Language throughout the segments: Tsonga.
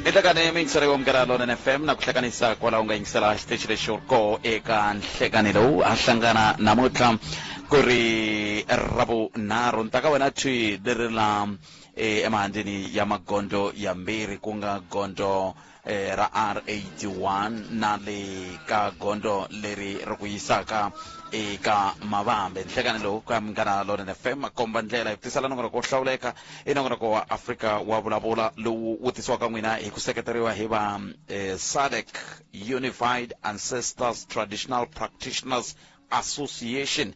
Enhlekani miyingiselo yo amukela Lonene FM na ku hlekanisa kwalaho u nga yingisela xitichi lexi u ri koho eka nhlekani lowu ha hlangana namuntlha ku ri ravunharhu ni ta ka wena thwi leri la emahandzini ya magondzo yambirhi ku nga gondzo ra R81 na le ka gondzo leri ri ku yisaka eka Mavambe. Nhlekani lowu ka Munghana Lonene FM makomba ndlela hi ku tisela nongonoko wo hlawuleka i nongonoko wa Afrika wa vulavula lowu wu tisiwaka n'wina hi ku seketeriwa hi va SADC Unified Ancestors Traditional Practitioners Association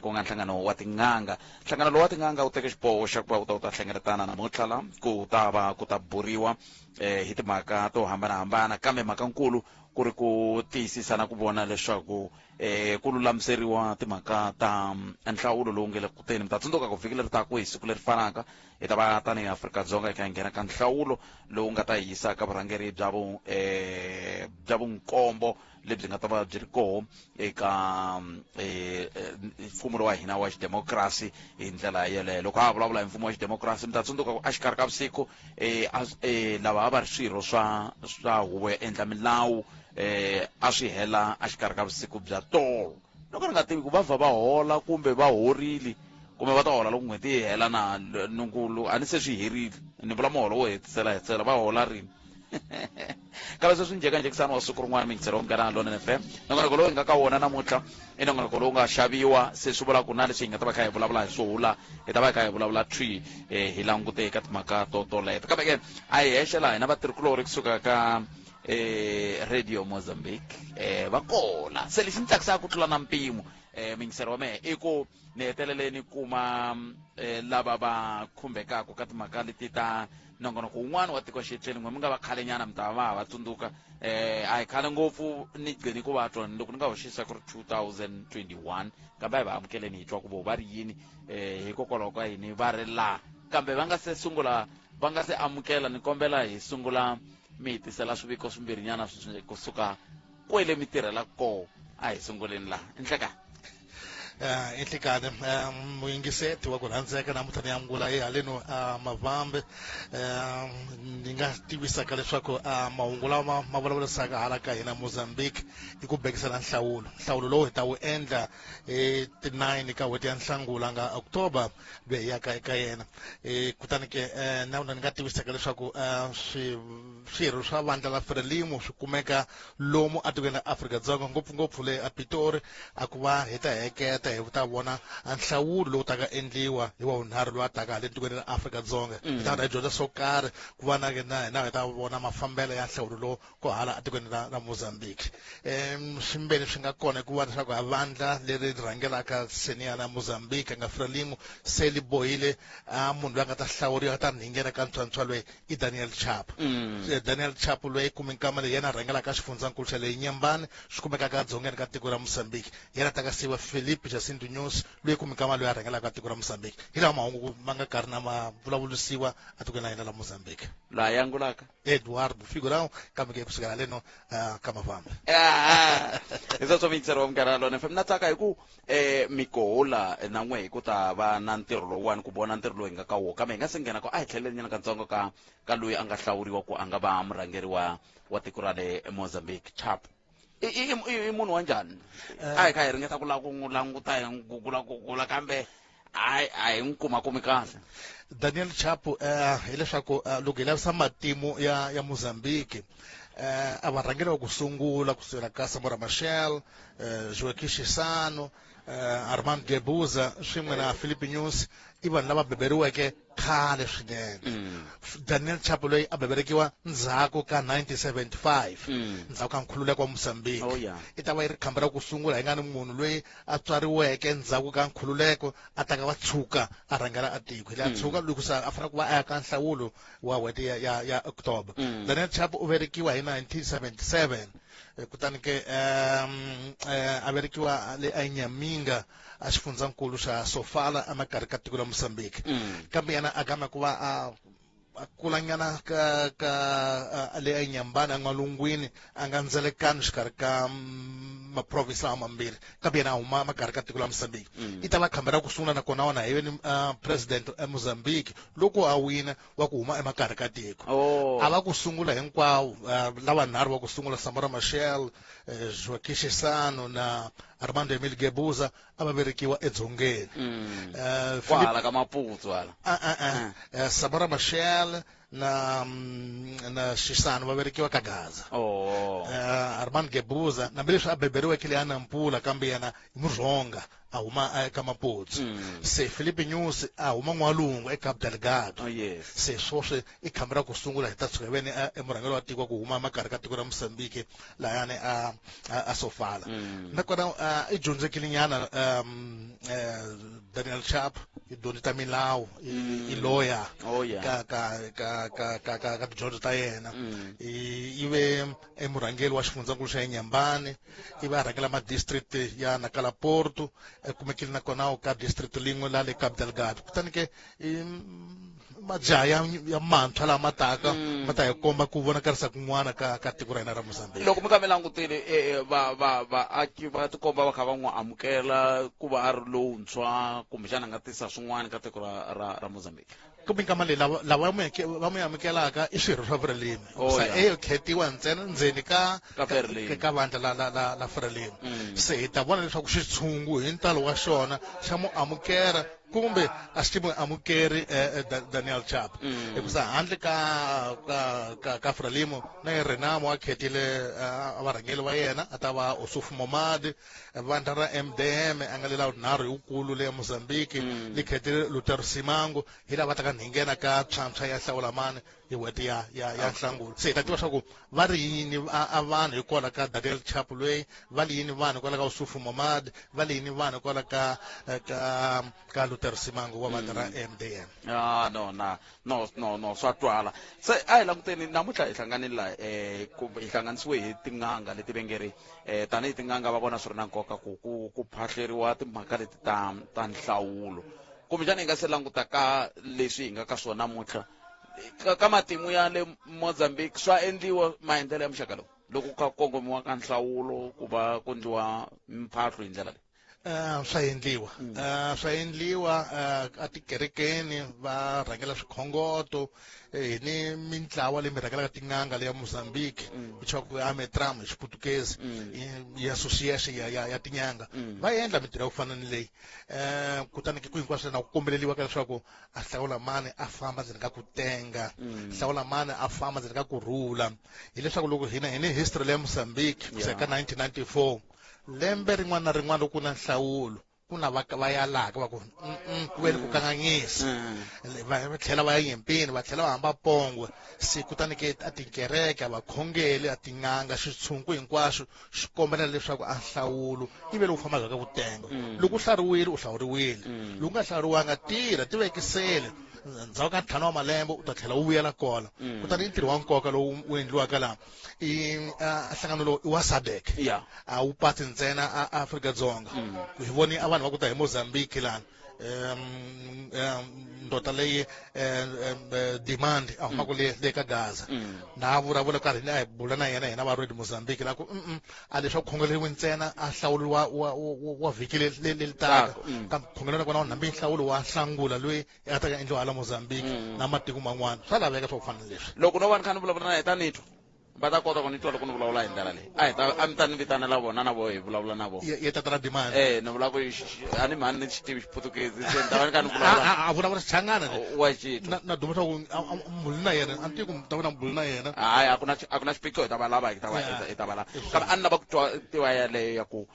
ku nga nhlangano wa tin'anga. Nhlangano lowu wa tin'anga wu teke xiboho xa ku va wu ta wu ta hlengeletana namuntlha la ku ta va ku ta buriwa hi timhaka to hambanahambana, kambe mhaka-nkulu ku ri ku tiyisisa na ku vona leswaku ku lulamiseriwa timhaka ta nhlawulo lowu nge le ku teni. Mi ta tsundzuka ku vhiki leri taka hi siku leri fanaka hi ta va tanihi Afrika-Dzonga hi kha hi nghena ka nhlawulo lowu nga ta hi yisa ka vurhangeri bya vu bya vunkombo lebyi nga ta va byi ri koho eka mfumo lowa hina wa xidemokirasi hi ndlela yeleyo. Loko ha vulavula hi mfumo wa xidemokirasi, mi ta tsundzuka ku exikarhi ka vusiku lava a va ri swirho swa huvo yo endla milawu a swi hela exikarhi ka vusiku bya tolo. Loko ni nga tivi ku va vha va hola kumbe va horile kumbe va ta hola loko n'hweti yi hela na nukulu a ni se swi herile, ni vula muholo wo hetisela hetisela va hola rini? Kambe sweswi njhekanjhekisano wa siku rin'wana miyingiselo wa Munghana Lonene FM. Nongonoko lowu hi nga ka wona namuntlha i nongonoko lowu nga xaviwa, se swi vula ku na leswi hi nga ta va kha hi vulavula hi swoho la hi ta va hi kha hi vulavula thwi hi langute eka timhaka to toleto. Kambe ke a hi hexe laha hina vatirhikulorhi kusuka ka Radio Mozambique va kona. Se lexi ni tsakisaka ku tlula na mpimo miyingiselo wa mehe i ku ni hetelele ni kuma lava va khumbekaka ka timhaka leti ta nongonoko wun'wana wa tiko xetleni. N'we mi nga va khalenyana mi ta va va ha va tsundzuka, a hi khale ngopfu ni gcini ku va twa loko ni nga hoxisa ku ri 2021, kambe a hi va amukeleni hi twa ku vo va ri yini hikokwalaho ka yini va ri laha. Kambe va nga se sungula, va nga se amukela, ni kombela hi sungula mi hi tisela swiviko swimbirhinyana kusuka kwele mi tirhela koho. A hi sunguleni laha enhlekani. Enhlekani muyingiseti wa ku rhandzeka namuntlha ni angula hi haleno Mavambe. Ni nga tivisaka leswaku mahungu lama ma vulavurisaka hala ka hina Mozambique i ku bekisela nhlawulo. Nhlawulo lowu hi ta wu endla hi ti-9 ka n'hweti ya Nhlangula nga October loyi hi yaka eka yena. Kutani ke na ni nga tivisaka leswaku swirho swa vandla la Frelimo swi kumeka lomu atikweni ra Afrika-Dzonga, ngopfungopfu le aPitori, a ku va hi ta heketa hi ta vona nhlawulo lowu taka endliwa hi wa vunharhu lowu a taka hale tikweni ra Afrika-Dzonga. Hi ta hi dyondza swo karhi ku va na hina hi ta vona mafambelo ya nhlawulo lowu ko hala atikweni ra Mozambique. Swimbeni swi nga kona hikuva leswaku a vandla leri rhangelaka seniya la Mozambique nga Frelimo se li bohile a munhu loyi a nga ta hlawuriwa ta rhingena ka ntswantswa loyi i Daniel Chapo. Daniel Chapo loyi kumi nkama leyi yena a rhangelaka xifundzankulu xa le Inhambane swi kumekaka edzongeni ka tiko ra Mozambique. Yena ta ka siva Filipe Jacinto Nyusi loyi kumi nkama loyi a rhangelaka tiko ra Mozambique. Hi lawa mahungu ma nga karhi na ma vulavurisiwa etikweni la hina la Mozambique. Laha ya angulaka Eduardo Figurão kambe ke kusukela leno ka Mavambe. Hi sweswo miyingiseri wa Munghana Lonene FM, na tsaka hi ku mikohola na n'we hi ku ta va na ntirho lowuwani ku vona ntirho lowu hi nga ka wona. Kambe hi nga se nghena ko a hi tlheleli nyana katsongo ka loyi a nga hlawuriwa ku a nga va murhangeri wa tiko ra le Mozambique, Chapo. I munhu wa njhani? A hi kha hi ringeta ku lava ku n'wi languta hi n'wi gugula gugula kambe a hi n'wi kuma kumi kahle. Daniel Chapo hileswaku loko hi lavisa matimu ya Mozambique, a va rhangela ku sungula kusukela ka Samora Machel, Joaquim Chissano, Armando Guebuza swin'we na Filipe Nyusi, i vanhu lava beberiweke khale swinene. Daniel Chapo loyi a beberikiwa ndzhaku ka 1975, ndzhaku ka nkhululeko wa Mozambique. I ta va yi ri khamba ra ku sungula hi nga ni munhu loyi a tswariweke ndzhaku ka nkhululeko a ta ka va tshuka a rhangela a tiko. Hi laha tshuka loko se a fanele ku va a ya ka nhlawulo wa n'hweti ya October. Daniel Chapo u velekiwa hi 1977, kutani ke a velekiwa le Inhaminga a xifundzankulu xa Sofala emakarhi ka tiko la Mozambique. Kambe yena a gama ku va a A kulanyana ka ka le eNyambana n'walungwini, a nga ndzelekani xikarhi ka maprovinsi lawa mambirhi, kambe yena a huma makarhi ka tiko la Mozambique. I ta va khamba ra ku sungula, nakona wona hi veni president eMozambique loko a wina wa ku huma emakarhi ka tiko. A va ku sungula hinkwawo lavanharhu va ku sungula, Samora Machel, Joaquim Chissano na Armando Emile Guebuza, a va verekiwa edzongeni. Kwahala ka Maputo hala. Samora Machel na Chissano va verekiwa ka Gaza. Armand Guebuza, nambileswi a beberiweke le Nampula, kambe yena i Murhonga, a huma eka Maputo. Se Filipe Nyusi a huma n'walungu eCabo Delgado. Oh, yes. Se swoswi i khamba ra ku sungula hi ta tshuka hi veni emurhangeri wa tiko ku huma makarhi ka tiko ra Mozambique lahayani a Sofala. Nakona i dyondzekile nyana Daniel Chapo, i dyondze ta milawu, i lawyer. Oh, yeah. Ka tidyondzo ta yena. I ve emurhangeri wa xifundzankulu xa Inhambane, i va rhangela ma-district ya Nacala Porto, kumekile nakona ka district lin'we la le Cabo Delgado. Kutani ke i majaha ya mantshwa lama taka ma ta hi komba ku vonakarisa kun'wana ka tiko ra hina ra Mozambique. Loko mi ka mi langutile, va va vaaki va tikomba va kha va n'wi amukela ku va a ri lowuntshwa, kumbexana a nga tisa swin'wana ka tiko ra Mozambique? Kumbe nkama leyi lava va n'wi amukelaka i swirho swa Frelimo. Sa e khetiwa ntsena ndzeni ka Ka Frelimo. Ka vandla la Frelimo. Se hi ta vona leswaku xitshungu hi ntalo wa xona xa mu amukela kumbe a xi n'wi amukeri Daniel Chapo. Hikusa handle ka Frelimo na ye Renamo a khetile varhangeri va yena, a ta va Ossufo Momade. Vandla ra MDM a nga le la vunharhu hi wukulu le Mozambique li khetile Lutero Simango, hi lava ta ka nghena ka phyamphya ya hlawulamani hi n'hweti ya Nhlangula. Se hi ta tiva swa ku va ri yini a vanhu hikwalaho ka Daniel Chapo loyi, va ri yini vanhu hikwalaho ka Ossufo Momade, va ri yini vanhu hikwalaho ka Lutero Simango wa vandla ra MDM. Ah, no, na no no no swa twala. Se a hi languteni namuntlha hi hlanganile la, hi hlanganisiwe hi tin'anga leti ve nge ri, tanihi tin'anga va vona swi ri na nkoka ku phahleriwa timhaka leti ta nhlawulo. Kumbexana hi nga se languta ka leswi hi nga ka swona namuntlha ka matimu ya le Mozambique, swa endliwa maendlelo ya muxaka lowu loko ka kongomiwa ka nhlawulo ku va ku endliwa mphahlo hi ndlela leyi? Swa endliwa. Swa endliwa a tikerekeni va rhangela swikhongoto, hi ni mintlawa leyi mi rhangelaka tin'anga leya Mozambique, ku thyiwa ku Ametram hi Xiputukezi, i association ya tin'anga. Va endla mintirho ya ku fana ni leyi. Kutani ke ku hinkwaswo na ku kombeleriwa ka leswaku a hlawula mani a famba ndzeni ka ku tenga, hlawula mani a famba ndzeni ka ku rhula. Hileswaku loko hina hi ni history leya Mozambique ku ka 1994, lembe rin'wana na rin'wana loko ku na nhlawulo ku na va yalaka va ku ku ve ni ku kanganyisa. Va tlhela va ya nyimpini, va tlhela va hamba pongwe. Se kutani ke a tikereke, a vakhongeli, a tin'anga, xitshungu hinkwaxo xi kombela leswaku a nhlawulo i ve lowu fambaka ka vutengo. Loko u hlawuriwile, u hlawuriwile. Loko u nga hlawuriwanga, tirha, tivekisele. Ndzhaku ka 5 wa malembe u ta tlhela u vuyela kona. Kutani i ntirho wa nkoka lowu wu endliwaka laha. I nhlangano lowu i wa SADC. A wu pasi ntsena a Afrika-Dzonga. Hi voni a vanhu va ku ta hi Mozambique lana. Ndota leyi demand a humaka le ka Gaza. Na vulavula karhi ni a hi bula na yena hina va Red Mozambique la ku, a leswaku khongeleriwe ntsena a hlawulo wa vhiki le taka. Kambe khongelelo na kona hambi nhlawulo wa Nhlangula loyi a ta ka endliwa hala Mozambique na matiko man'wana. Swa laveka swa ku fana na leswi. Loko no va ni kha ni vulavula na yena ni twa, va ta kota ku ni twa loko ni vulavula hi ndlela leyi. A hi ta, a mi ta ni vitanela vona na voho hi vulavula na vona. Ye tata ra demand. Ni vula ku a ni mhani ni xi tivi Xiputukezi, se ni ta va ni kha ni vulavula. A vulavula Xichangana ni. Wa xi twa. Na duma swa ku a mbuli na yena, a ni tivi ku mi ta va na mbuli na yena. Hayi, a ku na xiphiqo, hi ta va lava, hi ta va, hi ta va lava. Kambe a ni lava ku twa tiva yaleyo ya ku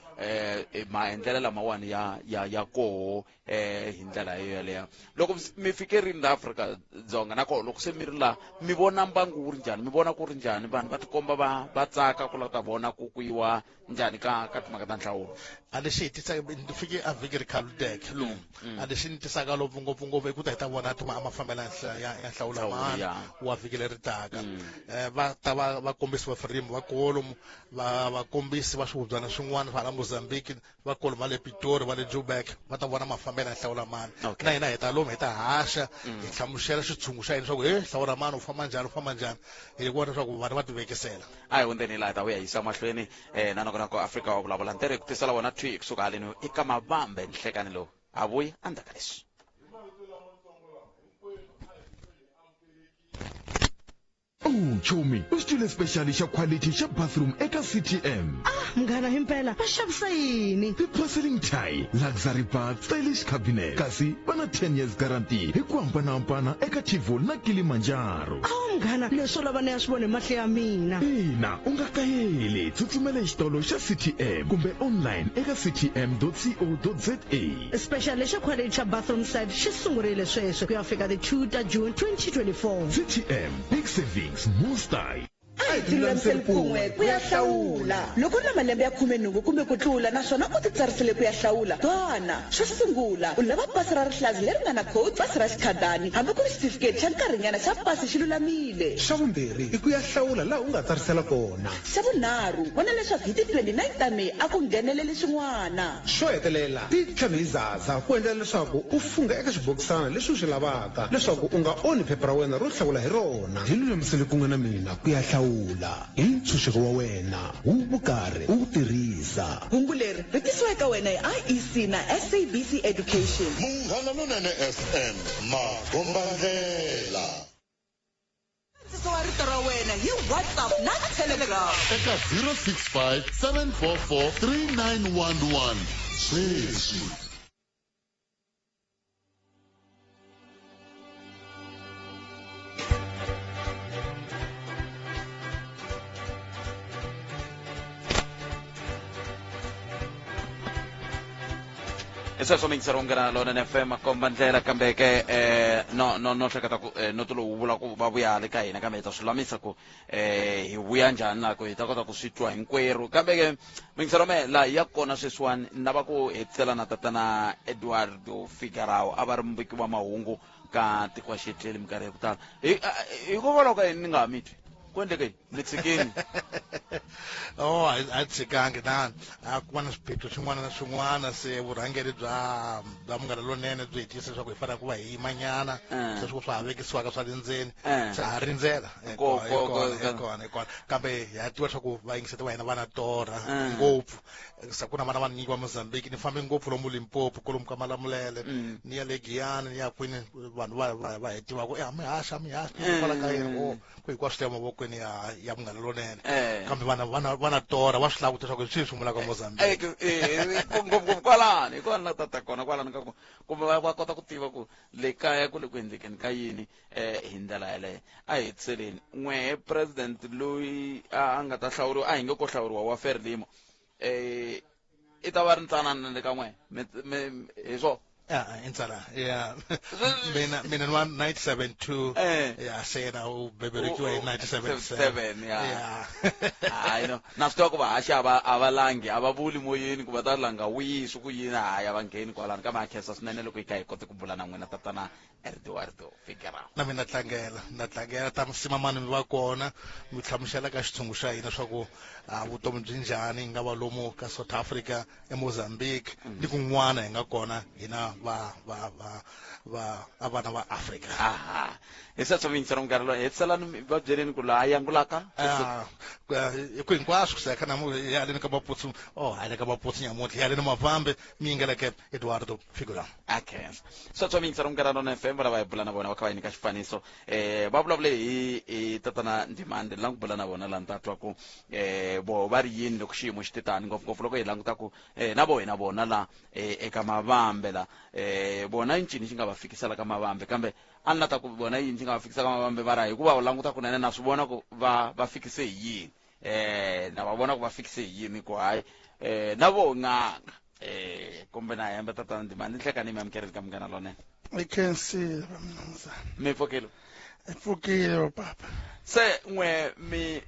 maendlelo lamawani ya koho, hi ndlela yeleyo. Loko mi fike rini la Afrika-Dzonga, nakona loko se mi ri la, mi vona mbangu wu ri njhani, mi vona ku ri njhani, vanhu va va tikomba va va tsaka ku lava ta vona ku ku yiwa njhani ka ka timhaka ta nhlawulo. A lexi hi tisaka ni fike a vhiki ri khaludeke lomu, a lexi ni tisaka lopfu ngopfungopfu i ku ta hi ta vona mafambelo ya ya nhlawulo mani wa vhiki leri taka. Va ta va vakombisi va firimu va kolomu, va vakombisi va swihubyana swin'wana swa hala Mozambique, va kolomu va le Pitori, va le Joburg, va ta vona mafambelo ya nhlawula mani. Na hina hi ta lomu hi ta haxa, hi hlamusela xitshungu xa hina leswaku he hlawula mani u famba njhani, u famba njhani, hi vona leswaku vanhu va tivekisela. A hi hundzeni laha hi ta vuya yisa mahlweni na nongonoko Afrika wa vulavula ntirho hi ku tisela wona thwi kusuka haleni eka Mavambe nhlekani lowu ha vuya endzhaku ka leswi. Oh, chomi, u xi twile special xa quality xa bathroom eka CTM. Ah, munghana himpela, va xavisa yini? Ti-porcelain tile, luxury bath, stylish cabinet. Kasi va na 10 years guarantee hi ku hambanahambana eka Tivoli na Kilimanjaro. Awu munghana, leswo lava ni ya swi vona hi mahlo ya mina. Ina, u nga kayeli, tsutsumela exitolo xa CTM kumbe online eka ctm.co.za. Special lexa quality xa bathroom set xi sungurile sweswi ku ya fika ti 2 ta June 2024. CTM, big savings, more style. A hi tilulamiseni kun'we ku ya hlawula. Loko u ri na malembe ya 18 kumbe ku tlula naswona u titsarisele ku ya hlawula, twana. Xo sungula, u lava pasi ra rihlaza leri nga na code, pasi ra xikhadani, hambi ku ri xitifiketi xa nkarhinyana xa pasi xi lulamile. Xa vumbirhi, i ku ya hlawula laha u nga tsarisela kona. Xa vunharhu, vona leswaku hi ti 29 ta May a ku ngheneleli swin'wana. Xo hetelela, ti tlhame hi zaza ku endlela leswaku u fungha eka xibokisana lexi u xi lavaka leswaku u nga onhi phepha ra wena ro hlawula hi rona. Hi lulamisele kun'we na mina ku ya hlawula hi ntshunxeko wa wena wu vukarhi u wu tirhisa. Hungu leri ri tisiwa eka wena hi IEC na SABC Education. Munghana Lonene FM, makombandlela. Nkandziyiso wa rito ra wena hi WhatsApp na Telegram. Eka 065 744 3911 sweswi. Hi sweswo mingisero munghana Lonene FM komba ndlela, kambe ke no no no hleketa ku no ti lowu vula ku va vuya le ka hina, kambe hi ta swi lulamisa ku hi vuya njhani la ku hi ta kota ku swi twa hinkwerhu. Kambe ke mingisero me laha hi ya kona sweswiwani, ni lava ku hetisela na tatana Eduardo Figueirao, a va ri muviki wa mahungu ka tiko wa xietleli minkarhi ya ku tala. Hikokwalaho ka yini ni nga ha mi twi? Ku endleke yini? Mi tshikini? Oh, a tshikangi na a ku va na swiphiqo swin'wana na swin'wana, se vurhangeri bya Munghana Lonene byi hi tiyisa leswaku hi fanele ku va hi yimanyana sweswi swa ha vekisiwaka swa le ndzeni, se ha rindzela kona hi kona. Kambe ha tiva leswaku vayingiseti va hina va na torha ngopfu, se ku na vana vanyingi va Mozambique. Ni fambe ngopfu lomu Limpopo, kolomu ka Malamulele, ni ya le Giyani, ni ya kwini, vanhu va va hi tiva ku mi haxa, mi haxa kwala ka yena o ku hinkwaswo swi le mavokweni ya Munghana Lonene. Kambe vana vana va na torha, va swi lava ku twa leswaku hi swihi swi humulaka Mozambique. Ngopfungopfu kwalani hi kona la tata kona kwalani ka ku kumbe va kota ku tiva ku le kaya ku le ku endlekeni ka yini hi ndlela yeleyo. A hi hetiseleni n'wehe president loyi a nga ta hlawuriwa, a hi nge ko hlawuriwa wa Frelimo, i ta va ri ntsanana le ka n'we hi swona? I ntsana ya mina ni wa 1972. Ya, se yena u bebelekiwa hi 1977. Ya, hayi no, na swi tiva ku vahaxi a va langi, a va vuli moyeni ku va ta langa wihi, swi ku yini, hayi a va ngheni kwalano. Kambe a khensa swinene loko hi kha hi kote ku bula na n'wina tatana Eduardo Figueirao. Na mina tlangela, na tlangela ta simamani mi va kona mi hlamusela ka xitshungu xa hina swa ku vutomi byi njhani, hi nga va lomu ka South Africa, eMozambique ni kun'wana hi nga kona hina va va va va a vana va Afrika. Aha, hi sweswo mingisero minkarhi lowu hetiselani, va byeleni ku laha yangulaka. Hi ku hinkwaswo ku kha namu ya le ka Maputsu, oh hayi le ka Maputsu nyamuntlha, ya le ni Mavambe mi yingeleke Eduardo Figueirao. A khensa sweswo mingisero minkarhi lona FM va lava hi bula na vona va kha va hi nyika xifaniso, va vulavule hi tatana Ndimande ni lava ku bula na vona laha ni ta twa ku vo va ri yini loko xiyimo xi te tani, ngopfungopfu loko hi languta ku na vo hina vona la eka Mavambe la vona i ncini xi nga va fikisela ka Mavambe, kambe a ni la ta ku vona yini xi nga va fikisa ka Mavambe, mara hikuva u languta kunene na swi vona ku va fikise hi yini, na va vona ku va fikise hi yini, ku hayi na vo n'anga kumbe na hemba. Tatana Ndimande, ni hlekani mi amukeleni ka Munghana Lonene. I khensile, mnumzana. Mi pfukile? Hi pfukile, papa. Se n'we mi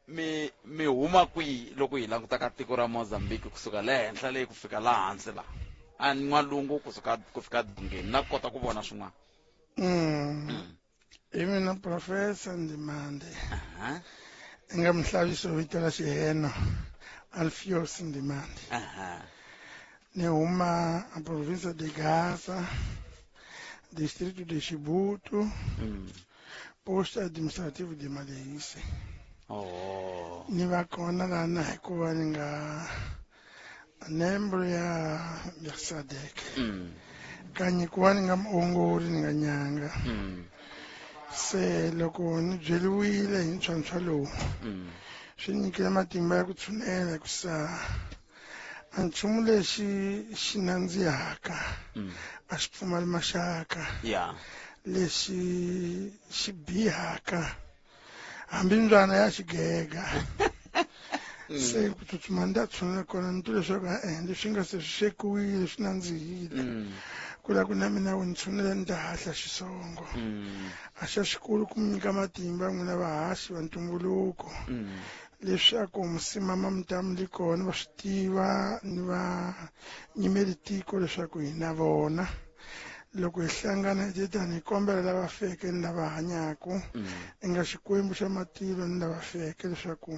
mi mi huma kwihi loko hi languta ka tiko ra Mozambique kusuka le henhla leyi ku fika laha hansi laha a n'walungu kusuka ku fika dzongeni na kota ku vona swin'wana? Hi mina Professor Ndimande. I nga muhlaviso vito ra xiheno Alfios Ndimande. Ni huma a province de Gaza, distrito de Chibuto, posto administrativo de Madeise. Ni va kona lana hikuva ni nga membro ya ya SADC. Kanye ku va ni nga muongori ni nga nyanga. Se loko ni byeriwile hi ntlhontlho lowu, swi nyikile matimba ya ku tshunela hikusa a nchumu lexi xi nandzihaka a xi pfumali maxaka. Lexi xi bihaka hambi mbyana ya xigega. Se ku tsutsuma ni ta tshunela kona ni twa leswaku e-e leswi nga se swi swekiwile swi nandzihile. Ku la ku na mina wu ni tshunela ni ta hahla xisongo. A xa xikulu ku mi nyika matimba n'wina vahaxi va ntumbuluko. Leswaku musimama mi ta mi li kona va swi tiva ni va nyimeli tiko leswaku hi na vona. Loko hi hlangana hi tani hi kombela lava feke ni lava hanyaka i nga Xikwembu xa matilo ni lava feke leswaku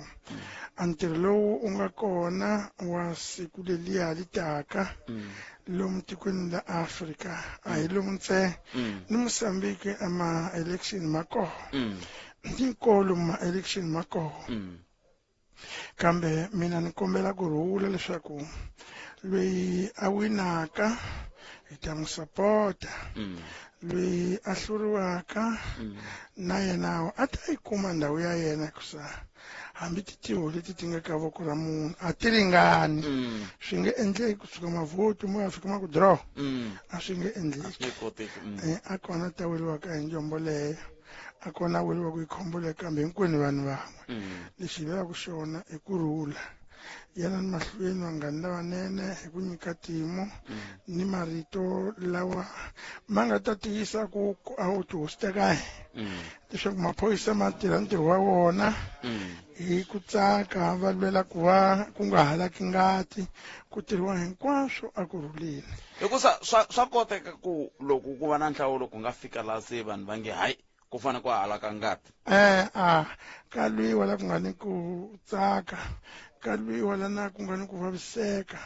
a ntirho lowu u nga kona wa siku leliya li taka lomu tikweni la Afrika a hi lomu ntsena ni Mozambique a ma election ma koho hinkolo ma election ma koho. Kambe mina ni kombela ku rhula leswaku loyi a winaka hi ta n'wi sapota, loyi a hluriwaka na yena a ta yi kuma ndhawu ya yena hikusa hambi titiho leti ti nga ka voko ra munhu a ti ringani. Swi nge endleki kusuka mavhoti mo ya fika ma ku draw, a swi nge endleki. A kona ta weriwaka hi njombo leyo, a kona weriwaka hi khombo leyo, kambe hinkwenu vanhu van'we. Lexi hi lavaka xona i ku rhula. Yana ni mahlweni vanghani lavanene hi ku nyika timo ni marito lawa ma nga ta tiyisa ku a wu tihosi ta ka hina leswaku maphorisa ma tirha ntirho wa wona hi ku tsaka, va lwela ku va ku nga halaki ngati, ku tirhiwa hinkwaswo a ku rhuleni. Hikusa swa koteka ku loko ku va na nhlawulo ku nga fika laha se vanhu va nge hayi ku fanele ku halaka ngati. A ka lwiwa la ku nga ni ku tsaka, ka lwiwa la na ku nga ni ku vaviseka.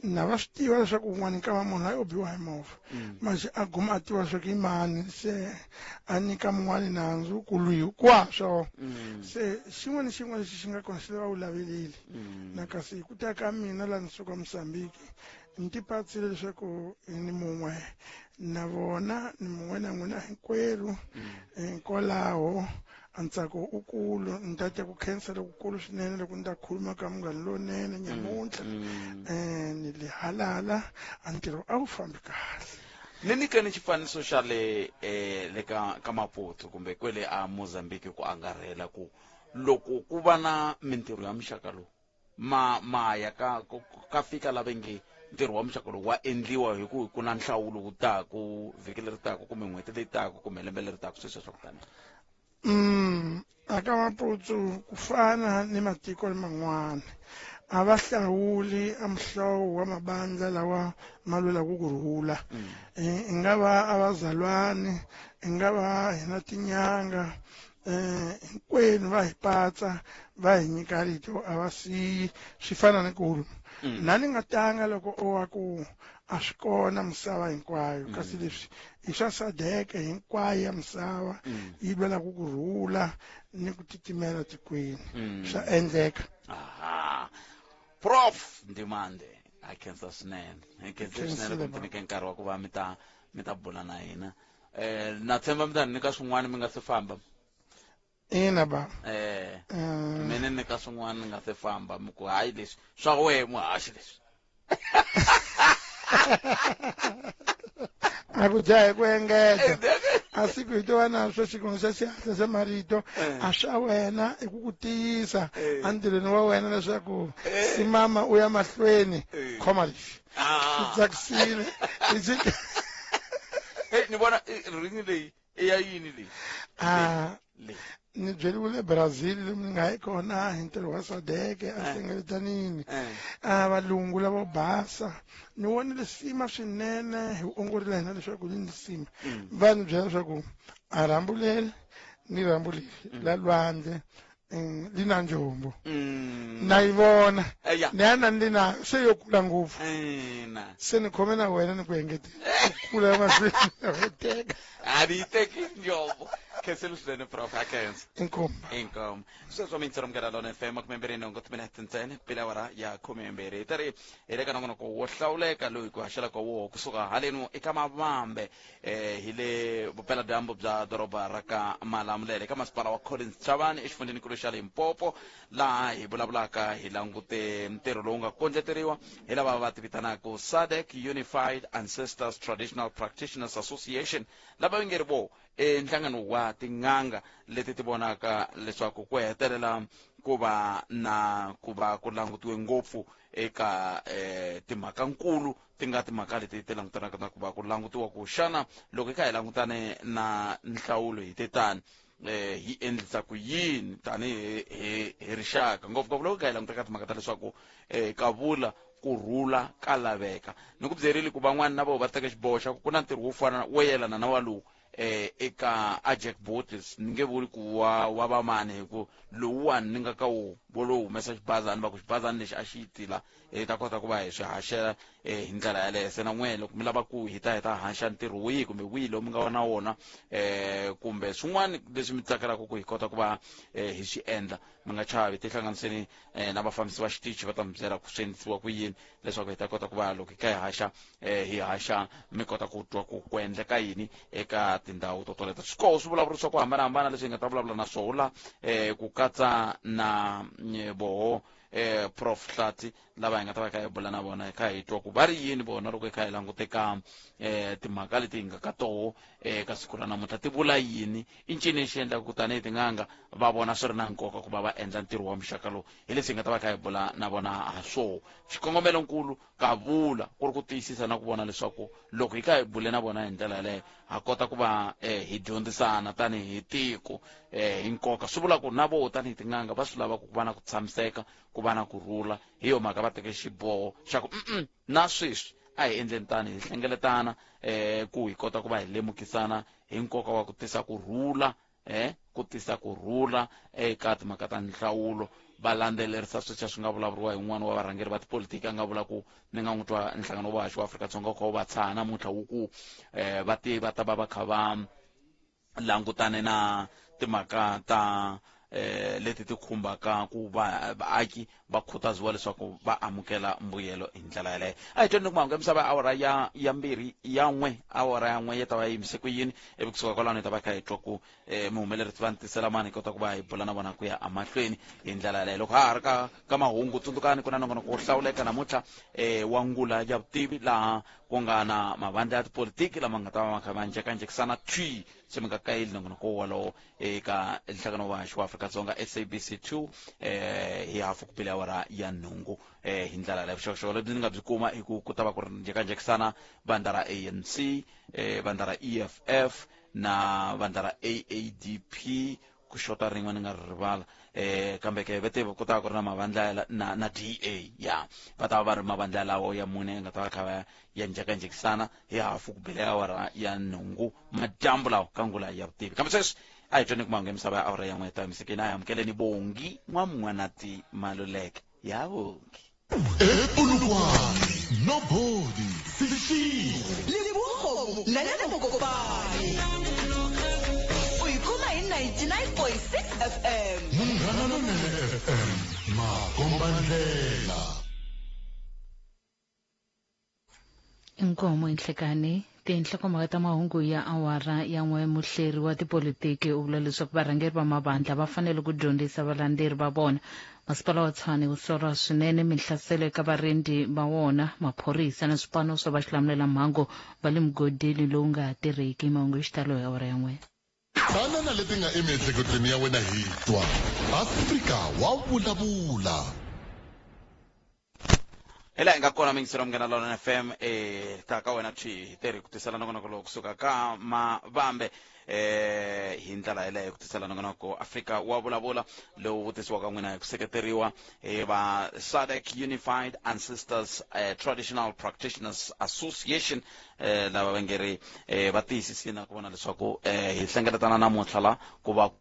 Na va swi tiva leswaku un'wana nkama munhu a yo biwa hi movha, manje a guma a tiva leswaku i mani, se a nyika mun'wani nandzu ku lwiwa kwaswo. Se xin'wana ni xin'wana lexi xi nga kona xi lava wu laveleli. Na kasi hi ku ta ka mina laha ni suka Mozambique, ni tipatsile leswaku ni mun'we na vona, ni mun'we na n'wina hinkwerhu. Hikwalaho a ntsako u kulu, ni ta tya ku khensa lokukulu swinene loko ni ta khuluma ka munghana lonene nyamuntlha. Ni le halala, a ntirho a wu fambi kahle. Ni nyikeni xifaniso xa le le ka Maputo kumbe kwele a Mozambique ku angarhela ku loko ku va na mintirho ya muxaka lowu ma ya ka fika lava nge ntirho wa muxaka lowu wa endliwa hi ku ku na nhlawulo wu taku vhiki leri taku kumbe n'hweti leyi taku kumbe lembe leri taku, sweswo swa ku tani. Aka Maputo ku fana ni matiko man'wana a va hlawuli a muhlovo wa mabandla lawa ma lwelaka ku rhula. I nga va a vazalwani, i nga va hina tinyanga, hinkwenu va hi patsa va hi nyika rito a va siyi. Swi fana ni ku na ni nga tanga loko o wa ku a swi kona misava hinkwayo, kasi leswi i swa SADC hinkwayo ya misava yi lwelaka ku rhula ni ku titimela tikweni. Swa endleka. Aha. Prof Ndimande, a khensa swinene. A khensa swinene ku mi nyika nkarhi wa ku va mi ta bula na hina. Na tshemba mi ta nyika swin'wana mi nga se famba. Ina ba. Mina ni nyika swin'wana ni nga se famba, mi ku hayi leswi swa wehe muhaxi leswi. A ku dya hi ku engeta. A siku hi to va na swo xikolo xa xihatla xa marito, a swa wena i ku ku tiyisa entirhweni wa wena leswaku simama u ya mahlweni. Khoma lexi. Swi tsakisile. Hey, ni vona ringi leyi i ya yini leyi? Le. Ni byeriwile Brazil lomu ni nga yi kona hi ntirho wa SADC a hlengeletanini. A valungu lavo basa ni vonile lisima swinene hi vuongori la hina leswaku li ni lisima. Va ni byela leswaku a rhambu leri ni rhambu leri la lwandle li na njombo. Na yi vona. Eya. Ni ya na ni li na se yo kula ngopfu. Ina. Se ni khome na wena ni ku engetela. Ku kula mahlweni na teka. A ni yi teki njombo. Khensile swinene prof a khensa. Inkomu. Inkomu. Sweswo mintsero munghana lona FM 28 timinete ntsena ku bile awara ya 12. Hi tari hi le ka nongonoko wo hlawuleka loyi ku haxelaka woho kusuka halenu eka Mavambe hi le vupeladyambu bya doroba ra ka Malamulele eka masipala wa Collins Chavani exifundzhenikulu xa Limpopo, laha hi vulavulaka hi langute ntirho lowu nga kondleteriwa hi lava va ti vitanaka SADC Unified Ancestors Traditional Practitioners Association, lava va nge ri vo i nhlangano wa tin'anga leti ti vonaka leswaku ku hetelela ku va na ku va ku langutiwe ngopfu eka timhakankulu ti nga timhaka leti ti langutanaka na ku va ku langutiwa ku xana loko hi kha hi langutane na nhlawulo hi te tani hi endlisa ku yini tanihi hi rixaka, ngopfungopfu loko hi kha hi languta ka timhaka ta leswaku kavula ku rhula ka laveka. Ni ku byerile ku van'wani na voho va teke xiboho xa ku ku na ntirho wo fana wo yelana na walowu eka a Jack Botes. Ni nge vuli ku wa va mani hi ku lowuwani ni nga ka wo vo lowu humesa xibazani, va ku xibazani lexi a xi tila hi ta kota ku va hi swi haxela hi ndlela yaleyo. Se na n'we loko mi lava ku hi ta hi ta haxa ntirho wihi kumbe wihi lowu mi nga na wona kumbe swin'wana leswi mi tsakelaka ku hi kota ku va hi swi endla, mi nga chavi, tihlanganiseni na vafambisi va xitichi va ta mi byela ku swi endlisiwa ku yini leswaku hi ta kota ku va loko hi kha hi haxa hi haxa mi kota ku twa ku ku endleka yini eka tindhawu to toleto. Swi koho swivulavuri swa ku hambanahambana leswi hi nga ta vulavula na swona la ku katsa na voho Prof Hlathi lava hi nga ta va hi kha hi bula na vona hi kha hi twa ku va ri yini vona loko hi kha hi langute ka timhaka leti hi nga ka toho ka siku ra namuntlha, ti vula yini, i ncini lexi endlaka ku tanihi tin'anga va vona swi ri na nkoka ku va va endla ntirho wa muxaka lowu. Hi leswi hi nga ta va kha hi bula na vona ha swoho. Xikongomelonkulu ka vula ku ri ku tiyisisa na ku vona leswaku loko hi kha hi bule na vona hi ndlela yaleyo ha kota ku va hi dyondzisana tanihi tiko hi nkoka. Swi vula ku na voho tanihi tin'anga va swi lava ku va na ku tshamiseka, ku va na ku rhula. Hi yo mhaka va teke xiboho xa ku na sweswi a hi endleni tani hi hlengeletana ku hi kota ku va hi lemukisana hi nkoka wa ku tisa ku rhula ku tisa ku rhula eka timhaka ta nhlawulo. Va landzelerisa sweswiya swi nga vulavuriwa hi un'wana wa varhangeri va tipolitiki a nga vula ku ni nga n'wi twa nhlangano wa vahaxi wa Afrika-Dzonga wu kha wu va tshaha namuntlha wu ku va ti va ta va va kha va langutane na timhaka ta leti ti khumbaka ku va vaaki va khutaziwa leswaku va amukela mbuyelo hi ndlela yaleyo. A hi tweni ku mahungu ya misava ya awara ya mbirhi ya n'we, awara ya n'we ya ta va yi yimise ku yini, ivi kusuka kwalano hi ta va kha hi twa ku muhumelerisi va ni tisela mani hi kota ku va hi bula na vona ku ya emahlweni hi ndlela yaleyo. Loko ha ha ri ka mahungu, tsundzukani ku na nongonoko wo hlawuleka namuntlha wa ngula ya vutivi, laha ku nga na mavandla ya tipolitiki lama nga ta va ma kha ma njhekanjhekisana thwi, se mi nga kayeli nongonoko wolowo eka nhlangano wa haxi wa Afrika-Dzonga SABC 2 hi hafu ku bile awara ya nhungu hi ndlela yaleyo. Vuxokoxoko lebyi ni nga byi kuma i ku ku ta va ku ri njhekanjhekisana vandla ra ANC, vandla ra EFF na vandla ra AADP, ku xota rin'we ni nga ri rivala kambe ke vete ku ta va ku ri na mavandla na DA ya va ta va va ri mavandla lawo ya mune nga ta va kha va ya njhekanjhekisana hi hafu ku bile awara ya nhungu madyambu lawa ka ngula ya vutivi. Kambe sweswi a hi tweni ku mahungu ya misava ya awara ya n'we ta misikini. A hi amukeleni Bongi N'wamun'wanati Maluleke ya Bongi. Epulukwane nobody sishiwo Lebogo Lalana Mokopane u yi kuma hi 99.6 FM. Munghana Lonene FM makombandlela. Inkomo inhlekani tinhlokomhaka ta mahungu ya awara ya n'we. Muhleri wa tipolitiki u vula leswaku varhangeri va mavandla va fanele ku dyondzisa valandzeri va vona. Masipala wa Tshwane wu sola swinene minhlaselo eka varindzi va wona, maphorisa na swipano swa vaxilamulelamhangu va le mugodini lowu nga tirheki. Mahungu hi xitalo hi awara ya n'we. Tana na leti nga emiehleketweni ya wena hi twa Afrika wa vulavula. Hi laha hi nga kona mingiselo munghana Lonene FM ta ka wena thwi hi tirhi ku tisela nongonoko lowu kusuka ka Mavambe. Hi ndlela yeleyo ku tisela nongonoko Afrika wa vulavula lowu vutisiwaka n'wina hi ku seketeriwa hi va SADC Unified Ancestors Traditional Practitioners Association, lava va nge ri va tiyisisile na ku vona leswaku hi hlengeletana namuntlha la ku va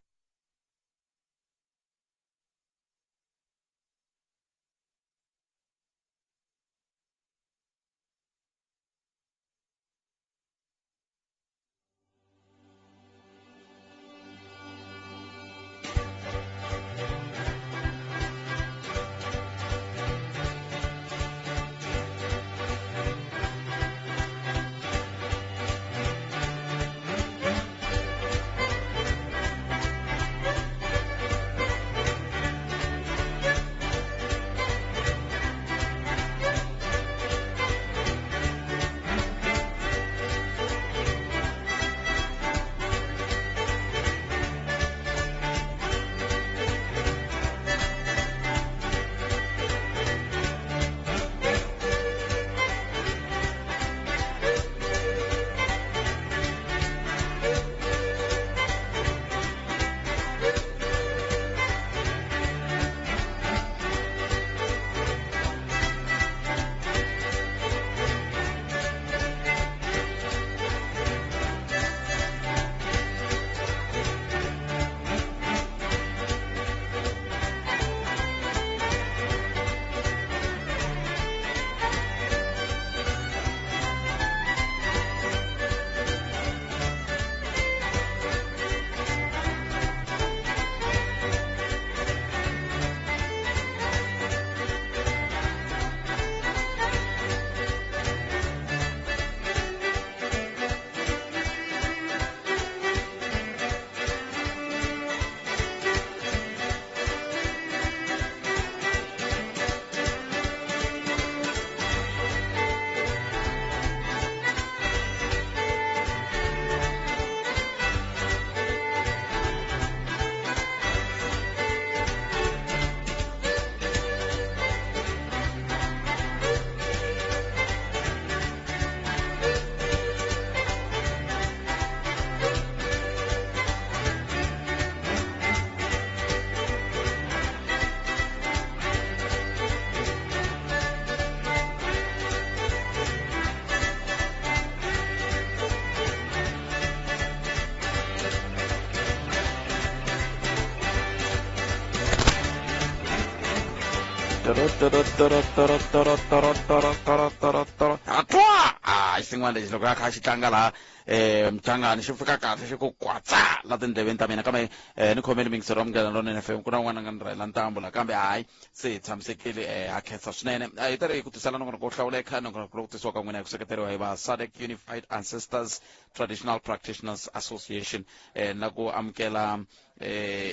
Atwa! Ah, xin'wana lexi loko a kha xi tlanga laha mchangani xi fika kahle xi ku kwatsa la tindleveni ta mina, kambe ni khomeli mingisero wa Munghana Lonene FM, ku na un'wana a nga ni rhayela ntambu la, kambe hayi se hi tshamisekile. Ha khensa swinene. Hi ta ri ku tisela nongonoko wo hlawuleka, nongonoko lowu tisiwaka n'wina hi ku seketeriwa hi va SADC Unified Ancestors Traditional Practitioners Association, na ku amukela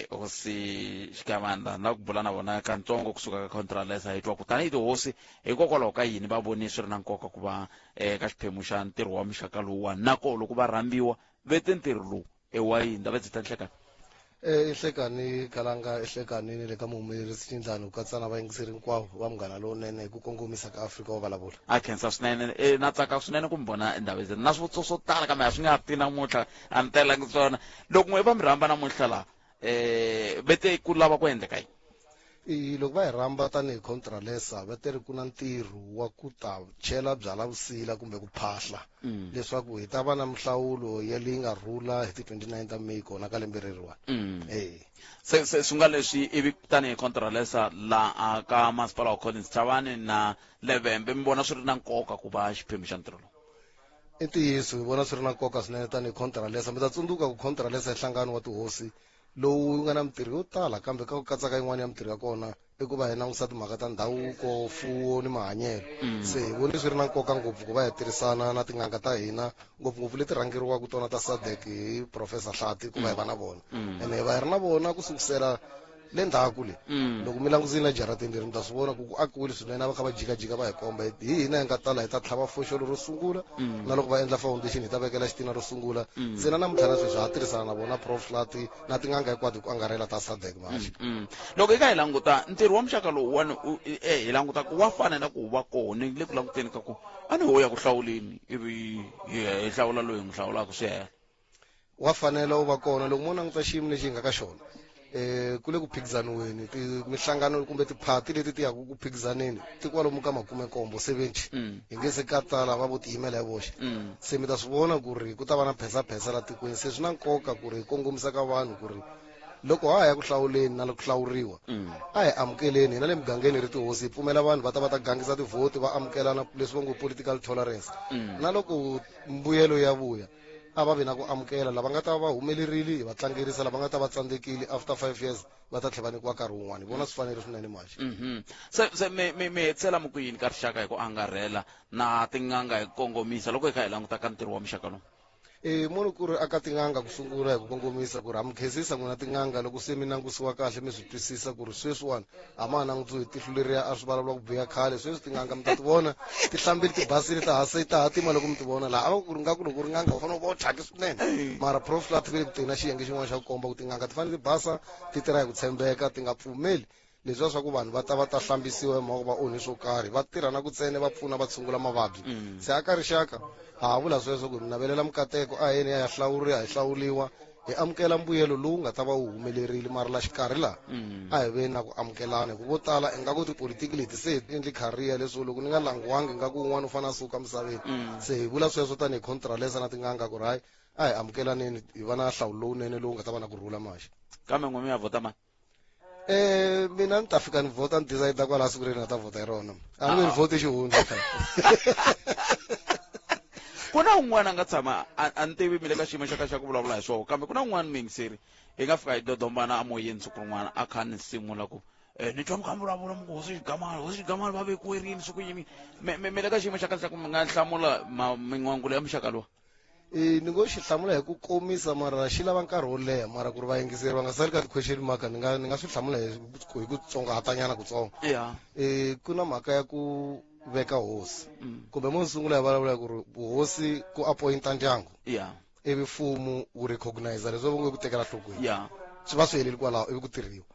hosi Xikavandla na ku bula na vona kantsongo kusuka ka Contralesa. Hi twa ku tanihi tihosi, hikokwalaho ka yini va voni swi ri na nkoka ku va ka xiphemu xa ntirho wa muxaka lowuwani, na koho loko va rhambiwa vete ntirho lowu i wa yini? Ndava byi ta nhlekani. Ehlekani Kalanga, ehlekani ni le ka muhumelerisi Xindlani, ku katsa na vayingiseri hinkwavo va Munghana Lowunene hi ku kongomisa ka Afrika wa vulavula. A khensa swinene. Na tsaka swinene ku mi vona ndhawu na swivutiso swo tala, kambe a swi nga ti namuntlha, a ni telangi swona. Loko n'we va mi rhamba namuntlha laha, vete ku lava ku endleka yini? Loko va hi rhamba tanihi Contralesa, va te ri ku na ntirho wa ku ta chela byala vusila kumbe ku phahla leswaku hi ta va na mihlawulo ya leyi nga rhula hi ti 29 ta May kona ka lembe reriwani. Se se swi nga leswi ivi tanihi Contralesa laha ka masipala wa Collins Chavani na Levembe, mi vona swi ri na nkoka ku va xiphemu xa ntirho lowu? I ntiyiso, hi vona swi ri na nkoka swinene tanihi Contralesa. Mi ta tsundzuka ku Contralesa i nhlangano wa tihosi lowu nga na mintirho yo tala, kambe ka ku katsa ka yin'wana ya mintirho ya kona i ku va hi langusa timhaka ta ndhavuko, mfuwo ni mahanyelo. Se hi vone swi ri na nkoka ngopfu ku va hi tirhisana na tin'anga ta hina, ngopfungopfu leti rhangeriwaka tona ta SADC hi Professor Hlati, ku va hi va na vona. Ene hi va hi ri na vona ku sukusela le ndzhaku le. Loko mi langusile la jarateni leri, mi ta swi vona ku ku akiwile swinene, a va kha va jikajika va hi komba hi hina hi nga tala hi ta tlhava foxolo ro sungula, na loko va endla foundation hi ta vekela xitina ro sungula. Se na namuntlha na sweswi ha tirhisana na vona Prof Hlati na tin'anga hinkwato hi ku angarhela ta SADC mahaxi. Loko hi kha hi languta ntirho wa muxaka lowuwani, hi languta ku wa fanela ku va kona le ku languteni ka ku a ni ho ya ku hlawuleni ivi hi hlawula loyi hi n'wi hlawulaka swi hela. Wa fanela wu va kona loko mo languta xiyimo lexi hi nga ka xona. Ku le ku phikizaniweni mihlangano kumbe tiphati leti ti yaka ku phikizaneni ti kwalomu ka 70, 70. Hi nge se katsa lava vo tiyimela hi voxe. Se mi ta swi vona ku ri ku ta va na phensaphensa la tikweni. Se swi na nkoka ku ri hi kongomisa ka vanhu ku ri loko ha ha ya ku hlawuleni na ku hlawuriwa, a hi amukeleni hina le mugangeni hi ri tihosi, hi pfumela vanhu va ta va ta gangisa tivhoti, va amukelana leswi va ngo political tolerance. Na loko mbuyelo ya vuya, a va vi na ku amukela lava nga ta va humelerile, hi va tlangerisa, lava nga ta va tsandzekile after 5 years va ta tlhela va nyikiwa nkarhi wun'wana. Hi vona swi fanerile swinene manje. Se mi hetisela mi ku yini ka rixaka hi ku angarhela na tin'anga hi ku kongomisa loko hi kha hi languta ka ntirho wa muxaka lowu? Munhu ku ri aka tin'anga ku sungula hi ku kongomisa ku ri ha mi khensisa n'wina tin'anga loko se mi langusiwa kahle mi swi twisisa ku ri sweswiwani a ma ha langutiwi hi tihlo leriya a swi vulavula ku biha khale. Sweswi tin'anga mi ta ti vona ti hlambile, ti basile, ta ha se ta hatima loko mi ti vona laha. A va ku ri nga ku loko u ri n'anga u fanele u va u thyake swinene, mara prof Hlathi ve le ku teni na xiyenge xin'wana xa ku komba ku tin'anga ti fanele ti basa, ti tirha hi ku tshembeka, ti nga pfumeli leswiya swa ku vanhu va ta va ta hlambisiwa hi mhaka ku va onhe swo karhi, va tirha na ku tsene va pfuna va tshungula mavabyi. Se aka rixaka ha ha vula sweswo ku mi navelela mikateko, a yeni ya hlawuriwa, hi hlawuriwa, hi amukela mbuyelo lowu nga ta va wu humelerile. Mara la xikarhi laha a hi veni na ku amukelana, hikuva vo tala ingaku tipolitiki leti se hi endli career leswo loko ni nga langiwangi ingaku un'wana u fanele a suka misaveni. Se hi vula sweswo tanihi Contralesa na tin'anga ku ri hayi, a hi amukelaneni, hi va na nhlawulo lowunene lowu nga ta va na ku rhula maxe. Kambe n'we mi ya vhota mani? Mina ni ta fika ni vhota, ni decide kwalaho siku leri ni nga ta vhota hi rona. A ni nge ni vhoti xihundla. Ku na un'wana a nga tshama a ni tivi mi le ka xiyimo xa ka xa ku vulavula hi swona, kambe ku na un'wana muyingiseri hi nga fika hi dodombana emoyeni siku rin'wana a kha ni simula ku ni twa mi kha mi vulavula mi ku hosi Xigamani, hosi Xigamani va vekiwe rini siku yini. Mi le ka xiyimo xa ka xa ku mi nga hlamula min'wangulo ya muxaka lowu? Ni ngo xi hlamula hi ku komisa, mara xi lava nkarhi wo leha, mara ku ri vayingiseri va nga sali ka ti-question mark, ni nga swi hlamula hi ku tsongahatanyana kutsongo. Ku na mhaka ya ku veka hosi. Kumbe mo sungula hi vulavula ku ri hosi ku appointa ndyangu. Ivi mfumo wu recognize leswi va nge ku tekela nhlokweni. Swi va swi heleli kwalaho ivi ku tirhiwa.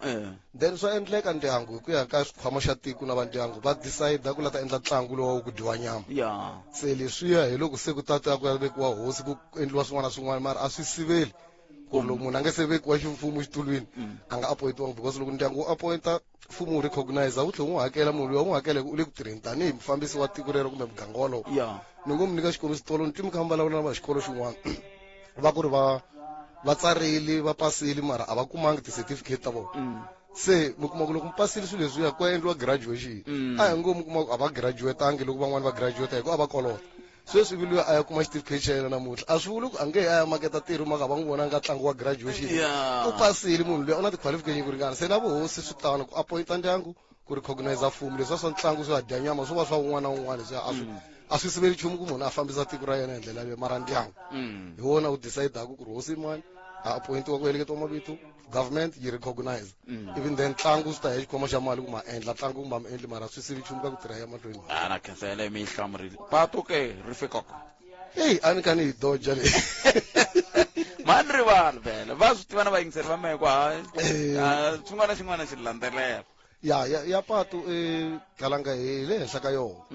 Then swa endleka ndyangu hi ku ya ka xikhwama xa tiko na va ndyangu va decide ku la ta endla ntlangu lowu wa ku dyiwa nyama. Se leswiya hi loko se ku ta ta ku ya vekiwa hosi ku endliwa swin'wana na swin'wana, mara a swi siveli ku ri loko munhu a nga se vekiwa ximfumo xitulwini a nga appointiwanga, because loko ndyangu wu appointa mfumo wu recognize wu tlhela wu n'wi hakela, munhu loyi wa n'wi hakela hi ku u le ku tirheni tanihi mufambisi wa tiko rero kumbe muganga wolowo. Ni ngo mi nyika xikombiso, tolo ni twi mi kha mi vulavula na va xikolo xin'wana va ku ri va tsarile va pasile mara a va kumangi ti-certificate ta vona. Se mi kuma ku loko mi pasile swilo leswiya ku ya endliwa graduation. A hi ngo mi kuma ku a va graduatangi loko van'wani va graduate hi ku a va kolota. Sweswi ivi luya a ya kuma xitifiketi xa yena namuntlha, a swi vuli ku a nge he a ya maketa ntirho maka va n'wi vonanga ntlangu wa graduation. U pasile munhu luya, u na ti-qualification ku ringana. Se na vuhosi swi tano ku appointa ndyangu, ku recognize mfumo, leswiya swa ntlangu swi ya dya nyama swo va swa un'wana na un'wana, leswiya a swi siveli nchumu ku munhu a fambisa tiko ra yena hi ndlela yaleyo, mara ndyangu hi wona wu decide-aku ku ri hosi yin'wana a appointiwa ku heleketiwa mavito, government yi recognize. Even then ntlangu swi ta ya xikhwama xa mali ku ma endla ntlangu kumbe a mi endli, mara swi sivi nchumu ka ku tirha ya mahlweni. A na khensa yaleyo mi yi hlamurile. Patu ke ri fikaka? Eyi, a ni kha ni yi doja leyi. Mani rivala vhele, va swi tiva na vayingiseri va mehe ku hayi, xin'wana na xin'wana xi landzelela. Ya patu kalanga hi le henhla ka yona.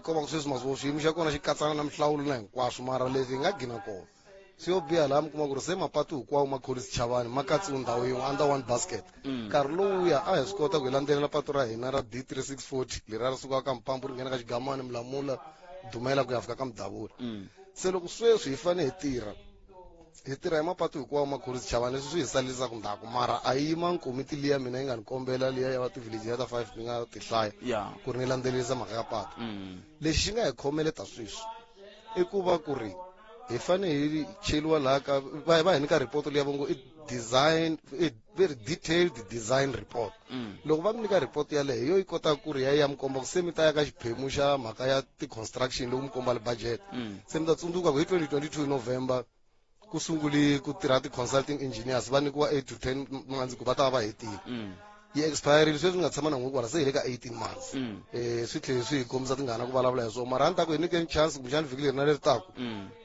Ko va ku sweswi masiku xiyimo xa kona xi katsana na mihlawulo na hinkwaswo, mara leswi hi nga gina kona swi yo biha laha mi kuma ku ri se mapatu hinkwawo ma khorisi chavani ma katsiwe ndhawu yin'we under one basket. Nkarhi lowuya a hi swi kota ku hi landzelela patu ra hina ra D three six forty leri a ri suka ka Mpambu ri nghena ka Xigamani, Mulamula, Dumela ku ya fika ka Mudavula. Se loko sweswi hi fanele hi tirha, hi tirha hi mapatu hinkwawo ma khorisi chavani, leswi swi hi salerisaka ndzhaku, mara a yi yimangi komiti liya mina yi nga ni kombela liya ya va ti-village ya ta 5 ni nga ti hlaya ku ri ni landzelerisa mhaka ya patu. Lexi xi nga hi khomeleta sweswi i ku va ku ri hi fanele hi cheliwa laha ka va hi nyika report liya va ngo i design, i very detailed design report. Loko va mi nyika report yaleyo, yo yi kota ku ri ya ya mi komba ku se mi ta ya ka xiphemu xa mhaka ya ti-construction loko mi komba le budget. Se mi ta tsundzuka ku hi 2022 November ku sunguli ku tirha ti-consulting engineers, va nyikiwa 8 to 10 months ku va ta va va hetile. Yi expirile sweswi nga tshama na n'we kwala, se hi le ka 18 months. Swi tlhele swi hi kombisa tingana ku vulavula hi swona, mara a ni ta ku hi nyikeni chance kumbexana vhiki leri na leri taku.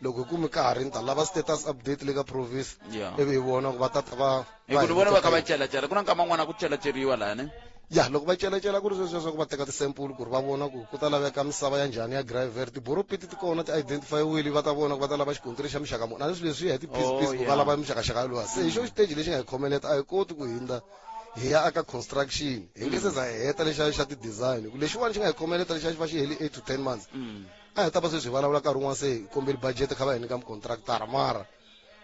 Loko hi kume ka ha ri ni ta lava status update le ka province. Ivi hi vona ku va tata va Hi ku ni vona va kha va celacela, ku na nkama n'wana ku celaceriwa laha ne? Ya, loko va celacela ku ri sweswiya swa ku va teka ti-sample ku ri va vona ku ku ta laveka misava ya njhani ya gravel, tiboropiti ti kona ti identify-wile, va ta vona ku va ta lava xikontiri xa muxaka muni. A ni swilo leswi ya hi ti-piece Oh, piece ku va yeah. lava mixakaxaka yalowa. Se hi xo xiteji lexi nga hi khomeleta a hi koti ku hindza hi ya aka construction, hi nge se za hi heta lexa xa ti-design, ku lexiwani xi nga hi khomeleta lexa xi va xi heli 8 to 10 months. A hi ta va sweswi hi vulavula nkarhi wun'wana se hi kombeli budget kha va hi nyika mucontractor, mara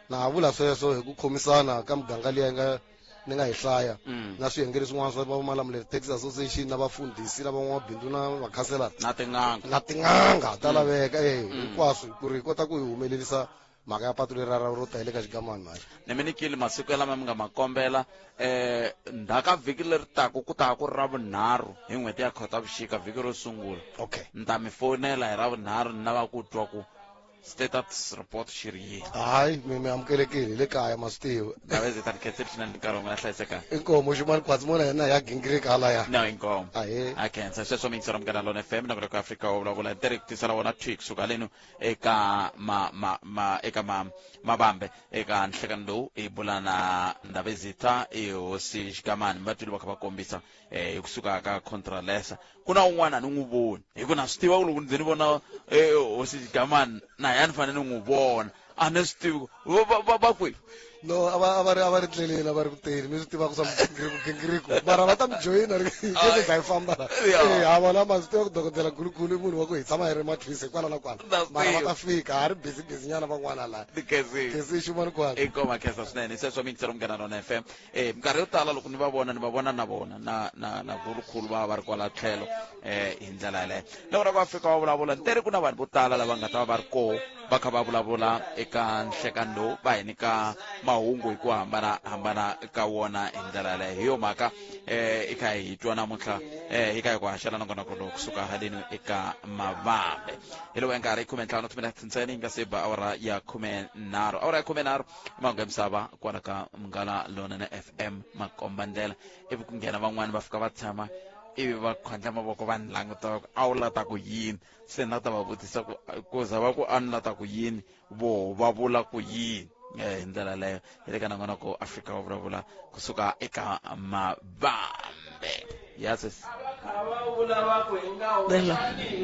na ha vula sweswo hi ku khomisana ka muganga liya yi nga ni nga yi hlaya na swiyenge leswin'wana swa va Malamulele Taxi Association na vafundhisi na van'wamabindzu na vakhanselara na tin'anga na tin'anga ta laveka hinkwaswo ku ri hi kota ku hi humelerisa mhaka ya patu leri ra ro ta hi le ka xigamani mhaka. Ni mi nyikile masiku ya lama mi nga ma kombela ndzhaku ka vhiki leri taka ku ta ku ri Ravunharhu hi n'hweti ya Khotavuxika vhiki ro sungula. Okay. Ni ta mi fonela hi Ravunharhu ni lava ku twa ku status report xi ri yini. Hayi, mi mi amukelekile hi le kaya ma swi tiva. Ndhavezitha ni khensile swinene nkarhi wa n'wina hlayisekani. Inkomu ximani khwatsi mona hina ya gingirika halaya. No, inkomu. Ahee. A khensa sweswo mi yingisela Munghana Lona FM na ku Afrika wa vulavula hi tirhi ku tisela wona thwi kusuka leno eka ma ma ma eka ma mavambe eka nhlekani lowu hi bula na Ndhavezitha i hosi Xigamani va twile va kha va kombisa hi kusuka ka Contralesa ku na un'wana a ni n'wi voni hi ku na swi tiva ku loko ndzi ni vona hosi Xigamani na ya ni fanele ni n'wi vona a ni swi tivi ku va kwihi. No, a va a va ri a va ri ndleleni, a va ri ku teni, mi swi tiva ku swa migingiriko gingiriko, mara va ta mi joyina ri ke se za hi famba la. Yeah. Eh, ha vona ma swi tiva ku dokodela Gulugulu i munhu wa ku hi tshama hi ri mathwisi kwala na kwala. Na swi Mara va tiva. ta fika, ha ri busy busy nyana van'wana la. Ni khensile. Khensile xin'wana kwala. Inkomu khensa swinene sweswo mi yingisela Munghana Lona FM. Minkarhi yo tala loko ni va vona ni va vona na vona na na na Gulukhulu va va ri kwala tlhelo hi ndlela yaleyo. Loko ra ku Afrika wa vulavula ni tere ku na vanhu vo tala lava nga ta va va ri koho va kha va vulavula eka nhlekani lowu va hi nyika mahungu hi ku hambana hambana ka wona hi ndlela yaleyo. Hi yo mhaka i kha hi twa namuntlha hi kha hi ku haxela nongonoko lowu kusuka haleni eka Mavambe. Hi lowu nkarhi 15 timinete ntsena yi nga se ba awara ya 13. Awara ya 13 i mahungu ya misava kwala ka Munghana Lonene FM makomba ndlela, ivi ku nghena van'wani va fika va tshama ivi va khondla mavoko va ni languta va ku a wu lata ku yini. Se na ta va vutisa ku ku za va ku a ni lata ku yini vo va vula ku yini hi ndlela leyo. Hi le ka nongonoko Afrika wa vulavula kusuka eka Mavambe. Ya sis. Hello.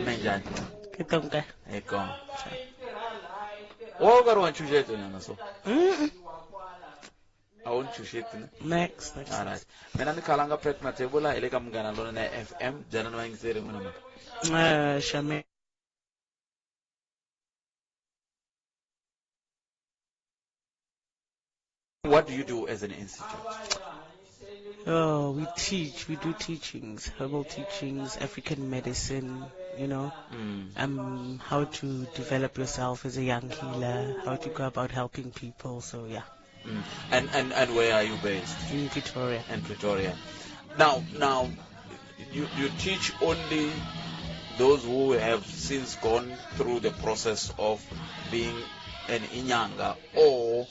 Minjhani? Ke tonka. Hi kona. Wo ka ri wa ntshunxeto nyana so. A wu ntshunxeti ne? Next, next. All right. Mina ni Khalanga Pet Mathebula hi le ka Munghana Lonene FM. Byelani vayingiseri n'wina mhaka. Shame. What do you do as an institute? Oh, we teach. We do teachings, herbal teachings, African medicine, how to develop yourself as a young healer, how to go about helping people. And where are you based? In Pretoria. In Pretoria. Now, you teach only those who have since gone through the process of being an inyanga, or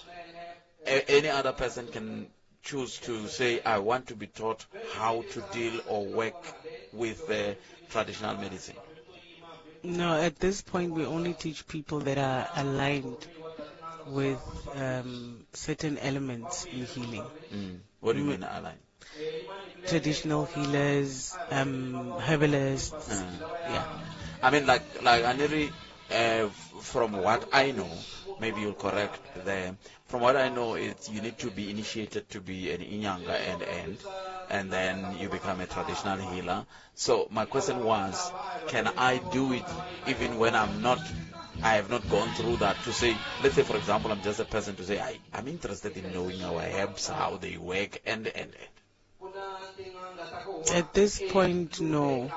any other person can choose to say, I want to be taught how to deal or work with traditional medicine? No, at this point we only teach people that are aligned with certain elements in healing. What do you mean aligned? Traditional healers, herbalists. Yeah. Aneri, from what I know, maybe you'll correct there. From what I know, it's you need to be initiated to be an inyanga and then you become a traditional healer. So my question was, can I do it even when I'm not, I have not gone through that? To say, let's say for example, I'm just a person to say, I'm interested in knowing our herbs, how they work, and. At this point, no.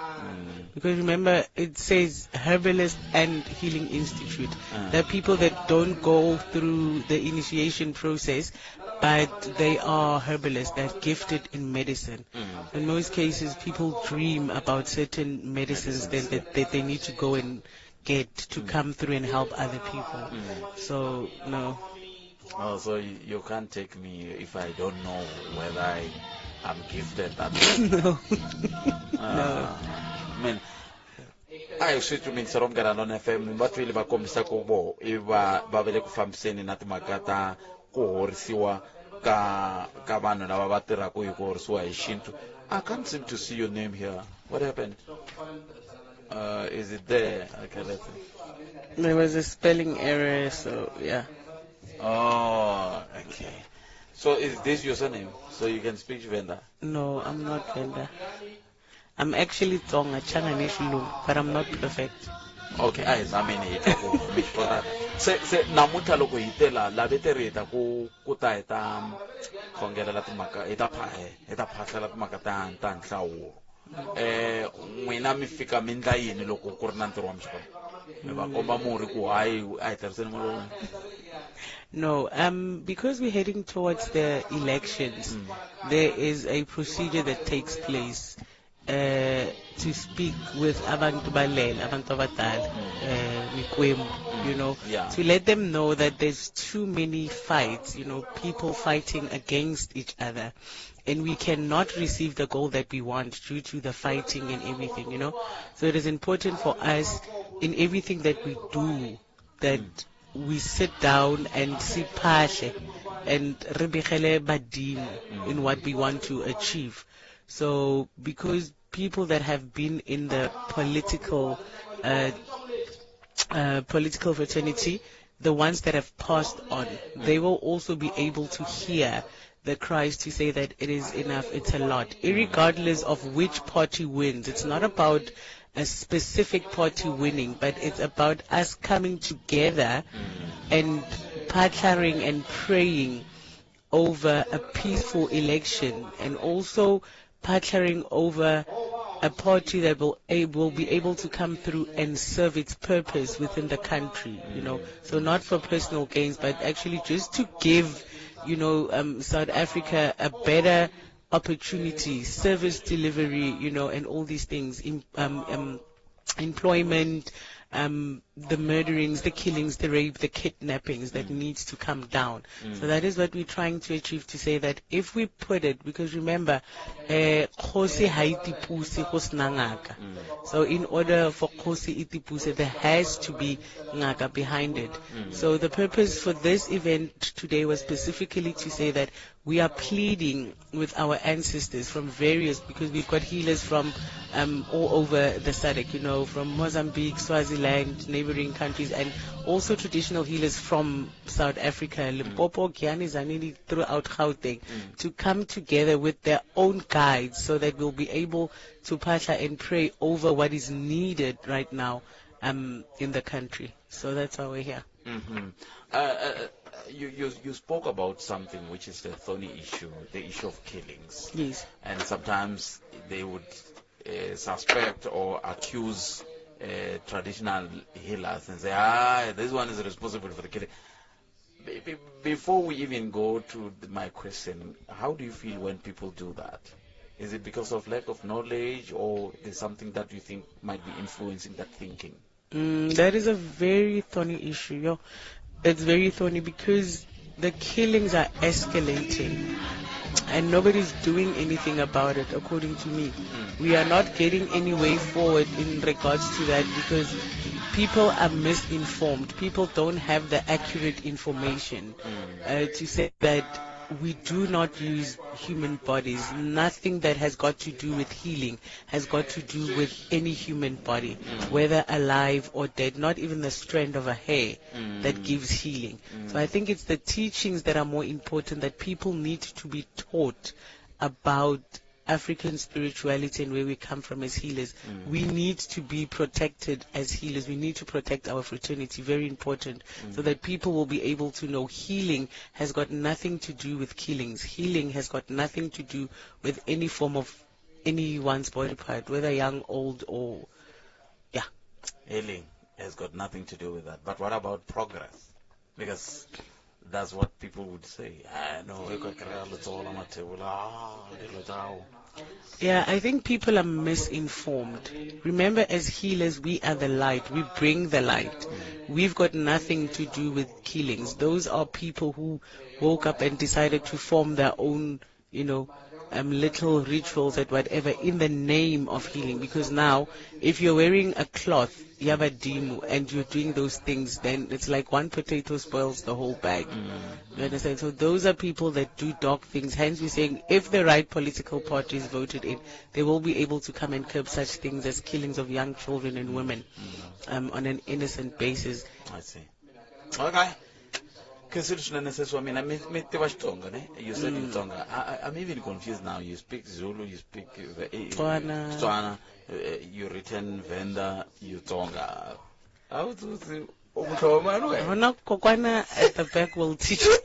Because remember, it says Herbalist and Healing Institute. There are people that don't go through the initiation process, but they are herbalists. They're gifted in medicine. In most cases, people dream about certain medicines that they need to go and get to come through and help other people. So, no. Oh, so you can't take me if I don't know whether I'm gifted that. No. No. I swi twi mingisero Munghana Lona FM va twile va kombisa ku vo i va va ve le ku fambiseni na timhaka ta ku horisiwa ka vanhu lava va tirhaka hi ku horisiwa hi xintu. I can't seem to see your name here. What happened? Is it there? Okay, let's see. There was a spelling error, so yeah. Oh, okay. So is this your surname? So you can speak Venda? No, I'm not Venda. I'm actually Tsonga, Changane Xilungu, but I'm not perfect. Okay, a hi zameni hi twa ku mi swi kota. Se namuntlha loko hi te la la vete ri hi ta ku ta hi ta khongelela timhaka hi ta hi ta phahlela timhaka ta nhlawulo. N'wina mi fika mi ndla yini loko ku ri na ntirho wa muxaka lowu? Mi va komba murhi ku hayi a hi tirhiseni murhi wa n'wina? No, because we're heading towards the elections, there is a procedure that takes place to speak with abantu balele, abantu abadala, mikwembu, to let them know that there's too many fights, people fighting against each other, and we cannot receive the goal that we want due to the fighting and everything. So it is important for us in everything that we do that we sit down and siphahle and re begele badimo in what we want to achieve. So because people that have been in the political fraternity, the ones that have passed on, they will also be able to hear the cries to say that it is enough, it's a lot, irregardless of which party wins. It's not about a specific party winning, but it's about us coming together and partnering and praying over a peaceful election, and also partnering over a party that will be able to come through and serve its purpose within the country. So not for personal gains, but actually just to give South Africa a better opportunity, service delivery, and all these things, employment, the murderings, the killings, the rape, the kidnappings that needs to come down. So that is what we're trying to achieve, to say that if we put it, because remember, kgosi ha e tipuse go sena ngaka. So in order for kgosi e tipuse, there has to be ngaka behind it. So the purpose for this event today was specifically to say that we are pleading with our ancestors from various, because we've got healers from all over the SADC, from Mozambique, Swaziland, neighboring countries, and also traditional healers from South Africa, Limpopo, Giyani, Tzaneen, throughout Gauteng, to come together with their own guides so that we'll be able to phahla and pray over what is needed right now in the country. So that's why we're here. You spoke about something which is the thorny issue, the issue of killings. Yes. And sometimes they would suspect or accuse traditional healers and say, this one is responsible for the killing. Before we even go to my question, how do you feel when people do that? Is it because of lack of knowledge, or is something that you think might be influencing that thinking? That is a very thorny issue. Yo. It's very thorny because the killings are escalating and nobody's doing anything about it, according to me. We are not getting any way forward in regards to that because people are misinformed. People don't have the accurate information to say that we do not use human bodies. Nothing that has got to do with healing has got to do with any human body, whether alive or dead, not even the strand of a hair that gives healing. So I think it's the teachings that are more important, that people need to be taught about African spirituality and where we come from as healers. We need to be protected as healers. We need to protect our fraternity, very important, so that people will be able to know healing has got nothing to do with killings. Healing has got nothing to do with any form of anyone's body part, whether young, old, or... yeah. Healing has got nothing to do with that. But what about progress? Because that's what people would say. No, we got Yeah, I think people are misinformed. Remember, as healers, we are the light. We bring the light. We've got nothing to do with killings. Those are people who woke up and decided to form their own, little rituals and whatever in the name of healing. Because now, if you're wearing a cloth, yabadimu, and you're doing those things, then it's like one potato spoils the whole bag. You understand? So those are people that do dark things. Hence we're saying if the right political party is voted in, they will be able to come and curb such things as killings of young children and women on an innocent basis. I see. Okay. Khensile swinene sesi wa mina mi mi tiva Xitsonga ne? You said in Tsonga. I'm even confused now. You speak Zulu, you speak Tswana. Tswana, you written Venda, you Tsonga. A wu tsutsi u muhlovo mani wena? Vona kokwana at the back will teach you.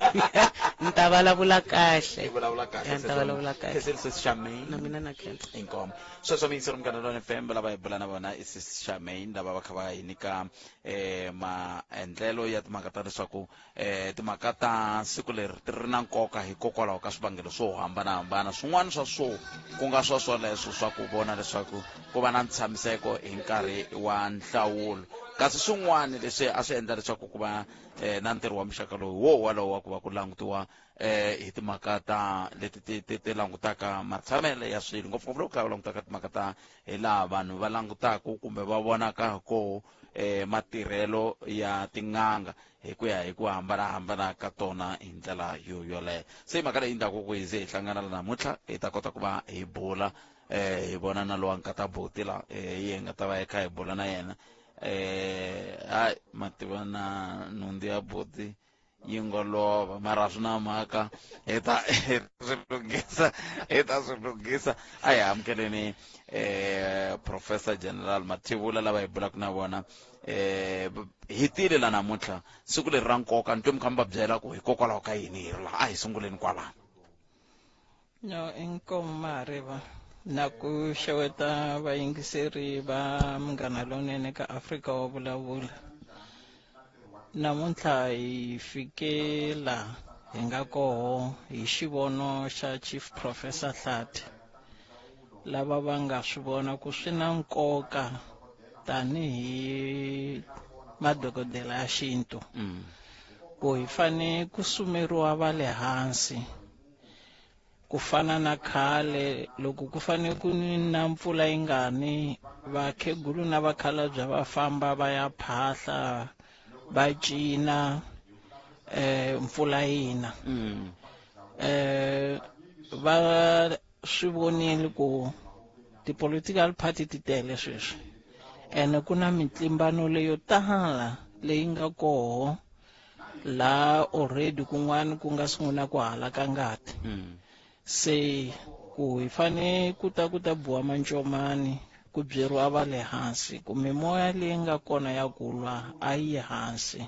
Ni ta vulavula kahle. I vulavula kahle. Ya, ni ta vulavula kahle. Khensile sesi Charmaine. Na mina na khensa. Inkomo. Sweswo mi yingisela Munghana Lonene FM lava hi bula na vona i sesi Charmaine lava va kha va hi nyika maendlelo ya timhaka ta leswaku timhaka ta siku leri ti ri na nkoka hikokwalaho ka swivangelo swo hambanahambana. Swin'wana swa swo ku nga swa swoleswo swa ku vona leswaku ku va na ntshamiseko hi nkarhi wa nhlawulo, kasi swin'wana leswi a swi endla leswaku ku va na ntirho wa muxaka lowu wo walowo wa ku va ku langutiwa hi timhaka ta leti ti ti ti langutaka matshamelo ya swilo, ngopfungopfu loko kha va langutaka timhaka ta hi laha vanhu va langutaka kumbe va vonaka koho matirhelo ya tin'anga hi ku ya hi ku hambanahambana ka tona hi ndlela yo yoleyo. Se hi mhaka leyi endlaku ku hi ze hi hlangana la namuntlha hi ta kota ku va hi bula hi vona na lowa nkata buti la hi nga ta va hi kha hi bula na yena. Hayi mativa na nhundzu ya buti yi ngo lova, mara swi na mhaka hi ta swi lunghisa, hi ta swi lunghisa. A hi amukeleni Professor General Mathebula lava hi bulaka na vona. Hi tile la namuntlha siku leri ra nkoka, ni twe mi kha mi va byela ku hikokwalaho ka yini hi ri laha. A hi sunguleni kwalano. No, inkomu Mahariva na ku xeweta vayingiseri va Munghana Lonene ka Afrika wa Vulavula. Namuntlha hi fike la hi nga koho hi xivono xa Chief Professor Hlathi, lava va nga swi vona ku swi na nkoka tanihi madokodela ya xintu ku hi fane ku sumeriwa va le hansi ku fana na khale loko ku fane ku na mpfula yi nga ni, vakhegulu na vakhalabya va famba va ya phahla va cina mpfula yina. Va swi vonile ku ti-political party ti tele sweswi, ene ku na mitlimbano leyo tala leyi nga koho la already kun'wana ku nga sungula ku halaka ngati. Se ku hi fane ku ta ku ta buwa mancomani ku byeriwa va le hansi ku mimoya leyi nga kona ya ku lwa a yi hansi.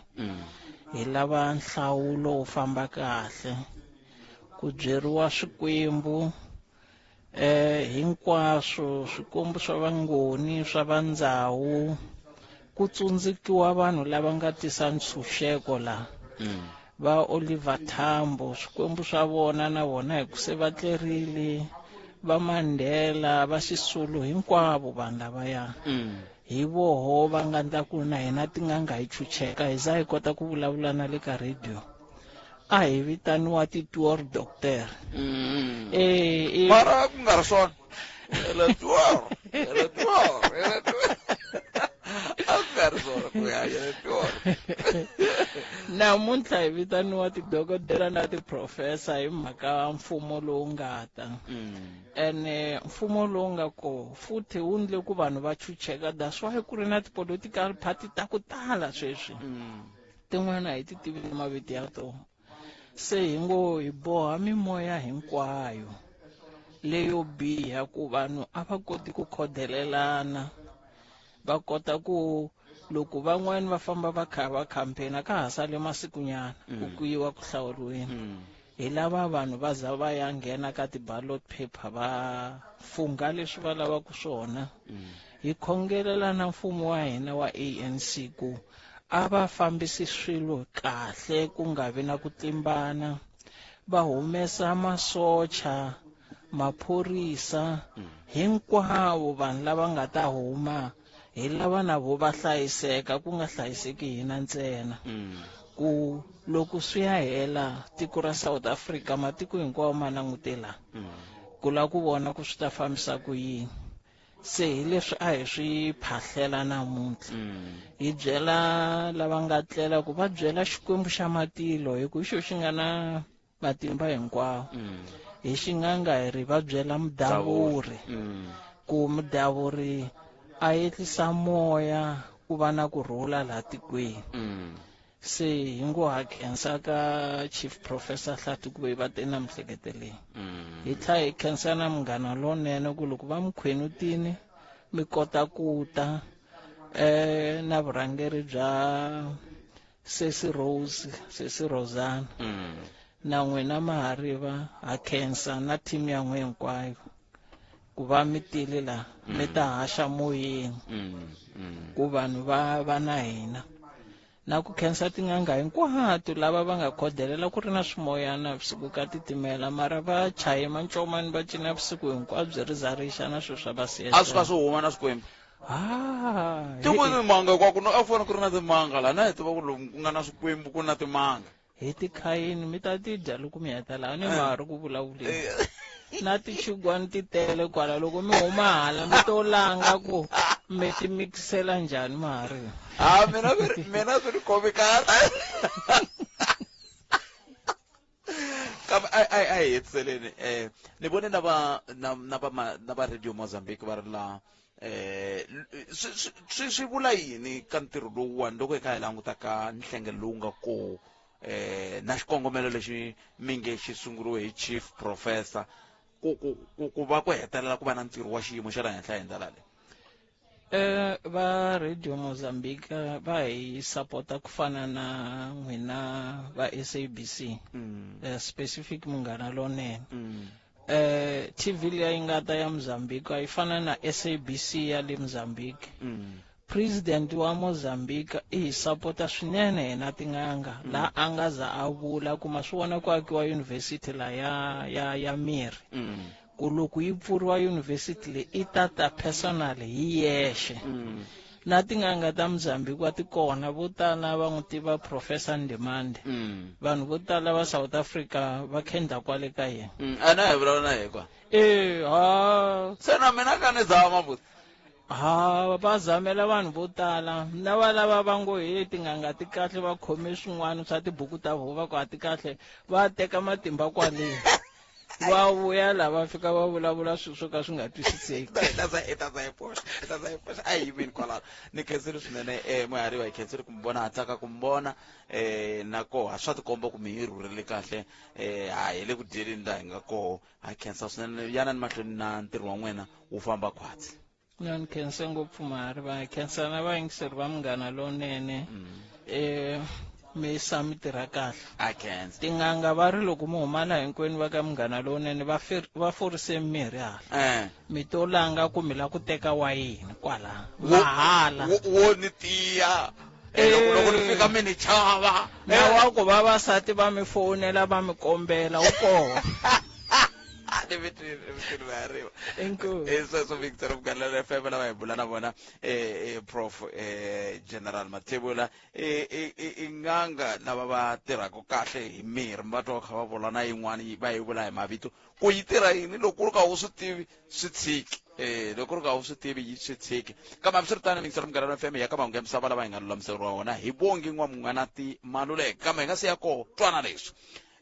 Hi lava nhlawulo wu famba kahle, ku byeriwa swikwembu hinkwaswo, swikwembu swa vangoni swa vandzawu, ku tsundzukiwa vanhu lava nga tisa ntshunxeko la. Va Oliver Tambo, swikwembu swa vona na vona hi ku se va tlerile, va Mandela, va Sisulu, hinkwavo vanhu lavaya. Hi voho va nga ndla ku na hina tin'anga hi chucheka, hi za hi kota ku vulavula na le ka radio. A hi vitaniwa ti-tour doctor. Mara ku nga ri swona. Ele tour, ele tour, ele tour. A ku nga ri swona ku ya ele tour. Namuntlha hi vitaniwa tidokodela na tiprofesa hi mhaka mfumo lowu nga ta. Ene mfumo lowu nga koho futhi wu ndle ku vanhu va chucheka, that's why ku ri na ti-political party ta ku tala sweswi. Tin'wana hi ti tivi mavito ya tona. Se hi ngo hi boha mimoya hinkwayo leyo biha ku vanhu a va koti ku khodelelana, va kota ku loko van'wani va famba va kha va campaign ka ha sale masikunyana ku ku yiwa ku hlawuriweni. Hi lava vanhu va za va ya nghena ka ti-ballot paper va fungha leswi va lavaka swona. Hi khongelela na mfumo wa hina wa ANC ku a va fambisi swilo kahle, ku nga vi na ku tlimbana, va humesa masocha, maphorisa, hinkwavo vanhu lava nga ta huma hi lava na vo va hlayiseka, ku nga hlayiseki hina ntsena. Ku loko swi ya hela tiko ra South Africa, matiko hinkwawo ma langutela. Ku lava ku vona ku swi ta fambisa ku yini. Se hi leswi a hi swi phahlela namuntlha. Hi byela lava nga tlela ku va byela Xikwembu xa matilo hi ku hi xo xi nga na matimba hinkwawo. Hi xinganga hi ri va byela mudavuri ku mudavuri a ehlisa moya ku va na kurhula laha tikweni. Se hi ngo ha khensa ka Chief Professor Hlathi ku ve va te na mihleketo leyi. Hi tlhela hi khensa na munghana lonene ku loko va mukhwenutini mi kota ku ta na vurhangeri bya Sesi Rose, Sesi Rosanna. Na n'wina Mahariva ha khensa na team ya n'we hinkwayo ku va mi tile la mi ta haxa moyeni ku vanhu va va na hina. Na ku khensa tin'anga hinkwato lava va nga khodelela ku ri na swimoyana vusiku ka titimela mara va chaye mancomani va cina vusiku hinkwabyo ri za ri xa na swilo swa va siya. A swi ka swi huma na swikwembu. Tin'wani timanga kwa ku a fana ku ri na timanga laha na hi tiva ku lomu ku nga na swikwembu ku na timanga. Hi tikhayini mi ta ti dya loko mi heta laha ni ma ha ri ku vulavuleni. Na tichigwani ti tele kwala loko mi huma hala mi to langa ku mi ti mikisela njhani ma ha ri. Ha mina mina swi ni khomi kahle. Kambe a hi hetiseleni ni vone na va na na va na va Radio Mozambique va ri la swi swi vula yini ka ntirho lowuwani loko hi kha hi languta ka nhlengelo lowu nga koho na xikongomelo lexi mi nge xi sunguriwe hi Chief Professor ku ku ku ku va ku hetelela ku va na ntirho wa xiyimo xa le henhla hi ndlela leyi. Va Radio Mozambique va hi sapota ku fana na n'wina va SABC. Specific Munghana Lonene. TV liya yi nga ta ya Mozambique a yi fana na SABC ya le Mozambique. President wa Mozambique i hi sapota swinene hina tin'anga laha a nga za a vula ku ma swi vona ku akiwa university la ya ya ya mirhi. Ku loko yi pfuriwa university leyi i ta ta personal hi yexe. Na tin'anga ta Mozambique wa ti kona vo tala va n'wi tiva Professor Ndimande. Vanhu vo tala va South Africa va khendla kwale ka yena. A na hi vulavula na yena kwa. Ha. Se na mina ka ni zama buti. Ha, va zamela vanhu vo tala na va lava va ngo he tin'anga ti kahle va khome swin'wana swa tibuku ta vona va ku a ti kahle va teka matimba kwale. Va vuya la va fika va vulavula swilo swo ka swi nga twisiseki. Ta a hi yimeni kwalano. Ni khensile swinene Muhariwa, hi khensile ku mi vona, ha tsaka ku mi vona na koho swa tikomba ku mi hi rhurhele kahle ha hi le ku dyeleni laha hi nga koho. Ha khensa swinene, yanani mahlweni na ntirho wa n'wina wu famba khwatsi. Na ni khense ngopfu Mahariva, hi khensa na vayingiseri va Munghana Lonene. Mi sa mi tirha kahle. A khensa. Tin'anga va ri loko mi huma laha hinkwenu va ka Munghana Lonene va va forise mirhi hala. Mi to langa ku mi lava ku teka wa yini kwala. Mahala. Wo ni tiya. Loko ni fika mi ni chava. Na wa ku vavasati va mi fonela va mi kombela wu koho. Ni vitini, ni vitini Mahariva. Inkomu. Sweswo Victor Munghana FM lava hi bula na vona Prof General Mathebula i n'anga lava va tirhaka kahle hi mirhi, va twa va kha va vula na yin'wana va yi vula hi mavito ku yi tirha yini loko ku ri ka wu swi tivi swi tshiki. Loko ku ri ka wu swi tivi yi swi tshiki. Kambe hambiswiritano Victor Munghana FM ya ka mahungu ya misava lava hi nga lulamiseriwa wona hi Bongi N'wamun'wanati Maluleke. Kambe hi nga si ya koho twana leswi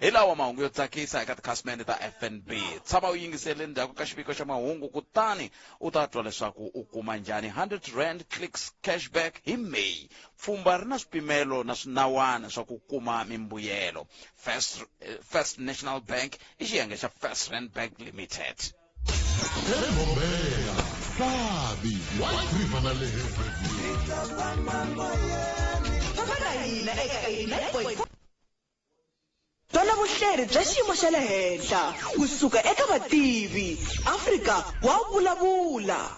hi lawa mahungu yo tsakisa eka tikhasimende ta FNB. Tshama u yingisele ndzhaku ka xiviko xa mahungu kutani u ta twa leswaku u kuma njhani 100 rand clicks cashback hi May. Pfhumba ri na swipimelo na swinawana swa ku kuma mimbuyelo. First National Bank i xiyenge xa First Rand Bank Limited. Mbombela, Sabi, White River na le Famba na hina eka 89.4. Twana vuhleri bya xiyimo xa le henhla kusuka eka vativi. Afrika wa vulavula.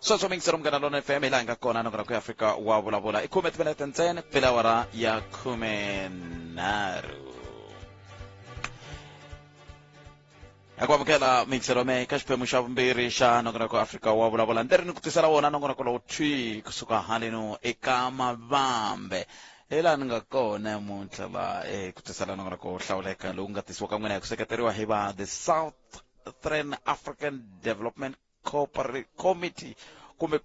Sweswo mingisero Munghana Lonene FM hi laha hi nga kona nongonoko ku ya Afrika wa vulavula. I khume timinete ntsena ku pfela awara ya 13. Hi ku amukela mingisero me ka xiphemu xa vumbirhi xa nongonoko Afrika wa vulavula. Ni ri ni ku tisela wona nongonoko lowu thwi kusuka haleno eka Mavambe. Hi laha ni nga kona namuntlha la ku tisela nongonoko wo hlawuleka lowu nga tisiwa ka n'wina hi ku seketeriwa hi va The South Southern African Development Committee kumbe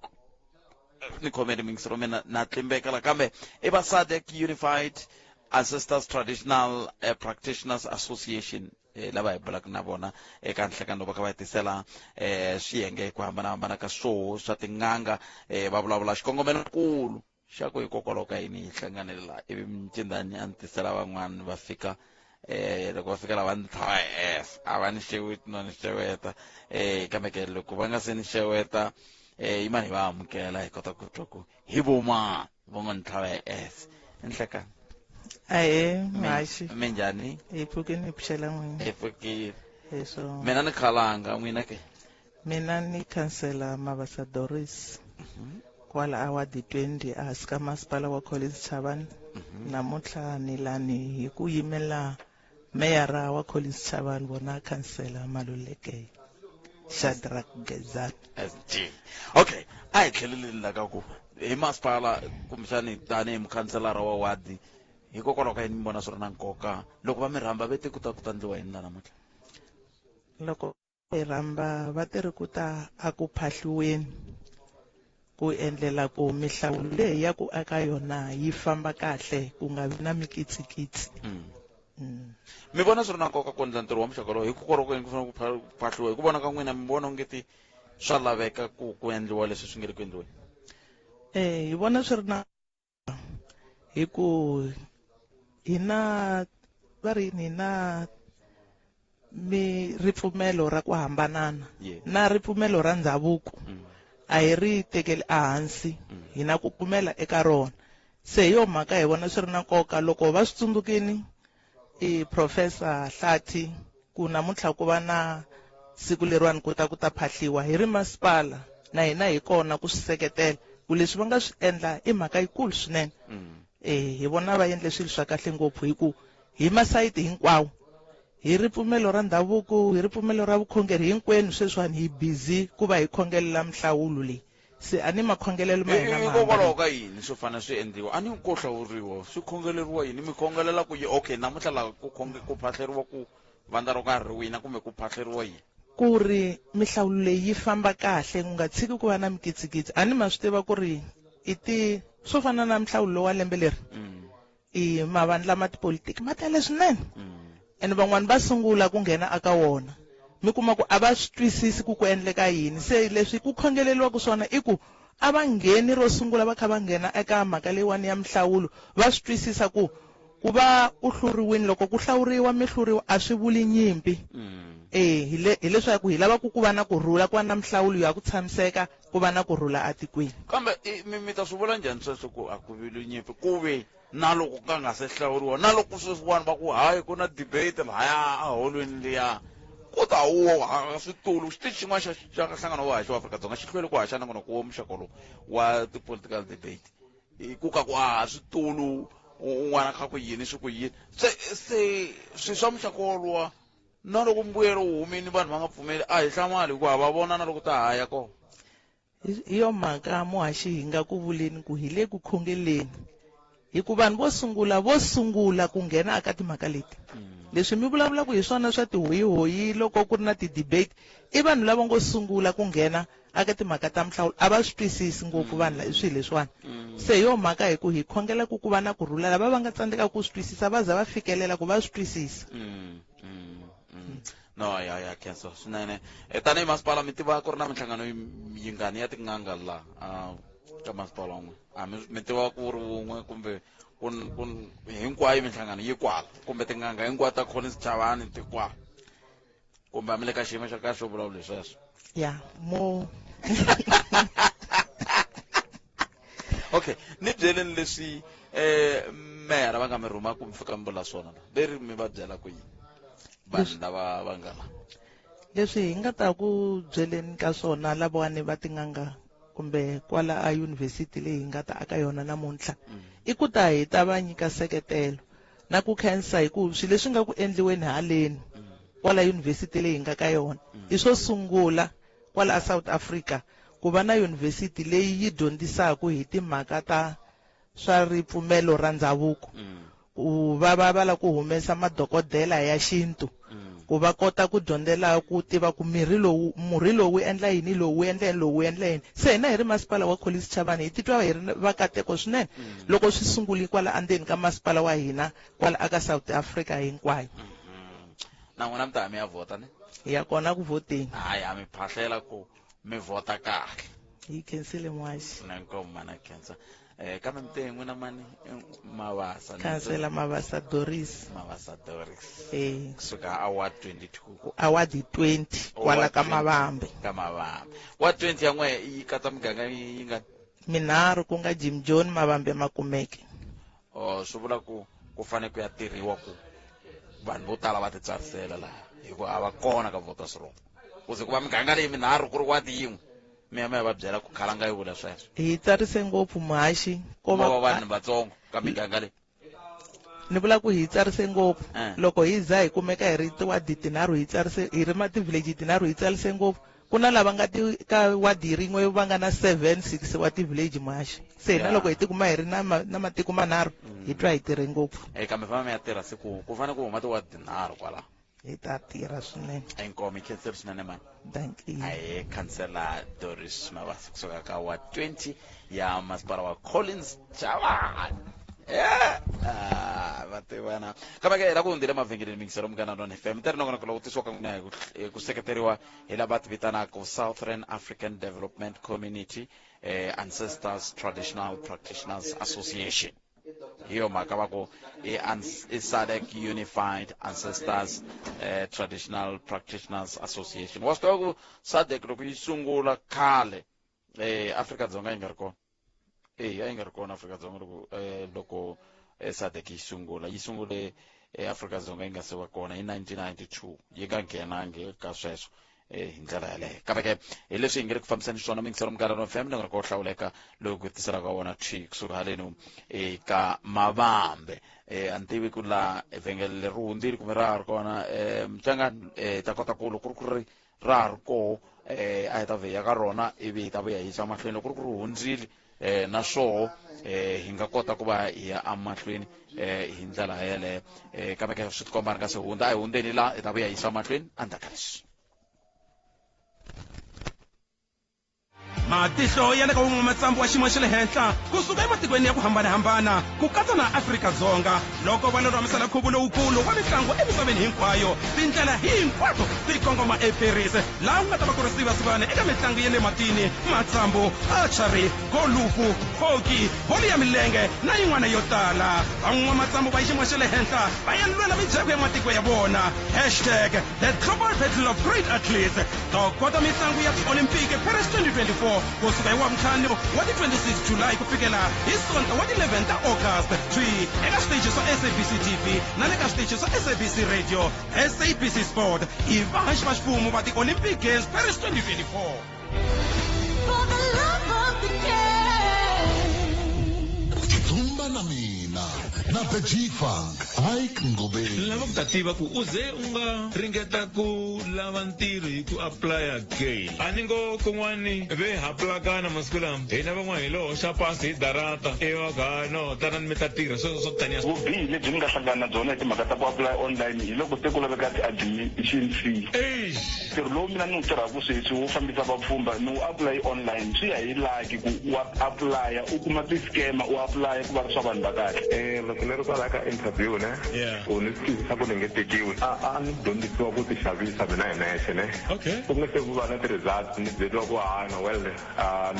ni khomeni mingiselo mina na tlimbeka la kambe i va SADC Unified Ancestors Traditional Practitioners Association lava hi bulaka na vona eka nhlekano va kha va tisela swiyenge ku hambanahambana ka swoho swa tin'anga va vulavula xikongomelonkulu xa ku hikokwalaho ka yini hi hlanganile laha ivi mcindani a ni tisela van'wani va fika loko va fika lava ni tlhava s a va ni xeweti no ni xeweta kambe ke loko va nga se ni xeweta yimani hi va amukela hi kota ku twa ku hi vomani va ngo ni tlhava s nhlekani. Ahee, muhaxi. Minjhani? Hi pfukile hi pfuxela n'wina. Hi pfukile. Hi swona. Mina ni khalanga n'wina ke? Mina ni khansela Mabasa Doris kwala a wadi 20 ehansi ka masipala wa Collins Chabane. Namuntlha ni lani hi ku yimela meyara wa Collins Chabane vona khansela Maluleke Shadrack Gezani. SG. Okay, a hi tlheleleni la ka ku hi masipala kumbexani tanihi mukhanselara wa wadi hikokwalaho ka yini mi vona swi ri na nkoka loko va mi rhamba ve te ku ta ku ta ndliwa yini la namuntlha? Loko hi rhamba va ti ri ku ta a ku phahliweni ku endlela ku mihlawulo leyi ya ku aka yona yi famba kahle ku nga vi na mikitsikitsi. Mi vona swi ri na nkoka ku endla ntirho wa muxaka lowu hikokwalaho ka yini ku fanele ku phahliwa? Hi ku vona ka n'wina mi vona ongeti swa laveka ku ku endliwa leswi swi nge le ku endliweni? Hi vona swi ri na hi ku hina va ri yini na mi ripfumelo ra ku hambanana na ripfumelo ra ndhavuko a hi ri tekeli ehansi hina ku pfumela eka rona. Se hi yo mhaka hi vona swi ri na nkoka loko va swi tsundzukini i Professor Hlathi ku namuntlha ku va na siku leriwani ku ta ku ta phahliwa hi ri masipala na hina hi kona ku swi seketela ku leswi va nga swi endla i mhaka yikulu swinene. Hi vona va endle swilo swa kahle ngopfu hi ku hi masayiti hinkwawo hi ripfumelo ra ndhavuko hi ripfumelo ra vukhongeri hinkwenu sweswiwani hi busy ku va hi khongelela mihlawulo leyi. Se a ni makhongelelo ma hina ma hikokwalaho ka yini swo fanele swi endliwa? A ni ko hlawuriwa swi khongeleriwa yini? Mi khongelela ku yi okay namuntlha laha ku ku phahleriwa ku vandla ro karhi ri wina kumbe ku phahleriwa yini? Ku ri mihlawulo leyi yi famba kahle ku nga tshiki ku va na mikitsikitsi. A ni ma swi tiva ku ri i ti swo fana na mihlawulo wa lembe leri i mavandla ma tipolitiki ma tele swinene ene van'wani va sungula ku nghena aka wona mi kuma ku a va swi twisisi ku ku endleka yini. Se leswi ku khongeleriwaka swona i ku a va ngheni ro sungula va kha va nghena eka mhaka leyiwani ya mihlawulo va swi twisisa ku ku va u hluriwini loko ku hlawuriwa mi hluriwa a swi vuli nyimpi. Hileswaku hi lava ku ku va na kurhula ku va na mihlawulo ya ku tshamiseka ku va na kurhula atikweni. Kambe mi ta swi vula njhani sweswo ku a ku vile nyimpi ku ve na loko ka nga se hlawuriwa na loko sweswiwani va ku hayi ku na debate lahaya eholweni liya ku ta huwa switulu xitichi xin'wana xa nhlangano wa haxa wa Afrika-Dzonga xi hlwele ku haxa nongonoko wa muxaka lowu wa ti-political debate ku ka ku a switulu un'wana kha ku yini swi ku yini se se swi swa muxaka woluwa na loko mbuyelo wu humini vanhu va nga pfumeli a hi hlamali hikuva va vona na loko ta haya kona. Hi yo mhaka muhaxi hi nga ku vuleni ku hi le ku khongeleni hi ku vanhu vo sungula ku nghena aka timhaka leti leswi mi vulavulaka hi swona swa tihoyihoyi loko ku ri na ti-debate i vanhu lava ngo sungula ku nghena aka timhaka ta mihlawulo a va swi twisisi ngopfu vanhu la swilo leswiwani. Se hi yo mhaka hi ku hi khongela ku ku va na kurhula lava va nga tsandzekaka ku swi twisisa va za va fikelela ku va swi twisisa. No ya khensa swinene. Tanihi masipala mi tiva ku ri na minhlangano yingani ya tin'anga la ka masipala wun'we? A mi tiva ku ri wun'we kumbe ku hinkwayo minhlangano yi kwala kumbe tin'anga hinkwato ta Collins Chabane ti kwala kumbe a mi le ka xiyimo xa kahle xo vulavula hi sweswo? Ya mo Okay, ni byeleni leswi meyara va nga mi rhuma ku mi fika mi vula swona la leri mi va byela ku yini vanhu lava va nga la? Leswi hi nga ta ku byeleni ka swona lavawani va tin'anga kumbe kwala a yunivhesiti leyi hi nga ta aka yona namuntlha i ku ta hi ta va nyika seketelo na ku khensa hi ku swilo leswi nga ku endliweni haleni kwala yunivhesiti leyi hi nga ka yona i swo sungula kwala a South Africa ku va na yunivhesiti leyi yi dyondzisaka hi timhaka ta swa ripfumelo ra ndhavuko ku va va va lava ku humesa madokodela ya xintu. Ku va kota ku dyondzela ku tiva ku mirhi lowu murhi lowu wu endla yini lowu wu endla yini lowu wu endla yini. Se hina hi ri masipala wa Collins Chabane hi titwa hi ri vakateko swinene loko swi sunguli kwala endzeni ka masipala wa hina kwala aka South Africa hinkwayo. Na n'wina mi ta ya mi ya vhota ne? Hi ya kona ku vhoteni. Hayi a mi phahlela ku mi vhota kahle. Hi khensile n'waxi. Na inkomu mana khensa. Kambe mi te n'wina mani Mavasa. Khansela Mavasa Doris. Mavasa Doris. Kusuka a ward 22. A ward 20 kwala ka Mavambe. Ka Mavambe. Ward 20 ya n'we yi katsa miganga yi nga minharhu ku nga Jim John Mavambe Makumeke. Oh, swi vula ku ku fanele ku ya tirhiwa ku vanhu vo tala va titsarisela laha hikuva a va kona ka voters roll. Ku ze ku va miganga leyi minharhu ku ri ward yin'we. Mi ya mi ya va byela ku khalanga yi vula sweswo. Hi tsarise ngopfu muhaxi ko va vanhu vatsongo ka miganga leyi. Ni vula ku hi tsarise ngopfu. Loko hi za hi kumeka hi ri tiwadi tinharhu hi tsarise hi ri ma ti-village tinharhu hi tsarise ngopfu. Ku na lava nga ti ka wadi rin'we va nga na 7 6 wa ti-village muhaxi. Se hina loko hi tikuma hi ri na na matiko manharhu hi twa hi tirhe ngopfu. Kambe famba mi ya tirha se ku ku fanele ku huma tiwadi tinharhu kwalaho. Hi ta tirha swinene. Inkomu yi khensile swinene mani. Thank you. Ahe khansela Doris Mavasa kusuka ka ward 20 ya masipala wa Collins Chabane. Va tivana. Kambe ke la ku hundzile mavhengeleni mingiselo Munghana Lonene FM. Ta ri nongonoko lowu tisiwaka n'wina hi ku seketeriwa hi lava ti vitanaka Southern African Development Community Ancestors Traditional Practitioners Association. Hi yo mhaka va ku i i SADC Unified Ancestors Traditional Practitioners Association. Wa swi tiva ku SADC loko yi sungula khale Afrika-Dzonga yi nga ri kona. A yi nga ri kona Afrika-Dzonga loko loko SADC yi sungula. Yi sungule Afrika-Dzonga yi nga se va kona hi 1992 yi nga nghenangi ka sweswo hi ndlela yaleyo. Kambe ke hi leswi hi nge ri ku fambiseni swona mingiselo Munghana Lonene FM nongonoko wo hlawuleka lowu ku tiselaka wona thwi kusuka halenu eka Mavambe. A ni tivi ku la vhengele leri hundzile kumbe ra ha ri kona Mchangani ta kota ku loko ku ri ku ri ra ha ri koho a hi ta vheya ka rona ivi hi ta vuya hi yisa mahlweni. Loko ku ri ku ri hundzile na swoho hi nga kota ku va hi ya emahlweni hi ndlela yeleyo. Kambe ke swi tikomba ri nga se hundza, a hi hundzeni la hi ta vuya hi yisa mahlweni endzhaku ka leswi. Matihlo ya le ka van'wamatsambu wa xiyimo xa le henhla kusuka ematikweni ya ku hambanahambana ku katsa na Afrika-Dzonga loko va lulamisela nkhuvo lowukulu wa mitlangu emisaveni hinkwayo. Tindlela hinkwato ti kongoma eParis laha ku nga ta va ku ri sivasivana eka mitlangu ya le matini, matsambu, archery, golufu, hockey, bolo ya milenge na yin'wana yo tala. Van'wamatsambu va xiyimo xa le henhla va ya lwela mijeko ya matiko ya vona. Hashtag The Global Battle of Great Athletes. Tokota mitlangu ya Tiolimpiki Paris 2024 kusuka hi Wavuntlhanu wa ti 26 July ku fikela hi Sonta wa ti 11 ta August thwi eka switichi swa SABC TV na le ka switichi swa SABC Radio. SABC Sport i vahaxi va ximfumo va ti-Olympic Games Paris 2024. For the love of the game. Dzumba na mina na The G-Funk Ike Ngobeni. Ni lava ku ta tiva ku u ze u nga ringeta ku lava ntirho hi ku applya ke? A ni ngo kun'wani ve ha plakana masiku lama, hina van'wana hi lo hoxa pasi hi darata, ivi va ku ha no tanani mi ta tirha, sweswo swa ku taniya. Vubihi lebyi ni nga hlangana na byona hi timhaka ta ku apply online hi loko se ku laveka ti-admission fee. Eish! Ntirho lowu mina ni wu tirhaka sweswi wo fambisa vapfhumba ni wu apply online, swi ya hi lucky ku wa apply u kuma ti-scammer u apply ku va ri swa vanhu va kahle. Loko ni ri kwalaya ka interview ne, ku ni swi twisisa ku ni nge tekiwi, a ni dyondzisiwa ku ti xavisa mina hi nexe ne. Ku nga se ku va na ti-results ni byeriwa ku ha no well,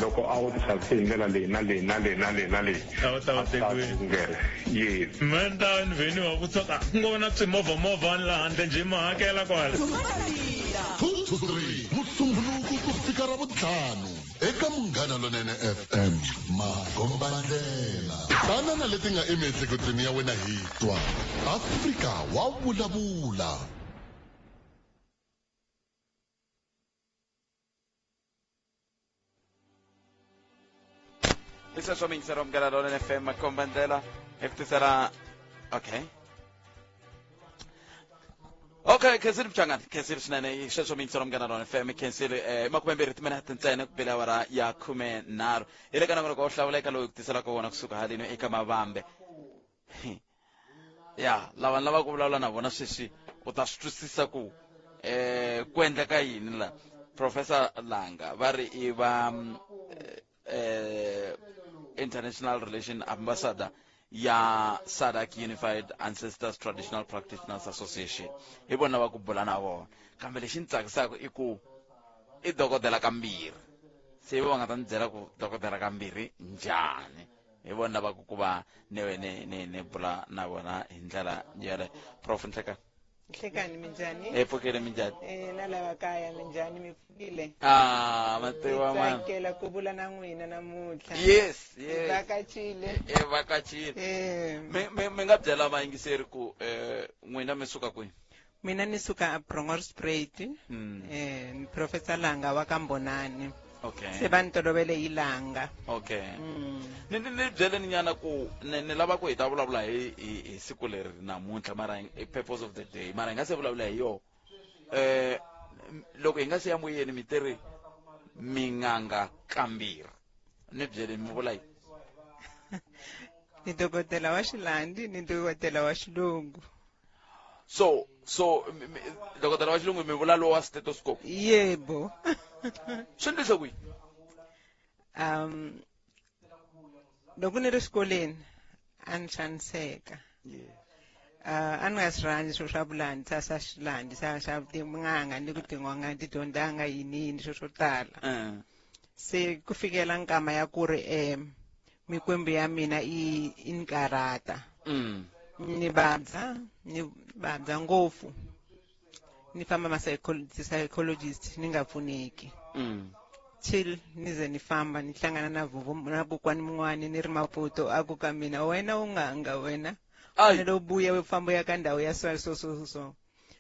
loko a wu ti xavise hi ndlela leyi na leyi na leyi na leyi na leyi, A wu ta va a swi ta tekiwile. lunghela. Yes. Mehe ni ta ni vhe ni va vutisa ku, a ku ngo va na swimovha-movhani laha handle njhe ma hakela kwala? 2 to 3 Musumbhunuku ku fika Ravuntlhanu eka Munghana Lonene FM. Makombandlela. Tana na leti nga emiehleketweni ya wena hi twa. Afrika wa vulavula. I sweswo mingisero Munghana Lonene FM Makombandlela hi ku tisela okay. Okay, khensile Mchangani, khensile swinene hi sweswo mingisero Munghana Lonene FM khensile makumembirhi timinete ntsena ku bile awara ya 13. Hi le ka nongonoko wo hlawuleka lowu hi ku tiselaka wona kusuka haleno eka Mavambe. Ya, lava ni lavaka ku vulavula na vona sweswi U ta swi twisisa ku ku endleka yini la. Professor Langa va ri i va International Relation Ambassador ya SADC Unified Ancestors Traditional Practitioners Association. Hi vona va ku bula na vona. Kambe lexi ni tsakisaka i ku i dokodela kambirhi. Se va nga ta ni byela ku dokodela kambirhi njhani. Hi vona va ku ku va ni ni ni ni bula na vona hi ndlela yaleyo. Prof Nhlekani. Nhlekani, minjhani? Hi pfukile, minjhani? Na lava kaya, minjhani? Mi pfukile? Ah, mativa mani. Tsakela ku vula na n'wina namuntlha. Yes, yes. Hi vhakachile. Hi vhakachile. Mi nga byela vayingiseri ku n'wina mi suka kwihi? Mina ni suka a Bronkhorstspruit. Ni Professor Langa wa ka Mbonani. Okay. Se va ni tolovele hi Langa. Okay. Ni byeleni nyana ku ni lava ku hi ta vulavula hi siku leri namuntlha, mara hi purpose of the day, mara hi nga se vulavula hi yona. Loko hi nga se ya moyeni mi teri min'anga kambirhi. Ni byeleni mi vula yini? Ni dokodela wa xilandi, ni dokodela wa xilungu. So dokodela wa xilungu mi vula lowa stethoscope? Yebo. Swi endlise ku yini? Loko ni ri xikolweni a ni xaniseka. A ni nga swi rhandzi swilo swa vulandi, swa xilandi, swa tin'anga ni ku tin'anga ti dyondzanga yini yini, swilo swo tala. Se ku fikela nkama ya ku ri mikwembu ya mina i ni karhata. Ni vabya, ni vabya ngopfu. Ni famba ma psychologist ni nga pfuneki. Till ni ze ni famba ni hlangana na vuvu na kokwani mun'wani ni ri Maputo, a ku ka mina wena u nganga wena. Ai. Fanele u buya u famba u ya ka ndhawu ya so so so so.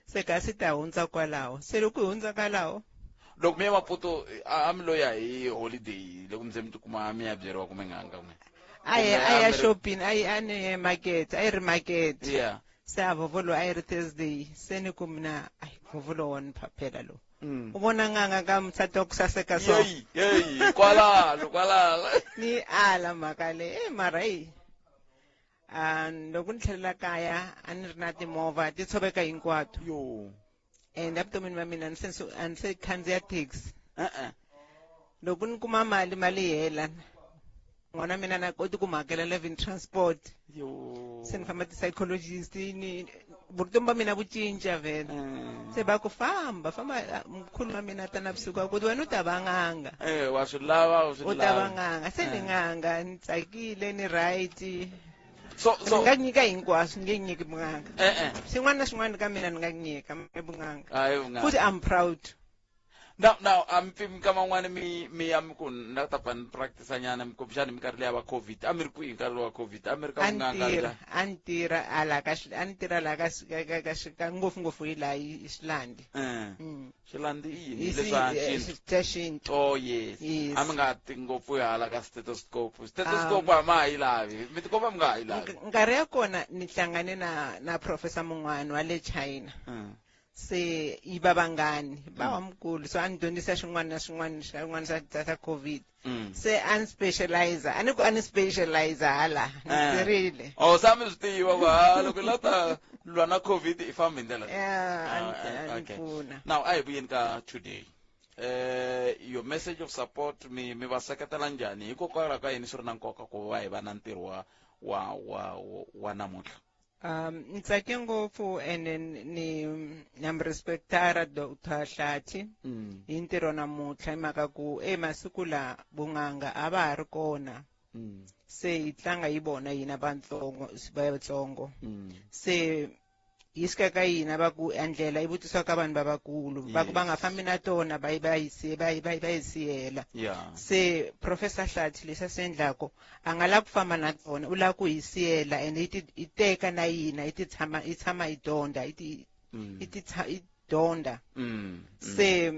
Se kasi ta hundza kwalaho. Se loko hi hundza kwalaho, loko mi ya Maputo, a mi lo ya hi holiday, loko mi ze mi tikuma mi ya byeriwa ku mi nganga n'we? A hi, Kumbe a ya a mi ri shopping, a yi, a ni ye market, a yi ri market. Yeah. Se a vovolo a yi ri Thursday, se ni ku mina, ai, vovolo wa ni phaphela lowu. U vona nganga ka musati wa ku saseka so. Yeyi, yeyi, kwalano, kwalano. Ni ala mhaka leyi, mara eyi. Loko ni tlhelela kaya, a ni ri na timovha, ti tshoveka hinkwato. Yo. And evuton'wini va mina, a ni se khandziya taxi. E-e. Loko ni kuma mali, mali yi hela. N'wana mina na koti ku mu hakela living transport. Yo. Se ni famba ti-psychologist, ni vutomi bya mina vu cinca vhele. Se va ku famba, famba, mkhulu wa mina ta navusiku a ku wena u ta va n'anga. Wa swi lava, u swi U ta va lava. n'anga. Se ni n'anga, ni tsakile, ni right. So, so Ni nga nyika hinkwaswo, ni nge nyiki vun'anga. E-e. Xin'wana na xin'wana ka mina ni nga nyika vun'anga. Hayi, vun'anga. Futhi I'm proud. Now, now, a mi pfi minkama yin'wana mi ya mi ku na ta pfa ni practice nyana, mi kumbexani minkarhi leya va COVID. A mi ri kwihi nkarhi wa COVID? A mi ri ka A ni vun'anga tirha, njhani? a ni tirha a la ka a ni tirha la ka ka, ka, ka ka ngopfungopfu hi laha hi Xilandi. Xilandi i yini? Hi Leswi a xintu. xa xintu. Oh, yes. Yes. A mi nga ti ngopfu hi hala ka stethoscope. Stethoscope a ma ha yi lavi. Mi tikomba mi nga ha yi lavi. Nkarhi ya kona ni hlangane na professor mun'wana wa le China. Se yi va vangani, va wa mukulu, so a ni dyondzisa xin'wana na xin'wana, xin'wana swa COVID. Se a ni specializer, a ni ku a ni specializer hala, ni tirhile. Oh, se a mi swi tiva ku, loko hi la ta lwa na COVID i fambi hi ndlela leyi. Yeah, a ni a ni Okay. pfuna. Now, a hi vuyeni ka today. Your message of support, mi va seketela njhani? Hikokwalaho ka yini swi ri na nkoka ku va hi va na ntirho wa namuntlha? Ni tsake ngopfu and ni na mi respectara Doctor Hlathi hi ntirho namuntlha, hi mhaka ku masiku la vun'anga a va ha ri kona. Se hi tlanga hi vona hina vatsongo. Se yi suka ka hina va ku endlela yi vutisiwa ka vanhu lavakulu, va ku va nga fambi na tona, va yi, va yi siye, va yi, va yi, va yi siyela. Se Professor Hlathi leswi a swi endlaka, a nga lavi ku famba na tona, u lava ku hi siyela and yi ti, yi teka na hina, yi ti tshama, yi tshama yi dyondza, yi ti, yi ti tsha, yi dyondza. Se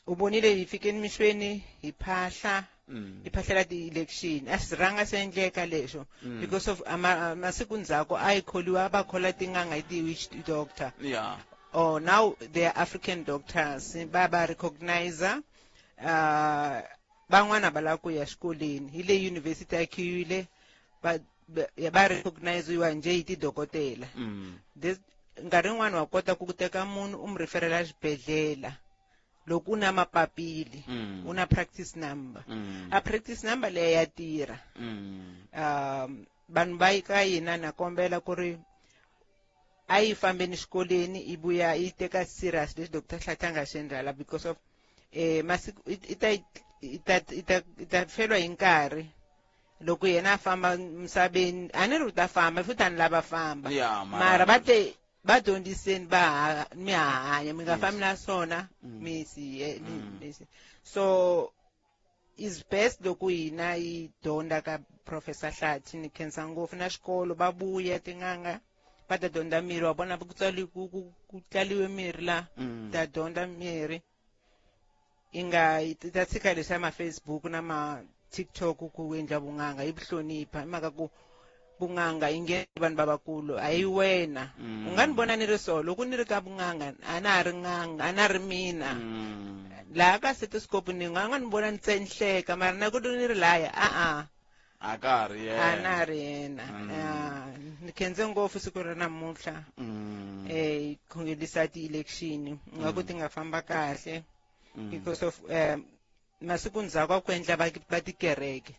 u vonile hi fike mixweni hi phahla, hi phahlela ti-election. A swi rhanga swi endleka leswo. Because of masiku ndzhaku a yi kholiwa, a va khola tin'anga hi ti-witch doctor. Oh, now they are African doctors, va va recognizer. Van'wana va lava ku ya xikolweni, hi le university ya khiwile, va recogniziwa njhe hi tidokotela. This, Nkarhi wun'wani wa kota ku teka munhu u n'wi referela xibedhlele loko u na mapapili, u na practice number. A practice number leyi ya tirha. Vanhu va ka hina na kombela ku ri a yi fambeni xikolweni, i vuya yi teka serious leswi Dr Hlathi a nga swi endla, because of masiku i ta i ta i ta i ta feriwa hi nkarhi loko yena a famba misaveni. A ni ri u ta famba futhi, a ni lava famba. Ya, mara va te va dyondziseni va ha mi ha hanya, mi nga fambi na swona, mi si mi si. So is best loko hina yi dyondza ka Professor Hlathi. Ni khensa ngopfu na xikolo, va vuya tin'anga va ta dyondza mirhi. Wa vona ku tsali ku tlaliwe mirhi la. Ta dyondza mirhi, i nga yi ta tshika leswi ma Facebook na ma TikTok ku endla vun'anga hi vuhlonipha, hi mhaka ku vun'anga yi nge vanhu lavakulu, a yi wena. U nga ni vona ni ri so, loko ni ri ka vun'anga a na ha ri n'anga, a na ri mina. Laha ka stethoscope ni nga ni vona ni hleka, mara na ku ni ri laya a-a. A ka ha ri a yena. Na ha ri yena. Ah, ni khense ngopfu siku ra namuntlha. Hi khongelisa ti-election nga ku ti nga famba kahle, because of masiku ndzhaku a ku endla va tikereke.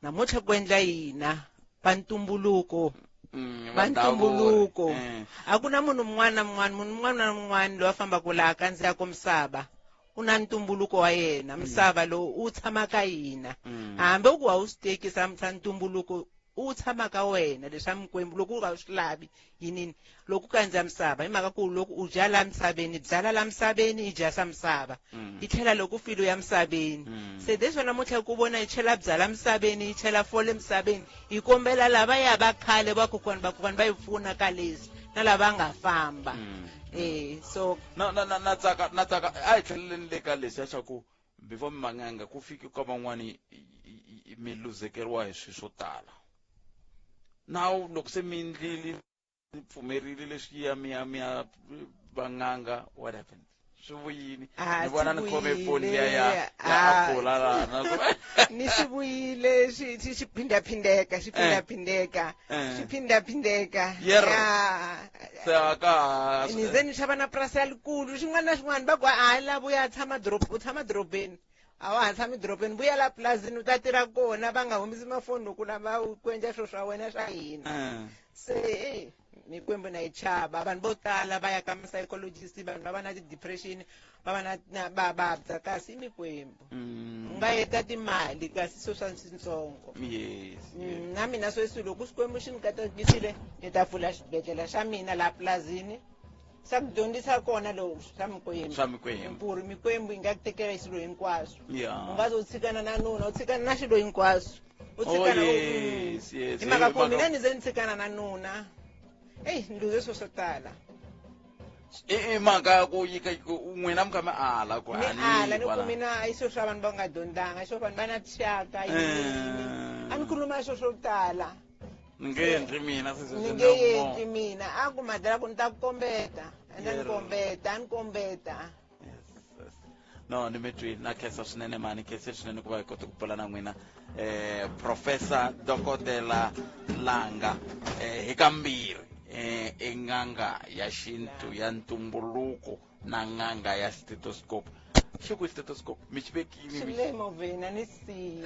Namuntlha ku endla hina va ntumbuluko. Va ntumbuluko. A ku na munhu un'wana na un'wana, munhu un'wana na un'wana loyi a fambaka laha kandziyaka misava u na ntumbuluko wa yena. Misava lowu wu tshama ka hina. Hambi u ku a wu swi teki swa ntumbuluko, u tshama ka wena leswa mikwembu loko u nga swi lavi yinini loko u kandziya misava, hi mhaka ku loko u dya la misaveni, byala la misaveni, i dya swa misava. Yi tlhela loko u file u ya misaveni. Se leswi namuntlha ku vona yi chela byala misaveni, yi chela fole misaveni, hi kombela lava ya va khale, vakokwani, vakokwani va yi pfuna ka leswi na lava nga famba. So Na tsaka, na tsaka. A hi tlheleleni le ka leswiya swa ku before mi man'anga ku fiki ka van'wani mi luzekeriwa hi swilo swo tala. Now loko se mi ndlile, mi pfumerile leswiya, mi ya van'anga, what happened? Swi vuyini? Ah, ni vona swi ni khome foni liya ya vuyile. ya Ah. apula lana. Ni swi vuyile, swi phindhaphindeka, swi phindhaphindeka. Swi phindhaphindeka. Yer. Ya. Se a ka ha Ni ze ni xava na purasi ya likulu, xin'wana na xin'wana va ku a la vuya tshama u tshama dorobeni, a wa ha tshami dorobeni, vuya la purasini u ta tirha kona, va nga humesi mafoni loko u lava ku endla swilo swa wena swa hina. Se mikwembu na yi chava. Vanhu vo tala va ya ka ma-psychologist, vanhu va va na ti-depression, va va na va vabya, kasi i mikwembu. U nga heta timali, kasi swo swa switsongo. Na mina sweswi loko Xikwembu xi ni katekisile, ni ta pfula xibedhlele xa mina laha pulazini, swa ku dyondzisa kona lowu swa mikwembu. Swa mikwembu. Ku ri mikwembu yi nga ku tekela swilo hinkwaswo. U nga ze u tshikana na nuna, u tshikana na swilo hinkwaswo, u tshikana Oh, yes. Hi mhaka ku Hi mhaka- mina ni ze ni tshikana na nuna, eyi, ni luze swo tala. I mhaka ya ku yi ku n'wina mi kha mi ala ku Ni a ni ala ni ku kwala. mina i swilo swa vanhu va nga dyondzanga, i swilo vanhu va na tixaka yini, a ni khuluma swilo swo tala. Ni nge endli mina se Ni nge endli mina, a ku madala ku ni ta ku kombeta, a ni kombeta, a ni kombeta. No, ni mi twini. Na khensa swinene mani, khense swinene ku va hi kote ku bula na n'wina, Professor Dokodela Langa, hi kambirhi, i n'anga ya xintu ya ntumbuluko na n'anga ya stethoscope. Xi ku stethoscope mi xi vekini? Xi le movheni, a ni siyi.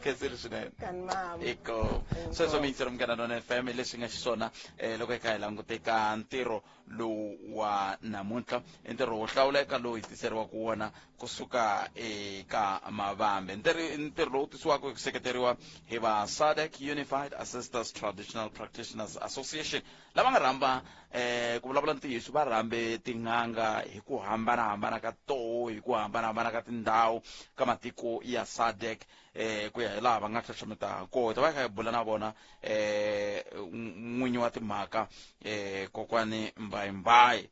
Khensile swinene. Kani mama. Iko sweswo, miyingiselo Munghana Lona FM, leswi nga xiswona loko hi kha hi languteka ntirho lowu wa namuntlha, i ntirho wo hlawuleka lowu hi tiseriwaka wona kusuka eka Mavambe. Ntirho lowu tisiwaka hi ku seketeriwa hi va SADC Unified Assisters Traditional Practitioners Association, lava nga rhamba, ku vulavula ntiyiso, va rhambe tin'anga hi ku hambanahambana ka toho, hi ku hambanahambana ka tindhawu ka matiko ya SADC, ku ya hi laha va nga xaxameta koho. Ta va kha hi bula na vona, n'winyi wa timhaka, kokwani Mbayimbayi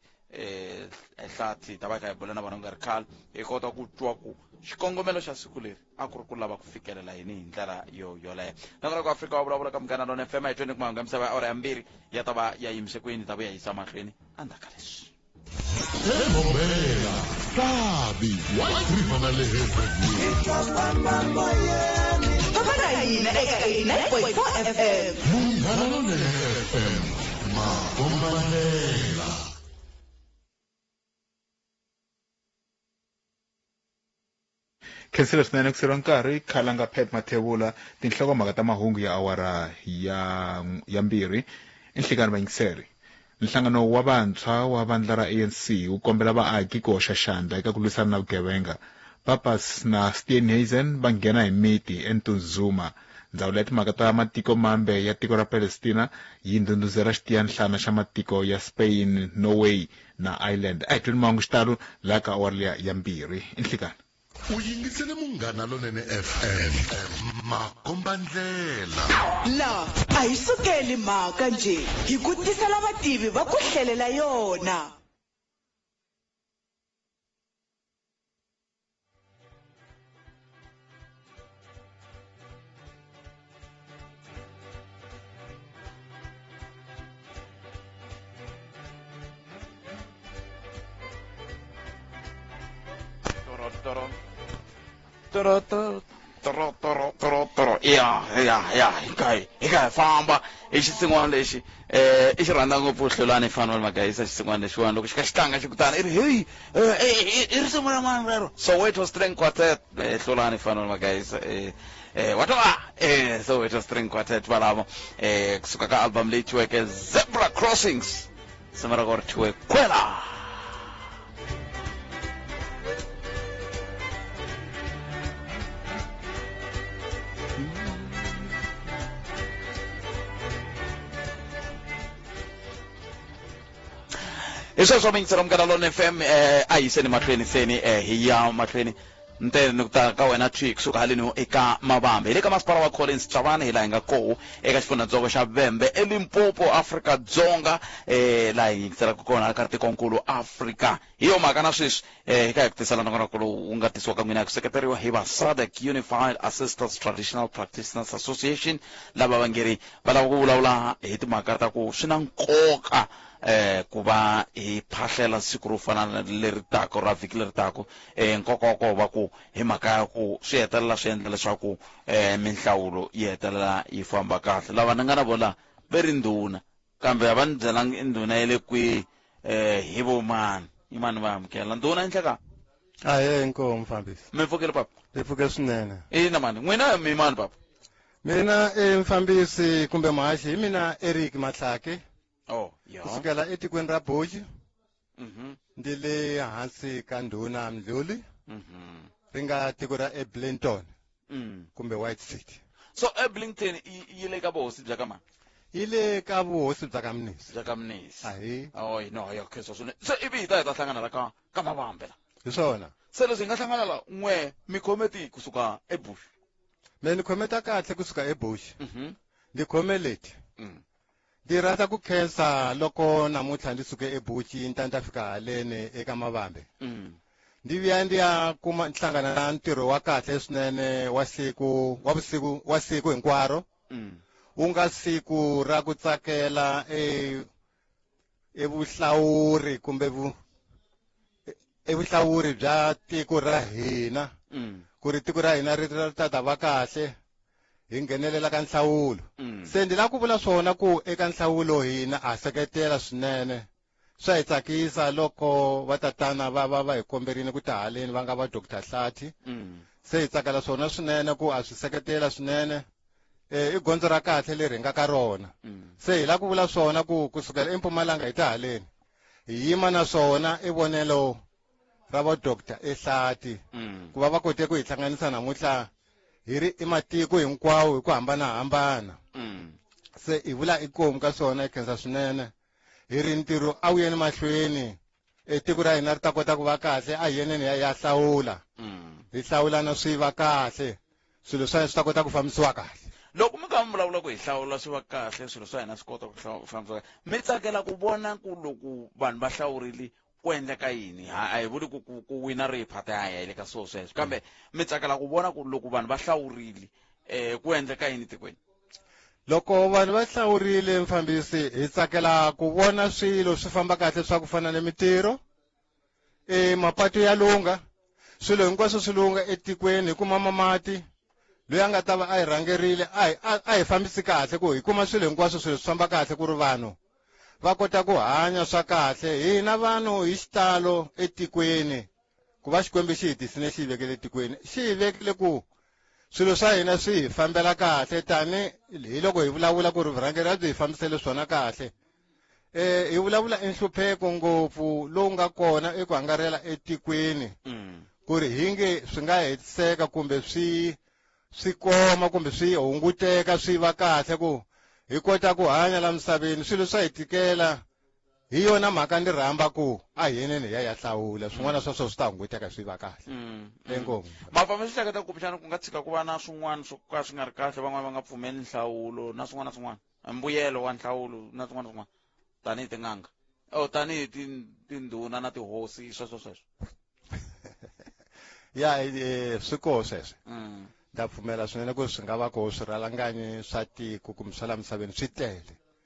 Hlathi, ta va kha hi bula na vona ku nga ri khale, hi kota ku twa ku xikongomelo xa siku leri a ku ri ku lava ku fikelela yini hi ndlela yo yoleyo. Nakona ku Afrika wa vulavula ka Munghana Lona FM, hi tweni ku mahungu ya misava ya awara ya 2 ya ta va ya yimise kwini, ta vuya yisa mahlweni endzhaku ka leswi. Emobela Kabi White River na le Hazyview. Famba na hina eka 89.4 FM. Munghana Lonene FM, makombandlela. Khensile swinene ku seriwa nkarhi khalanga Pat Mathebula tinhlokomhaka ta mahungu ya awara ya ya mbirhi i nhlikani vayingiseri nhlangano wa vantshwa wa vandla ra ANC wu kombela vaaki ku hoxa xandla eka ku lwisana na vugevenga Papas na Steenhuisen va nghena hi miti eNtuzuma ndzawulo ya timhaka ta matiko mambe ya tiko ra Palestina yi ndhundhuzela xitiyanhlana xa matiko ya Spain Norway na Ireland a hi tweni mahungu xitalo laha ka awara liya ya mbirhi i nhlikani U yingisele Munghana Lonene FM, makombandlela. La a hi sukeli mhaka njhe, hi ku tisela vativi va ku hlelela yona. Toro, toro. Toro, toro, toro, toro, toro. Ya, ya, ya, hi ka hi ka hi famba i xinsin'wana lexi i xi rhandza ngopfu Hlulani Fanuel Magayisa xinsin'wana lexiwani loko xi kha xi tlanga xi kutana i ri heyi i risimu ra mani rero Soweto String Quartet Hlulani Fanuel Magayisa wa twa Soweto String Quartet valavo kusuka ka album leyi thyiweke Zebra Crossings risimu ra kona ri thyiwe Kwela. Hi sweswo miyingiselo Munghana Lone FM a yiseni mahlweni seni hi ya mahlweni nte ni ku ta ka wena thwi kusuka haleni eka Mavambe hi le ka masipala wa Collins Chavani hi laha hi nga koho eka xifundzhantsongo xa Vhembe eLimpopo Afrika Dzonga laha hi yingiselaka kona ka tikonkulu Afrika hi yo mhaka na sweswi hi ka hi ku tisela nongonoko lowu wu nga tisiwa ka n'wina hi ku seketeriwa hi va SADC Unified Assistance Traditional Practitioners Association lava va ngeri va lava ku vulavula hi timhaka ta ku swi na nkoka ku va hi phahlela siku ro fana na leri taka ra vhiki leri taka nkoka wa kona va ku hi mhaka ya ku swi hetelela swi endla leswaku minhlawulo yi hetelela yi famba kahle lava ni nga na vona ve ri ndhuna kambe a va ni byelangi i ndhuna ya le kwihi hi vo mani i mani va amukela ndhuna enhleka Ahee, inkomu mfambisi. Mi pfukile papa? Hi pfuke swinene. Ina mani, n'wina mi mani papa? Mina i mfambisi kumbe muhaxi hi mina Eric Mahlake. Oh, ya. Kusukela etikweni ra Boji. Ndi le hansi ka ndhuna Mdluli. Ri nga tiko ra Eblinton. Kumbe White City. So Eblinton yi le ka vuhosi bya ka mani? Yi le ka vuhosi bya ka Mnisi. Bya ka Mnisi. Ahee. Oh, no, ya khensa swinene. Se ivi hi ta hi ta hlangana la ka ka Mavambe la. Hi swona. Se leswi hi nga hlangana la n'we mi khome tihi kusuka eBush? Mina ni khome ta kahle kusuka eBush. Ndi khome leti. Ndzi rhandza ku khensa loko namuntlha ndzi suke eBuchi ni ta ni ta fika haleni eka Mavambe. Ndzi vuya ndzi ya kuma nhlangana na ntirho wa kahle swinene wa siku wa vusiku wa siku hinkwaro. Wu nga siku ra ku tsakela e evuhlawuri kumbe vu evuhlawuri bya tiko ra hina. Ku ri tiko ra hina ri ta ta va kahle hi nghenelela ka nhlawulo. Se ndzi lava ku vula swona ku eka nhlawulo hina a seketela swinene. Swa hi tsakisa loko va tatana va va va hi komberile ku ta haleni va nga va Doctor Hlathi. Se hi tsakela swona swinene ku a swi seketela swinene. I gondzo ra kahle leri hi nga ka rona. Se hi lava ku vula swona ku kusukela eMpumalanga hi ta haleni. Hi yima na swona i vonelo ra va Doctor Ehlati. Ku va va kote ku hi hlanganisa namuntlha hi ri i matiko hinkwawo hi ku hambanahambana. Se hi vula inkomu ka swona hi khensa swinene. Hi ri ntirho a wu yeni mahlweni. Tiko ra hina ri ta kota ku va kahle a hi yeneni ya hlawula. Hi hlawulana swi va kahle. Swilo swa hina swi ta kota ku fambisiwa kahle. Loko mi kha mi vulavula ku hi hlawula swi va kahle, swilo swa hina swi kota ku fambisiwa kahle. Mi tsakela ku vona ku loko vanhu va hlawurile ku endleka yini? A hi vuli ku ku wina ri phata ya hi le ka swilo sweswo, kambe mi tsakela ku vona ku loko vanhu va hlawurile ku endleka yini tikweni? Loko vanhu va hlawurile mfambisi, hi tsakela ku vona swilo swi famba kahle swa ku fana ni mitirho, mapatu ya lungha, swilo hinkwaswo swi lungha etikweni, hi kuma mati, Loyi a nga ta va a hi rhangerile a hi fambisi kahle ku hi kuma swilo hinkwaswo, swilo swi famba kahle ku ri vanhu va kota ku hanya swa kahle. Hina vanhu hi xitalo etikweni, ku va Xikwembu xi hi tisile xi hi vekele etikweni, xi hi vekile ku swilo swa hina swi hi fambela kahle, tani hi loko hi vulavula ku ri vurhangeri a byi hi fambisele swona kahle. Hi vulavula enhlupheko ngopfu lowu nga kona eku hangarela etikweni, ku ri hi nge swi nga hetiseka kumbe swi koma kumbe swi hunguteka swi va kahle ku hi kota ku hanya la misaveni, swilo swa hi tikela. Hi yona mhaka ni rhamba ku a hi yeneni hi ya ya hlawula swin'wana swa swona swi ta hunguteka swi va kahle. Inkomu. Mafamba swi hleketa kumbexana ku nga tshika ku va na swin'wana swo ka swi nga ri kahle, van'wana va nga pfumeli nhlawulo na swin'wana na swin'wana, mbuyelo wa nhlawulo na swin'wana na swin'wana, tanihi tin'anga o tanihi tindhuna na tihosi, sweswo sweswo. Ya, swi koho sweswo. Ndza pfumela swinene ku swi nga va koho swirhalanganyi swa tiko kumbe swa la misaveni swi tele.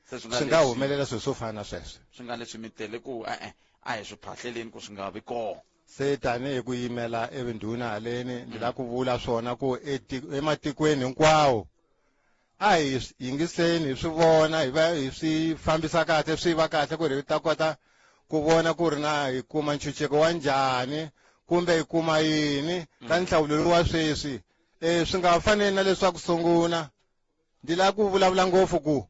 Se swi nga Swi nga leswi humelela swilo swo fana na sweswo. Swi nga leswi mi tele ku e-e, a hi swi phahleleni ku swi nga vi kona. Se tanihi ku yimela evindhuna haleni, ndzi lava ku vula swona ku ematikweni hinkwawo a hi yingiseni, hi swi vona, hi va hi swi fambisa kahle, swi va kahle ku ri hi ta kota ku vona ku ri na hi kuma ntshunxeko wa njhani kumbe hi kuma yini ka nhlawulo lowu wa sweswi. Swi nga faneli na leswaku sungula ndzi lava ku vulavula ngopfu ku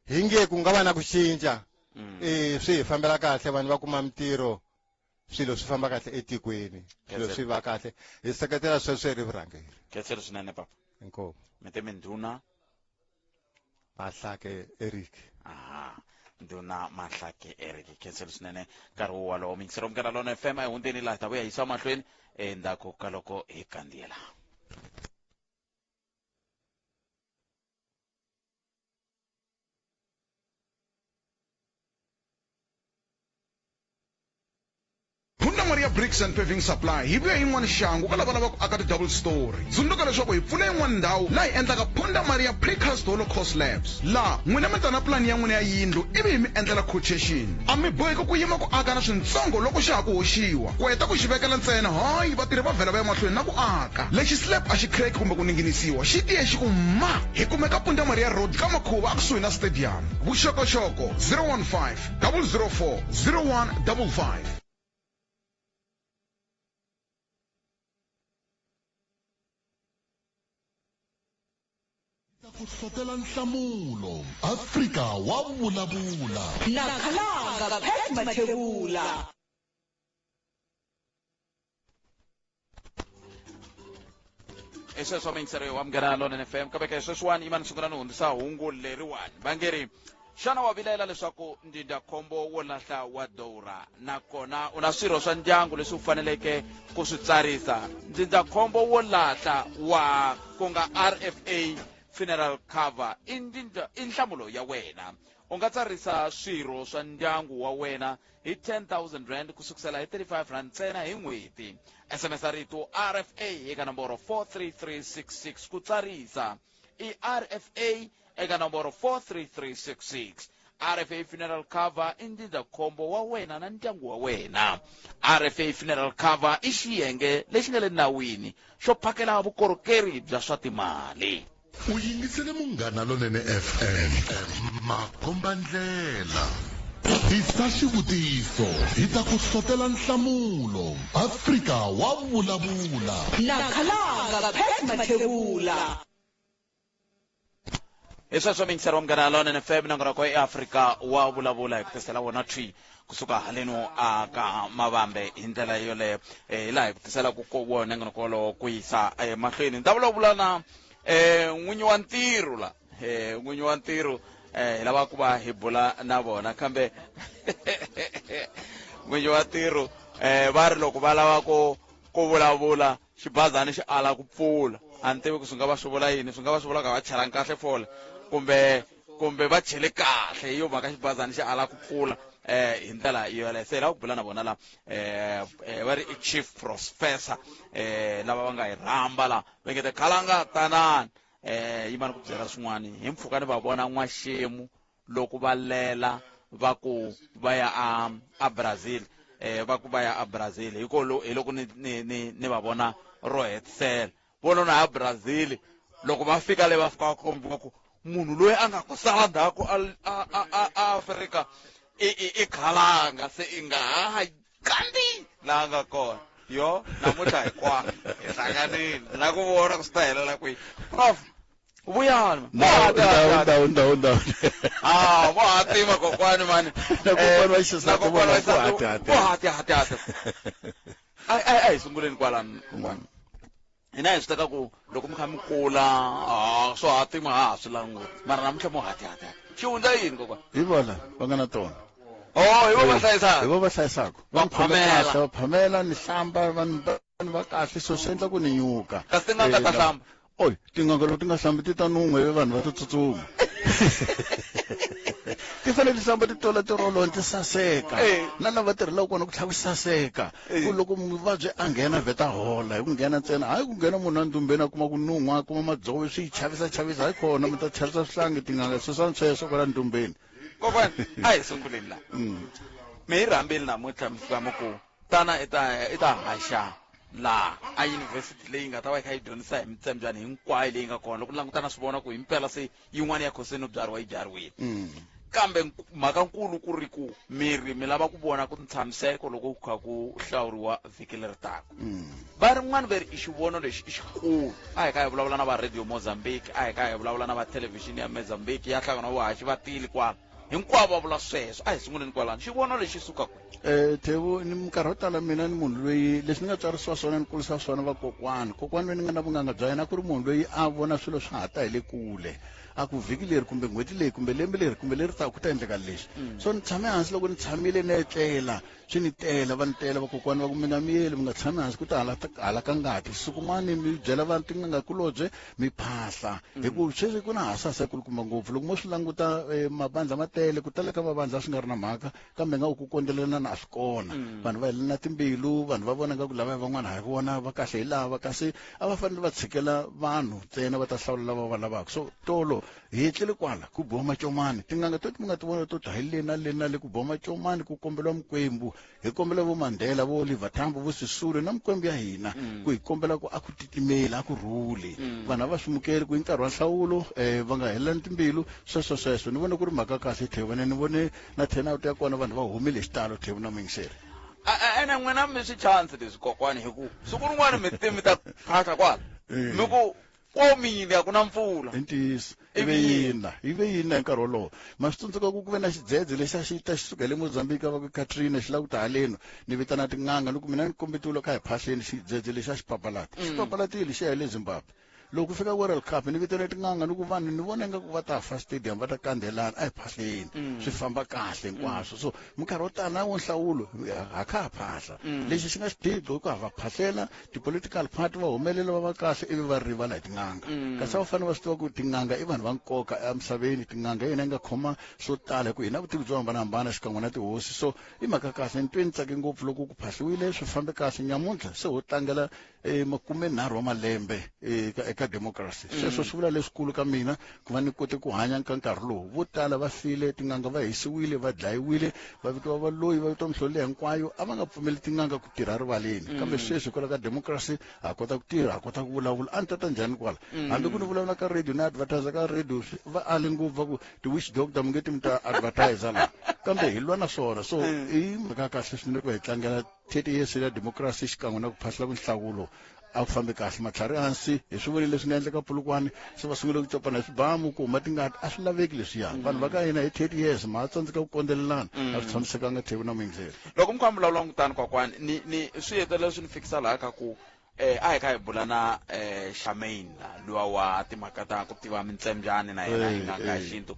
hi nge ku nga va na ku cinca. Swi hi fambela kahle, vanhu va kuma mintirho, swilo swi famba kahle etikweni, swilo swi va kahle, hi seketela sweswo hi ri vurhangeri. Khensile swinene papa. Inkomu. Mi te mindhuna Mahlake Eric. Aha, ndhuna Mahlake Eric, khensile swinene nkarhi wo walowo. Mingisero Munghana Lona FM, a hi hundzeni laha hi ta vuya yisa mahlweni endzhaku ka loko hi kandziyela. Punda Maria Bricks and Paving Supply hi vuya yin'wana xangu ka lava lavaka ku aka ti-double story. Tsundzuka leswaku hi pfule yin'wana ndhawu laha hi endlaka Punda Maria Precast Holocaust Labs. Laha n'wina mi ta na pulani ya n'wina ya yindlu ivi hi mi endlela quotation. A mi boheki ku yima ku aka na swintsongo loko xa ha ku hoxiwa. Ku heta ku xi vekela ntsena, hayi, vatirhi va vhela va ya mahlweni na ku aka. Lexi slab a xi crack kumbe ku ninginisiwa, xi tiye xi ku ma! Hi kumeka Punda Maria Road ka Makhuva a kusuhi na stadium. Vuxokoxoko 015 004 0155. Ku hlotela nhlamulo, Afrika wa vulavula. Na Khalanga Pat Mathebula. I sweswo miyingiselo wa Munghana Lonene FM, kambe ke sweswiwani yimani sungula ni hundzisa hungu leriwani va nge ri xana wa vilela leswaku ndzindzakhombo wo lahla wa durha, nakona u na swirho swa ndyangu leswi u faneleke ku swi tsarisa? Ndzindzakhombo wo lahla wa ku nga RFA Funeral Cover i ndzindza i nhlamulo ya wena. U nga tsarisa swirho swa ndyangu wa wena hi 10000 rand ku sukusela hi 35 rand ntsena hi n'hweti. SMS rito RFA eka nomboro 43366 ku tsarisa. I RFA eka nomboro 43366. RFA Funeral Cover i ndzindzakhombo wa wena na ndyangu wa wena. RFA Funeral Cover i xiyenge lexi nga le nawini xo phakela vukorhokeri bya swa timali. U yingisele Munghana Lonene FM, makombandlela. Tisa xivutiso, hi ta ku hlotela nhlamulo. Afrika wa vulavula. Na Khalanga Pat Mathebula. Hi sweswo miyingiseri wa Munghana Lonene FM, nongonoko eAfrika wa vulavula hi ku tisela wona thwi kusuka haleno a ka Mavambe hi ndlela yoleyo. Hi laha hi ku tiselaka ko wona nongonoko wolowo ku yisa emahlweni. Ni ta vulavula na n'winyi wa ntirho la, n'winyi wa ntirho, hi lava ku va hi bula na vona, kambe n'winyi wa ntirho va ri loko va lava ku vulavula xibazana xi ala ku pfula. A ni tivi ku swi nga va swi vula yini, swi nga va swi vula ku a va chelangi kahle fole kumbe va chele kahle, hi yo mhaka xibazana xi ala ku pfula hi ndlela yoleyo. Se hi lava ku bula na vona la, va ri i chief professor, lava va nga hi rhamba la va nge te Khalanga tanani, yimani ku byela swin'wani hi mpfhuka ni va vona n'waxemu loko va lela va ku va ya a Brazil, va ku va ya a Brazil hi ko hi loko ni va vona ro hetisela vona na ya Brazil Loko va fika le va fika va kombiwa ku munhu loyi a nga ku sala ndzhaku a Afrika i khalanga se i nga ha kandziyi laha nga kona. Yo namuntlha hinkwako hi hlanganile na ku vona ku swi ta helela kwihi. Prof, vuyani. Ndhawu ndhawu ndhawu. Ah, vo hatima kokwani mani. Na kokwani va xisati vona ku hati hati. Vo hati hati hati. A hi sunguleni kwalano kokwani. Hina hi swi teka ku loko mi kha mi kula swo hatima ha ha swi languti mara namuntlha mo hati hati hati. Xihundla yini kokwani? Hi vona va nga na tona. Oh, hi vo va hlayisaka. Hi vo va hlayisaka. Va phamela, va phamela ni hlamba vanhu va kahle so swi endla ku ni nyuka. Kasi tin'anga ta hlamba. Oy, tin'anga loko ti nga hlambi ti ta nun'hwa ivi vanhu va ti tsutsuma. Ti fanele ti hlamba ti tola tiroloni ti saseka. Na lava tirhelaka kona ku tlhela ku saseka. Ku loko muvabyi a nghena vheta hola hi ku nghena ntsena hayi ku nghena munhu endumbeni a kuma ku nun'hwa a kuma madzovo swi yi chavisa chavisa hayi khona mi ta chavisa swihlangi tin'anga susani sweswo kwala ndumbeni. Kokwani a hi sunguleni la. Mi hi rhambile namuntlha mi fika mi ku tana i ta i ta haxa laha a yunivhesiti leyi nga ta va yi kha yi dyondzisa hi mitsembyani hinkwayo leyi nga kona loko langutana swi vona ku himpela se yin'wana ya khoseni byariwa yi byariwile. Kambe mhaka nkulu ku ri ku miri mi lava ku vona ku ntshamiseko loko ku kha ku hlawuriwa vhiki leri taka. Va rin'wana va ri i xivono lexi i xikulu. A hi kha hi vulavula na va Radio Mozambique, a hi kha hi vulavula na va thelevhixini ya Mozambique ya hlangano wa vuhaxi va tile kwala. Hinkwavo va vula sweswo. A hi sunguleni kwalano. Xivono lexi suka kwihi? Thevu, ni minkarhi yo tala mina ni munhu loyi leswi ni nga tswarisiwa swona ni kurisiwa swona va kokwani. Kokwani loyi ni nga na vun'anga bya yena a ku ri munhu loyi a vona swilo swa ha ta hi le kule. A ku vhiki leri kumbe n'hweti leyi kumbe lembe leri kumbe leri taka ku ta endleka leswi. So ni tshame hansi loko ni tshamile ni etlela swi ni tela va ni tela vakokwani va ku mi nga miyeli mi nga tshami hansi ku ta hala ka ngati sukumani mi byela va tin'anga kulobye mi phahla. Hi ku sweswi ku na hasahasa kulukumba ngopfu loko mo swi languta mavandla ma tele ku tala ka mavandla swi nga ri na mhaka kambe nga ku kondzelelana a swi kona. Vanhu va helelana timbilu vanhu va vona nga ku lava van'wana ha vona va kahle hi lava kasi a va fanele va tshikela vanhu ntsena va ta hlawula lava va lavaka. So tolo hi etlele kwala ku biwa macomani tin'anga to ti mi nga ti vona to ta hi le na le na le ku biwa macomani ku kombeliwa mikwembu hi kombela vo Mandela vo Oliver Tambo vo Sisulu na mikwembu ya hina ku hi kombela ku a ku titimeli a ku rhuli. Vanhu a va swi mukeli ku hi nkarhi wa nhlawulo va nga helelani timbilu sweswo sweswo ni vone ku ri mhaka kahle Thevu ni vone na turnout ya kona vanhu va humile hi xitalo Thevu na muyingiseri. Ene n'wina mi swi chance leswi kokwani hi ku siku rin'wana mi te mi ta phahla kwala mi ku komile a ku na mpfula. I ntiyiso. I ve yina, i ve yina hi nkarhi wolowo. Ma swi tsundzuka ku ku ve na xidzedze lexi a xi ta xi suka hi le Mozambique va ku Katrina xi lava ku ta haleno ni vitana tin'anga ni ku mina ni kombetiwile kha hi phahleni xidzedze lexi a xi papalata. Xi papalatile xi ya hi le Zimbabwe. Loko ku fika World Cup ni vitane tin'anga ni ku vanhu ni vona ingaku va ta fa stadium va ta kandzelana a hi phahleni. Swi famba kahle hinkwaswo. So minkarhi yo tala na wo nhlawulo ha kha ha phahla. Lexi xi nga xiphiqo i ku ha va phahlela ti-political party va humelela va va kahle ivi va rivala hi tin'anga. Kasi a va fanele va swi tiva ku tin'anga i vanhu va nkoka emisaveni, tin'anga hi yona yi nga khoma swo tala hi ku hi na vutivi byo hambanahambana xikan'we na tihosi. So i mhaka kahle ni twe ni tsake ngopfu loko ku phahliwile swi fambe kahle nyamuntlha se ho tlangela 30 wa malembe eka democracy. Sweswo swi vula leswikulu ka mina ku va ni kote ku hanya ka nkarhi lowu. Vo tala va file, tin'anga va hisiwile, va dlayiwile, va vitiwa valoyi, va vitiwa mihlolo leyi hinkwayo, a va nga pfumeli tin'anga ku tirha rivaleni. Kambe sweswi hikwalaho ka democracy ha kota ku tirha, ha kota ku vulavula. A ni ta ta njhani kwala? Hambi ku ni vulavula ka radio ni advertise ka radio va ale ngopfu va ku ti-witch doctor mi nge ti mi ta advertise la. Kambe hi lwa na swona. So i mhaka kahle swinene ku hi tlangela 30 years ya democracy xikan'we na ku phahla nhlawulo a ku fambi kahle matlhari hansi hi swi vonile leswi nga endleka Polokwane se va sungule ku copana hi swibamu ku huma tingati a swi laveki leswiya. Vanhu va ka hina hi 30 years ma tsandzeka ku kondzelelana a swi tshamisekanga Thevu na muyingiseri. Loko mi kha mi vulavula kutani kokwani ni swi hetelela swi ni fikisa laha ka ku a hi kha hi bula na Charmaine luwa wa timhaka ta ku tiva mintsembyani na yena hi nga xintu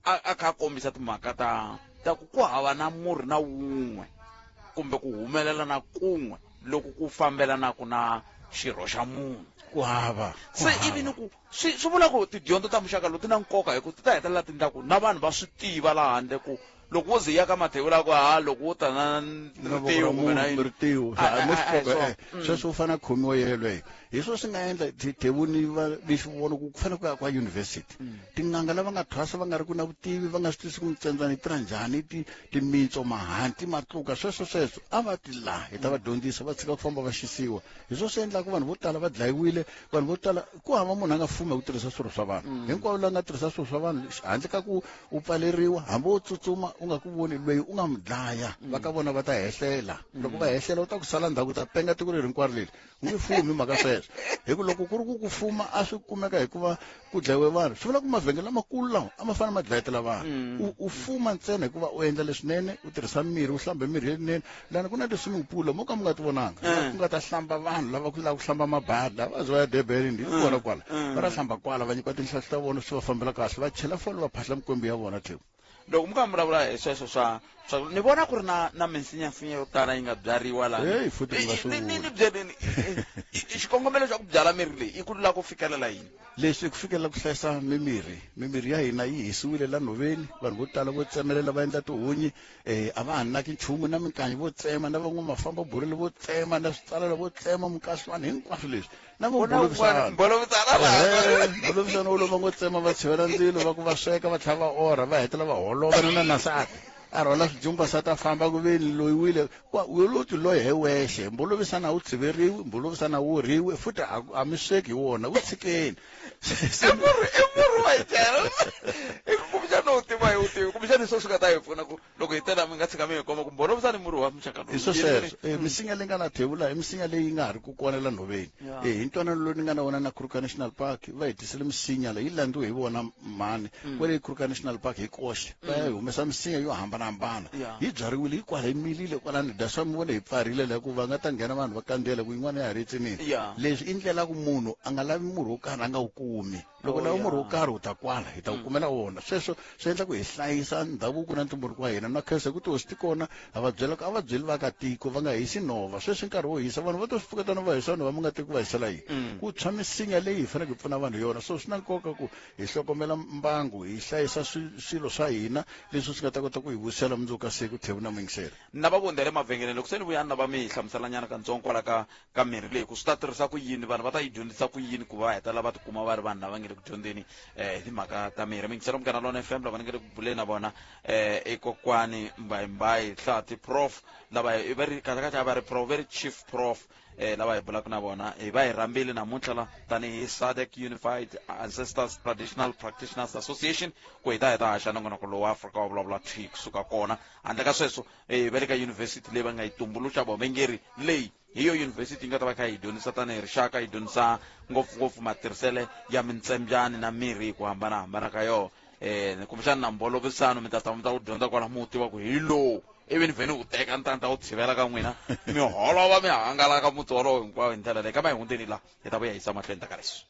a kha a kombisa timhaka ta ku ku hava na murhi na wun'we kumbe ku humelela na kun'we loko ku fambelanaka na xirho xa munhu. Ku hava. Se ivi ni ku swi vula ku tidyondzo ta muxaka lowu ti na nkoka hi ku ti ta hetelela ti endla ku na vanhu va swi tiva laha handle ku Loko wo ze ya ka Mathebula ku ha loko wo ta na ritiho kumbe na yini. Ritiho sweswo u fanele a khomiwa yelweyo. Hi swo swi nga endla Thebuni va ni xivono ku fanele ku ya kwa university. Tin'anga lava nga thwasa va nga ri ku na vutivi, va nga swi twisi ku mitsembyana yi tirha njhani, timitso, mahanti, matluka, sweswo sweswo a va ti laha hi ta va dyondzisa, va tshika ku famba va xisiwa. Hi swo swi endlaka vanhu vo tala va dlayiwile, vanhu vo tala ku hava munhu a nga fuma hi ku tirhisa swilo swa vanhu. Hinkwavo la nga tirhisa swilo swa vanhu handle ka ku u pfaleriwa, hambi wo tsutsuma u nga ku voni loyi u nga n'wi dlaya, va ka vona va ta hehlela. Loko va hehlela u ta ku sala ndzhaku, u ta penga tiko leri hinkwaro leri. U nge fumi mhaka sweswo. Hi ku loko ku ri ku ku fuma a swi kumeka hikuva ku dlayiwe vanhu, swi vula ku mavhengele lamakulu lawa a ma fanele ma dlayetela vanhu. U fuma ntsena hikuva u endla leswinene, u tirhisa mirhi, u hlamba mirhi leyinene. Lani ku na ti-swimming pool mo ka mi nga ti vonanga, ku nga ta hlamba vanhu lava ku lava ku hlamba mabadi, lava va ze va ya Durban, hi kona kwala. Va ra hlamba kwala, va nyikiwa tinhlahlu ta vona, swi va fambela kahle, va chela fole, va phahla mikwembu ya vona tlhelo. Loko mi kha mi vulavula hi sweswo swa swa ni vona ku ri na minsinyasinya yo tala yi nga byariwa laha. Hey, futhi mi nga swi Ni vuli. byeleni, xikongomelo xa ku byala mirhi leyi i ku lava ku fikelela yini? Leswi ku fikelela ku hlayisa mimirhi. Mimirhi ya hina yi hisiwile la nhoveni, vanhu vo tala vo tsemelela va endla tihunyi, a va ha naki nchumu, na minkanyi vo tsema, na van'wamafamba borele vo tsema, na switsalelo vo tsema, mukahlwana, hinkwaswo leswi. Na vo Vona mbolovisana. un'wana, mbolovisana laha. Mbolovisana wo lova ngo tsema, va tshivela ndzilo, va ku va sweka, va tlhela va orha, va hetelela va holova na na nsati. A rhwala swijumba swa ta famba ku veni loyiwile. Kwa, u lo ti loyi hi wexe. Mbolovisana a wu tshiveriwi, mbolovisana a wu orhiwi, futhi a mi sweki hi wona, wu tshikeni. I murhi wa hicela. I ku kumbexana u tiva hi u tivi, kumbexana hi swona swi nga ta hi pfuna ku loko hi tela mi nga tshika mi hi komba ku mbolovisana i murhi wa muxaka lowu. Hi swo sweswo. Misinya leyi nga na thevula i misinya leyi nga ha ri ku kona la nhoveni. Hi ntwanano lowu ni nga na wona na Kruger National Park, va hi tisele misinya leyi, yi landziwe hi vona mhani. Kwale Kruger National Park hi koxe, va ya hi humesa misinya yo hambanahambana. Yi byariwile, yi kwala, yi milile kwalano. That's why mi vona hi pfarile laha ku va nga ta nghena vanhu va kandziyela ku yin'wana ya ha ri tsinini. Leswi i ndlela ku munhu a nga lavi murhi wo karhi a nga wu kumi. Loko lava murhi wo karhi u ta kwala, hi ta wu kumela wona. Sweswo swi endla ku hi hlayisa ndhavuko na ntumbuluko wa hina. Na khensa hi ku tihosi ti kona, ha va byela ku a va byeli vaakatiko va nga hisi nhova. Sweswi nkarhi wo hisa, vanhu va to swi pfuketana va hisa nhova, mi nga teki ku va hisela yini? Ku tshwa misinya leyi hi faneleke hi pfuna vanhu hi yona. So swi na nkoka ku hi hlokomela mbangu, hi hlayisa swilo swa hina leswi swi nga ta kota ku hi vuyisela mundzuku ka siku. Thevu na muyingiseri. Na va vundele mavhengeleni, loko se ni vuya na va mi hlamuselanyana katsongo kwala ka mirhi leyi, ku swi ta tirhisa ku yini, vanhu va ta yi dyondzisa ku yini ku va hetelela va tikuma va ri vanhu lava nge le ku dyondzeni, hi timhaka ta mirhi. Muyingiseri Munghana Lonene FM, lava ni nge le ku buleni na vona, i kokwani Mbayimbayi Hlathi Prof, lava hi va ri kahle kahle a va ri prof, va ri chief prof, lava hi bulaka na vona. Hi va hi rhambile namuntlha la tanihi SADC Unified Ancestors Traditional Practitioners Association ku hi ta hi ta haxa nongonoko lowu wa Afrika wa vulavula thwi kusuka kona. Handle ka sweswo, va le ka university leyi va nga yi tumbuluxa vavengeri leyi hi yo university yi nga ta va kha yi dyondzisa tanihi rixaka, yi dyondzisa ngopfungopfu matirhisele ya mintsembyani na mirhi hi ku hambanahambana ka yona. Kumbexana na mbolovisano mi ta ta mi ta ku dyondza kwala mu tiva ku hi lowu, ivi ni vheni wu teka ni ta ni ta wu tshivela ka n'wina, mi holova mi hangalaka muti wolowo hinkwawo hi ndlela leyi. Kambe a hi hundzeni la, hi ta vuya hisa mahlweni ta ka leswi.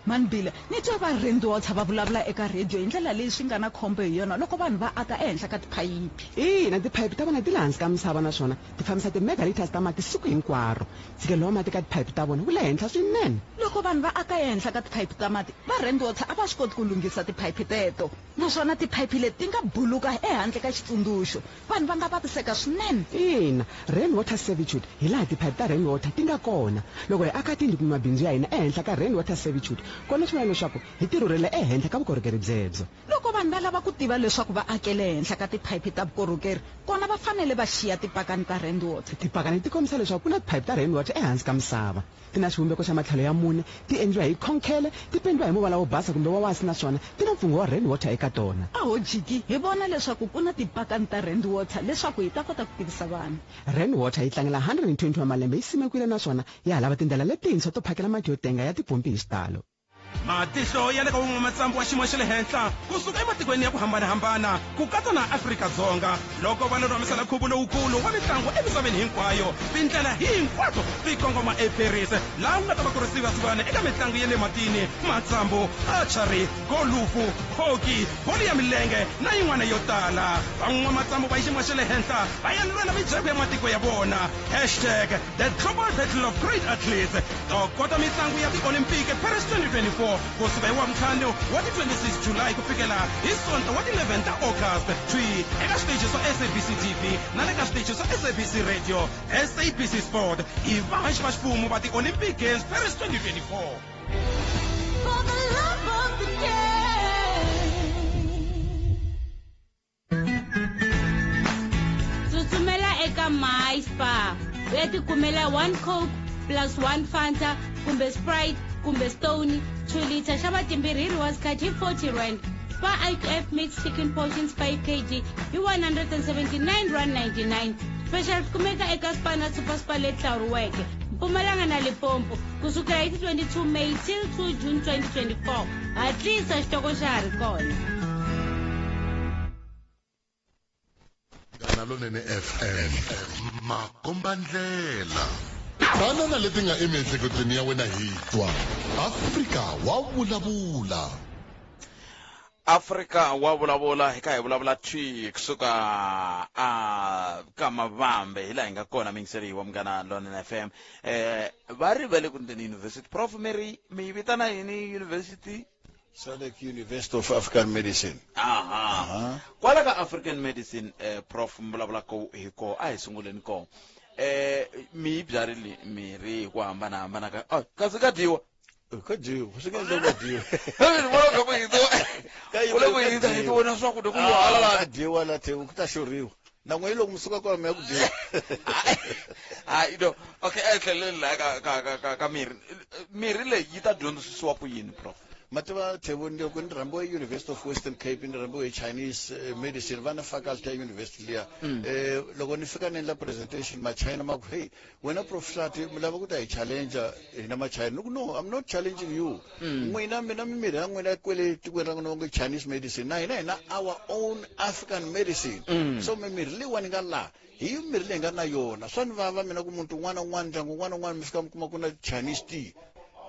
Manbila, ni twa va Rainwater va vulavula eka rhediyo hi ndlela leyi swi nga na khombo hi yona loko vanhu va aka ehenhla ka tiphayiphi. Ina, tiphayiphi ta vona ti le hansi ka misava naswona ti fambisa ti-megaliters ta mati siku hinkwaro. Ntshikelelo wa mati eka tiphayiphi ta vona wu le henhla swinene. Loko vanhu va aka ehenhla ka tiphayiphi ta mati, va Rainwater a va swi koti ku lunghisa tiphayiphi teto. Naswona tiphayiphi leti ti nga buluka ehandle ka xitsundzuxo. Vanhu va nga vaviseka swinene. Ina, rainwater servitude hi laha tiphayiphi ta rainwater ti nga kona. Loko hi aka tindlu kumbe mabindzu ya hina ehenhla ka rainwater servitude, kona swi vula leswaku hi tirhurhela ehenhla ka vukorhokeri byebyo. Loko vanhu va lava ku tiva leswaku va akele ehenhla ka tiphayiphi ta vukorhokeri, kona va fanele va xiya tipakani ta rainwater. Tipakani ti kombisa leswaku ku na tiphayiphi ta rainwater ehansi ka misava. Ti na xivumbeko xa matlhelo ya mune, ti endliwa hi khonkhele, ti pendiwa hi muvala wo basa kumbe wa wasi naswona ti na mfungho wa rainwater eka tona. A ho jiki hi vona leswaku ku na tipakani ta rainwater leswaku hi ta kota ku tivisa vanhu. Rainwater yi tlangela 120 wa malembe yi simekiwile naswona ya ha lava tindlela letintshwa to phakela mati yo tenga ya tipompi hi xitalo. Matihlo ya le ka van'wamatsambu wa xiyimo xa le henhla kusuka ematikweni ya ku hambanahambana ku katsa na Afrika-Dzonga loko va lulamisela nkhuvo lowukulu wa mitlangu emisaveni hinkwayo. Tindlela hinkwato ti kongoma eParis laha ku nga ta va ku ri sivasivana eka mitlangu ya le matini, matsambu, archery, golufu, hockey, bolo ya milenge na yin'wana yo tala. Van'wamatsambu va xiyimo xa le henhla va ya lwela mijeko ya matiko ya vona. Hashtag The Global Battle of Great Athletes. Tokota mitlangu ya ti-Olimpiki Paris 2024. 2024 kusuka hi Wavuntlhanu wa ti 26 July ku fikela hi Sonto wa ti 11 ta August thwi eka switeji swa SABC TV na le ka switeji swa SABC Radio. SABC Sport i vahaxi va ximfumo va ti-Olympic Games Paris 2024. For the love of the game. Tsutsumela eka My Spa u ya tikumela 1 Coke plus 1 Fanta kumbe Sprite kumbe Stone 2 liter xava timbirhi hi rewards card hi 40 rand. Spa IQF mixed chicken portions 5 kg hi 179 rand 99. Special kumeka eka Spa na Super Spa leti hlawuriweke Mpumalanga na Limpopo kusukela hi ti 22 May till 2 June 2024. Hatlisa, xitoko xa ha ri kona. Munghana Lonene FM makombandlela tana na leti nga emiehleketweni ya wena hi twa Afrika wa vulavula. Afrika wa vulavula hi kha hi vulavula thwi kusuka a ka Mavambe hi laha hi nga kona mingiseri wa Munghana Lonene FM. Va ri va le ku ndzeni university prof mi ri mi yi vitana yini university? SADC University of African Medicine. Aha. Kwala ka African Medicine prof mi vulavula ko hi ko a hi sunguleni ko. Mi yi byarile mirhi hi ku hambanahambana ka oh, kasi ka dyiwa. Ka dyiwa, swi nga endleka ka dyiwa. Ni vona ka ku hindza. U le ku hindza hi vona swakudya ku hala la. Ka dyiwa la the ku ta xurhiwa. Na n'we loko mi suka kwala mi ya ku dyiwa. Hayi no, okay, a hi tlheleli laha ka ka ka ka ka mirhi. Mirhi leyi yi ta dyondzisiwa ku yini prof? Mativa Thebo, loko ni rhambiwe University of Western Cape, ni rhambiwe hi Chinese medicine, va na faculty ya university liya. Loko ni fika ni endla presentation, machina ma ku, hey, wena Prof Hlathi, mi lava ku ta hi challenger hina machina. Ni ku, no, I'm not challenging you. N'wina mina mimirhi ya n'wina kwele tikweni ra n'wina va nge Chinese medicine, na hina hi na our own African medicine. So mimirhi leyiwani nga laha hi yo mirhi leyi nga na yona. Swa ni vava mina ku muti wun'wana na wun'wana, ndyangu wun'wana na wun'wana mi fika mi kuma ku na Chinese tea.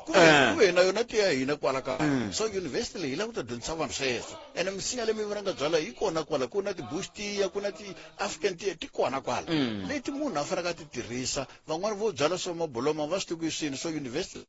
Ku ve na yona tea ya hina kwala kaya. So university leyi yi lava ku ta dyondzisa vanhu sweswo. Ene misinya leyi mi vona nga byala yi kona kwala, ku na ti-bush tea, ku na ti-African tea, ti kona kwala. Leti munhu a faneleke a ti tirhisa. Van'wani vo byala swa mabulomu va swi tivi ku i swini. So university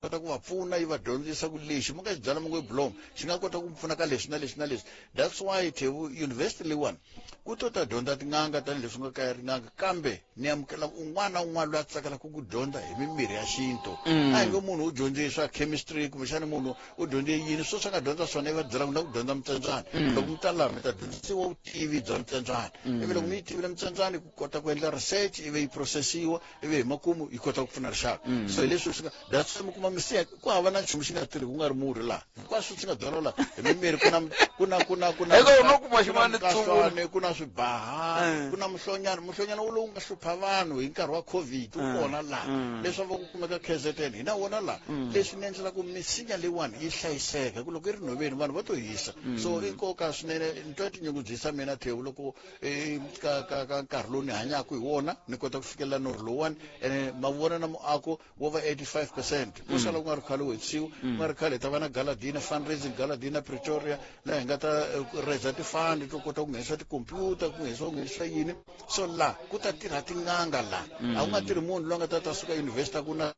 kota ku va pfuna yi va dyondzisa ku lexi mi nga xi byala mi ngo i bulomu xi nga kota ku pfuna ka leswi na leswi na leswi. That's why Thebu university leyiwani ku to ta dyondza tin'anga tanihileswi nga kaya tin'anga, kambe ni amukela un'wana na un'wana loyi a tsakelaka ku dyondza hi mimirhi ya xintu. A hi nge munhu u dyondze swa chemistry kumbexana munhu u dyondze yini sweswi a nga dyondza swona i va byela ku na ku dyondza mitsembyana. Loko mi ta laha mi ta dyondzisiwa vutivi bya mitsembyana, ivi loko mi yi tivile mitsembyana ku kota ku endla research ivi yi processiwa ivi hi makumu yi kota ku pfuna rixaka. So hi leswi swi nga that's why mi kuma misinya ku hava na nchumu xi nga tirhi ku nga ri murhi laha, hinkwaswo swi nga byariwa laha hi mimirhi. Ku na ku na ku na ku na Eka u no kuma xin'wana ku na tshungula. mukaswane, ku na swibaha, ku na muhlonyana. Muhlonyana wu lowu nga hlupha vanhu hi nkarhi wa COVID wu kona laha, leswi va ku kumeka KZN hi na wona laha. Leswi ni endlela ku misinya leyiwani yi hlayiseka, hi ku loko yi ri nhoveni vanhu va to hisa. So i nkoka swinene, ni twa tinyungubyisa mina Thewu loko ka ka ka nkarhi lowu ni hanyaka hi wona ni kota ku fikelela norho lowuwani. Ene ma vona na muako wo va 85% ku sala ku nga ri khale wu hetisiwa. Ku nga ri khale hi ta va na gala dinner, fundraising gala dinner Pretoria, laha hi nga ta raise ti-fund to kota ku nghenisa tikhompyuta, ku nghenisiwa ku nghenisa yini. So laha ku ta tirha tin'anga laha, a ku nga tirhi munhu loyi a nga ta ta suka university a ku na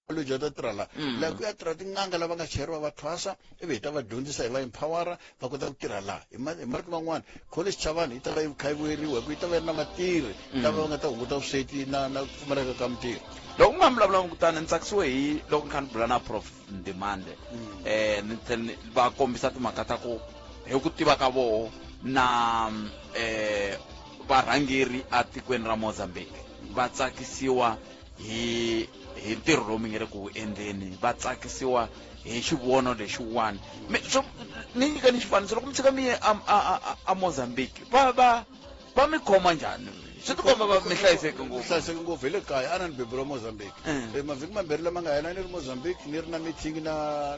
college a ta tirha laha. Laha ku ya tirha tin'anga lava nga chayeriwa va thwasa, ivi hi ta va dyondzisa hi va empowera va kota ku tirha laha. Hi marito man'wani, college Chavani yi ta va yi kha yi vuyeriwa hi ku yi ta va yi ri na vatirhi lava va nga ta hunguta vusweti na ku pfumaleka ka mintirho. Loko ku nga vulavula kutani ni tsakisiwe hi loko ni kha ni bula na Prof Ndimande, ni tlhela ni va kombisa timhaka ta ku hi ku tiva ka voho na varhangeri etikweni ra Mozambique va tsakisiwa hi ntirho lowu mi nge le ku wu endleni, va tsakisiwa hi xivono lexiwani. Ni nyika ni xifaniso, loko mi tshika mi ye a Mozambique, va mi khoma njhani? Swi tikomba va mi hlayiseke ngopfu. Hlayiseke ngopfu hi le kaya, a na ni beburiwa Mozambique. Mavhiki mambirhi lama nga hela ni ri Mozambique, ni ri na meeting na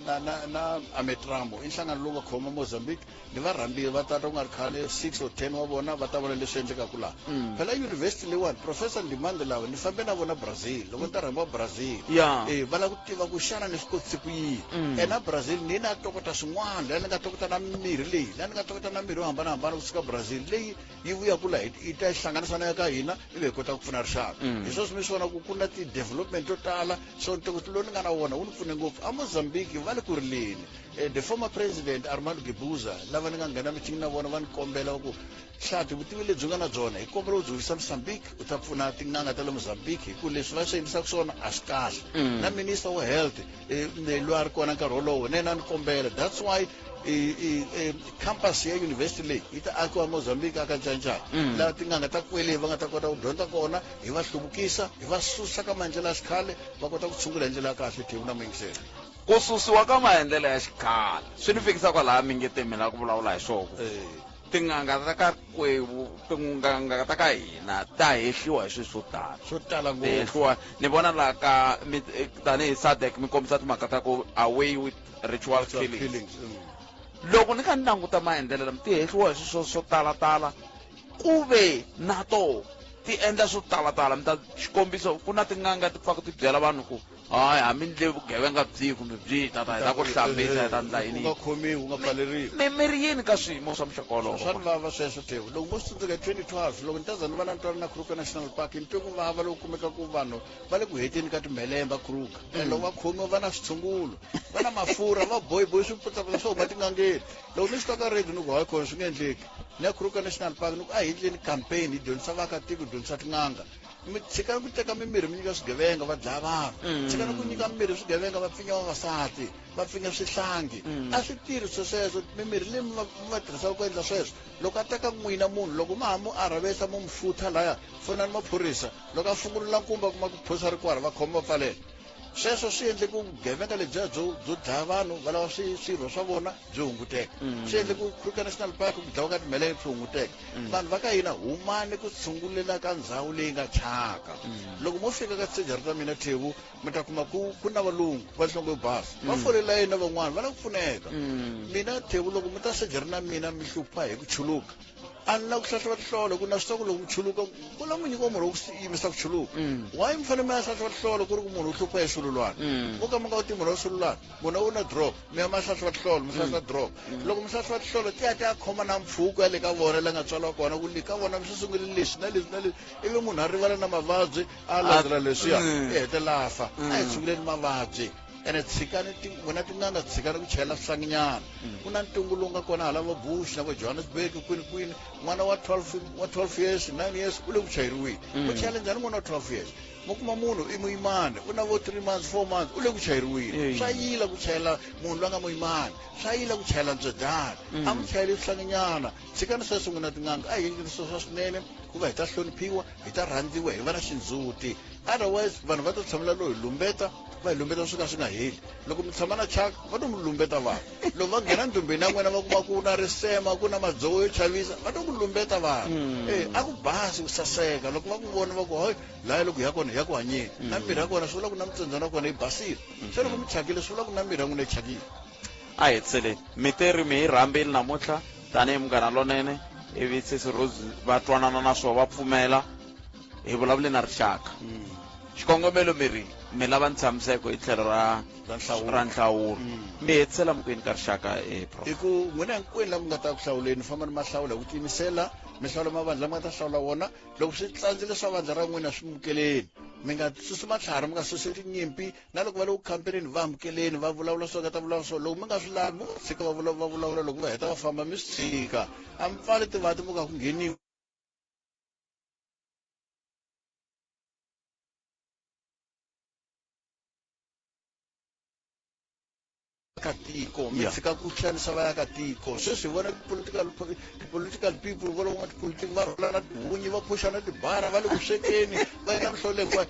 Ametramo, i nhlangano lowu nga khoma Mozambique. Ni va rhambile va tata ku nga ri khale 6 or 10 wa vona va ta vona leswi endlekaka laha. Phela university leyiwani, Professor Ndimande lava ni fambe na vona Brazil, loko ni ta rhambiwa Brazil. Va lava ku tiva ku xana ni swi kotise ku yini. Ena Brazil ni na tokota swin'wana, laha ni nga tokota na mirhi leyi, laha ni nga tokota na mirhi yo hambanahambana kusuka Brazil leyi yi vuyaka laha yi ta hlanganisa na ya ka hina ivi hi kota ku pfuna rixaka. Hi sweswo mi swi vona ku ku na ti-development to tala. So ntokoto lowu ni nga na wona wu ni pfune ngopfu. A Mozambique va le ku rileni. The former president Armando Guebuza, lava ni nga nghena meeting na vona, va ni kombela va ku, Hlati, vutivi lebyi nga na byona hi kombela u byi yisa Mozambique, u ta pfuna tin'anga ta le Mozambique hi ku leswi va swi endlisaka swona a swi kahle. Na minister wa health loyi a ri kona nkarhi wolowo na yena a ni kombela. That's why campus ya university leyi yi ta akiwa Mozambique aka Ncancan, laha tin'anga ta kwele va nga ta kota ku dyondza kona, hi va hluvukisa, hi va susa ka maendlelo ya xikhale, va kota ku tshungula hi ndlela ya kahle. Thevu na muyingiseri. Ku susiwa ka maendlelo ya xikhale swi ni fikisa kwalaya mi nge te mi lava ku vulavula hi swona ku tin'anga ta ka kwevu, tin'anga ta ka hina ta hehliwa hi swilo swo tala. Swo tala ngopfu. Ti hehliwa. Ni vona laha ka mi, tanihi SADC mi kombisa timhaka ta ku away with ritual Ritual killings. killings. Loko ni kha ni languta maendlelo lama, ti hehliwa hi swilo swo talatala, ku ve na to ti endla swo talatala. Mi ta xikombiso, ku na tin'anga ti pfaka ti byela vanhu ku hayi, hambi ni le vugevenga byihi kumbe byihi, tata hi ta ku hlambisa, hi ta ndla yini. U nga khomiwi, u nga pfaleriwi. Mi ri yini ka swiyimo swa muxaka wolowo? Swa ni vava sweswo, Thevu. Loko mo swi tsundzuka hi 2012, loko ni ta za ni va na ntwalo na Kruger National Park, ni twe ku vava loko kumeka ku vanhu va le ku heteni ka timhelemba Kruger. And loko va khomiwa va na switshungulo, va na mafurha, va boyiboyi swiputsaputa swo huma tin'angeni. Loko ni swi twa ka radio ni ku hayi khona swi nge endleki. Ni ya Kruger National Park ni ku a hi endleni campaign, hi dyondzisa vaakatiko, hi dyondzisa tin'anga. Mi tshikani ku teka mimirhi mi nyika swigevenga va dlaya vanhu. Tshikani ku nyika mimirhi swigevenga va pfinya vavasati, va pfinya swihlangi. A swi tirhi swo sweswo. Mimirhi leyi mi va tirhisaka ku endla sweswo, loko a teka n'wina munhu, loko ma ha mu arhavesa mu mu futha laya, fonani maphorisa. Loko a fungulula nkumba kuma ku phorisa ri kwala, va khoma va pfalela. Sweswo swi endle ku vugevenga lebyiya byo dlaya vanhu va lava swirho swa vona byi hunguteka. Swi endle ku Kruger National Park ku dlawa ka timhelembe swi hunguteka. Vanhu va ka hina, humani ku tshungulela ka ndhawu leyi nga thyaka. Loko mo fika ka surgery ta mina, Thevu, mi ta kuma ku na valungu va nhlonge yo basa, va fole layeni na van'wana va lava ku pfuneka. Mina Thevu, loko mi ta surgery na mina mi hlupha hi ku chuluka, a ni la ku hlahluva tinhlolo, ku na swi tiva ku loko mi chuluka ku la mu nyikiwa murhi wa ku yimisa ku chuluka. Why mi fanele mi ya hlahluva tinhlolo ku ri ku munhu u hlupha hi swululwana? Mo ka mi nga wu tivi murhi wa swululwana, munhu u na drop, mi ya ma hlahluva tinhlolo, mi hlahluva drop. Loko mi hlahluva tinhlolo ti ya ti ya khoma na mpfhuko ya le ka vona la nga tswariwa kona, ku le ka vona swi sungule leswi na leswi na leswi, ivi munhu a rivala na mavabyi a landzela leswiya, i hetelela a fa. A hi tshunguleni mavabyi. Ene tshikani n'wina tin'anga, tshikani ku chayela swihlanginyana. Ku na ntungu lowu nga kona hala vo Bush na vo Johannesburg kwini kwini, n'wana wa 12, wa 12 years, 9 years u le ku chayeriweni. U chayela njhani n'wana wa 12 years? Mo kuma munhu i muyimani, u na vo 3 months, 4 months, u le ku chayeriweni. Swa yila ku chayela munhu loyi a nga muyimani, swa yila ku chayela ntswedyana. A mi chayeli swihlanginyana. Tshikani sweswo n'wina tin'anga, a hi endleni swilo swa swinene ku va hi ta hloniphiwa, hi ta rhandziwa, hi va na xindzhuti. Otherwise vanhu va ta tshamela loyi lumbeta, va hi lumbeta swo ka swi nga heli. Loko mi tshama na chaka, va to mi lumbeta vanhu. Loko va nghena ndumbeni ya n'wina va kuma ku na risema, ku na madzovo yo chavisa, va to ku lumbeta vanhu. A ku basi ku saseka. Loko va ku vona va ku hayi, laya loko hi ya kona hi ya ku hanyeni. Na mirhi ya kona swi vula ku na mitsembyana ya kona yi basile. Se loko mi thyakile swi vula ku na mirhi ya n'wina yi thyakile. A hetiseleni, mi te ri mi hi rhambile namuntlha tanihi munghana lonene, ivi Sesi Rose va twanana na swona va pfumela, hi vulavule na rixaka. Xikongomelo mi ri mi lava ntshamiseko hi tlhelo ra nhlawulo. Mi hetisela mi ku yini ka rixaka, Prof? I ku n'wina hinkwenu lava nga ta ku hlawuleni, fambani ma hlawula hi ku tiyimisela, mi hlawula mavandla lama nga ta hlawula wona. Loko swi tsandzile swa vandla ra n'wina, swi mukeleni. Mi nga susi matlhari, mi nga susi tinyimpi. Na loko va le ku khampenini, va amukeleni, va vulavula swo nga ta vulavula swona. Loko mi nga swi lavi, mi va tshika va va vulavula. Loko va heta va famba, mi swi tshika. A mi pfali tivati mi nga ku ngheniwi. Ka tiko mi tshika ku xanisa vaakatiko. Sweswi hi vona ti-political people vo loko tipolitiki va rhwala na tihunyi, va phuxa na tibara, va le ku swekeni, va endla mihlolo hinkwayo.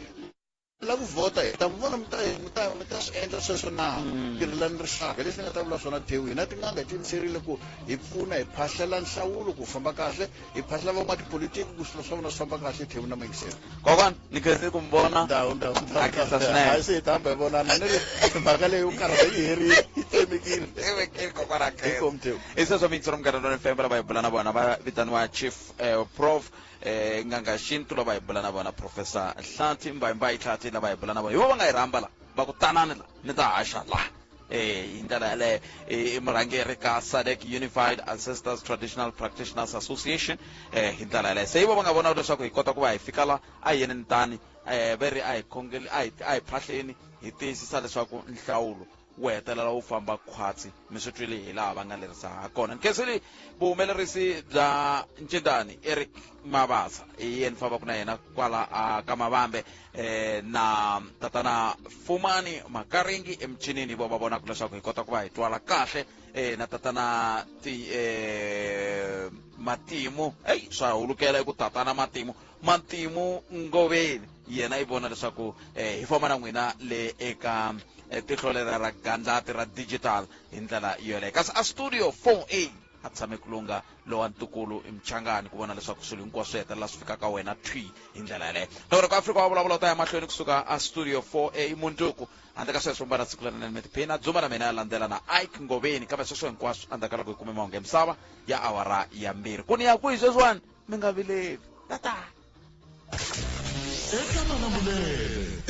La ku vhota hi ta vona mi ta swi endla sweswo na? Tirhelani rixaka. Leswi ni nga ta vula swona, Thewu, hina tin'anga hi tiyimiserile ku hi pfuna, hi phahlela nhlawulo ku famba kahle, hi phahlela van'watipolitiki ku swilo swa vona swi famba kahle. Thewu na mayingiseri. Kokwana, ni khensile ku mi vona. Ndhawu, ndhawu, ndhawu. A khensa swinene. Hayi, se hi ta hamba hi vonana. Ni ri mhaka leyi yo karhata yi herile, yi tsemekile. Tsemekile, kokwana, a khensa. Inkomu, Thewu. I sweswo miyingiseri Munghana Lonene FM, lava hi bula na vona va vitaniwa Chief Prof Nganga Xintu, lava hi bula na vona Professor Hlathi Mbayimbayi Hlathi, lava hi bula na vona hi vo va nga hi rhamba la, va ku tanani la ni ta haxa la. Hi ndlela yaleyo i murhangeri ka SADC Unified Ancestors Traditional Practitioners Association. Hi ndlela yaleyo se yi va va nga vona leswaku hi kota ku va hi fika la a hi yeneni tani ve ri a hi khongeli a hi a hi phahleni hi tiyisisa leswaku nhlawulo wu hetelela wu famba khwatsi. Mi swi twile hi laha va nga lerisa ha kona. Ni khenseli vuhumelerisi bya Ncindani Eric Mabasa, hi yena fambaka na yena kwala a ka Mavambe na tatana Fumani Makaringi emichinini, vo va vonaka leswaku hi kota ku va hi twala kahle na tatana ti Matimu. Eyi, swa hulukela eku tatana Matimu, Matimu Ngoveni, yena yi vona leswaku hi famba na n'wina le eka tihlo lera ra gandlati ra digital hi ndlela yoleyo. Kasi a studio 4A a tshame ku lunga lowa ntukulu i Mchangani ku vona leswaku swilo hinkwaswo swi hetelela swi fika ka wena thwi hi ndlela yaleyo. Loko ka Afrika wa vulavula u ta ya mahlweni kusuka a studio 4A mundzuku. Handle ka sweswo, mbana siku lerinene mi tiphina dzuma na mina ya landzela na Ike Ngoveni. Kambe sweswo hinkwaswo endzhaku ka loko hi kume mahungu ya misava ya awara ya 2. Ku ni ya kwihi sweswiwani? Mi nga vileli tata. Eka Malamulele.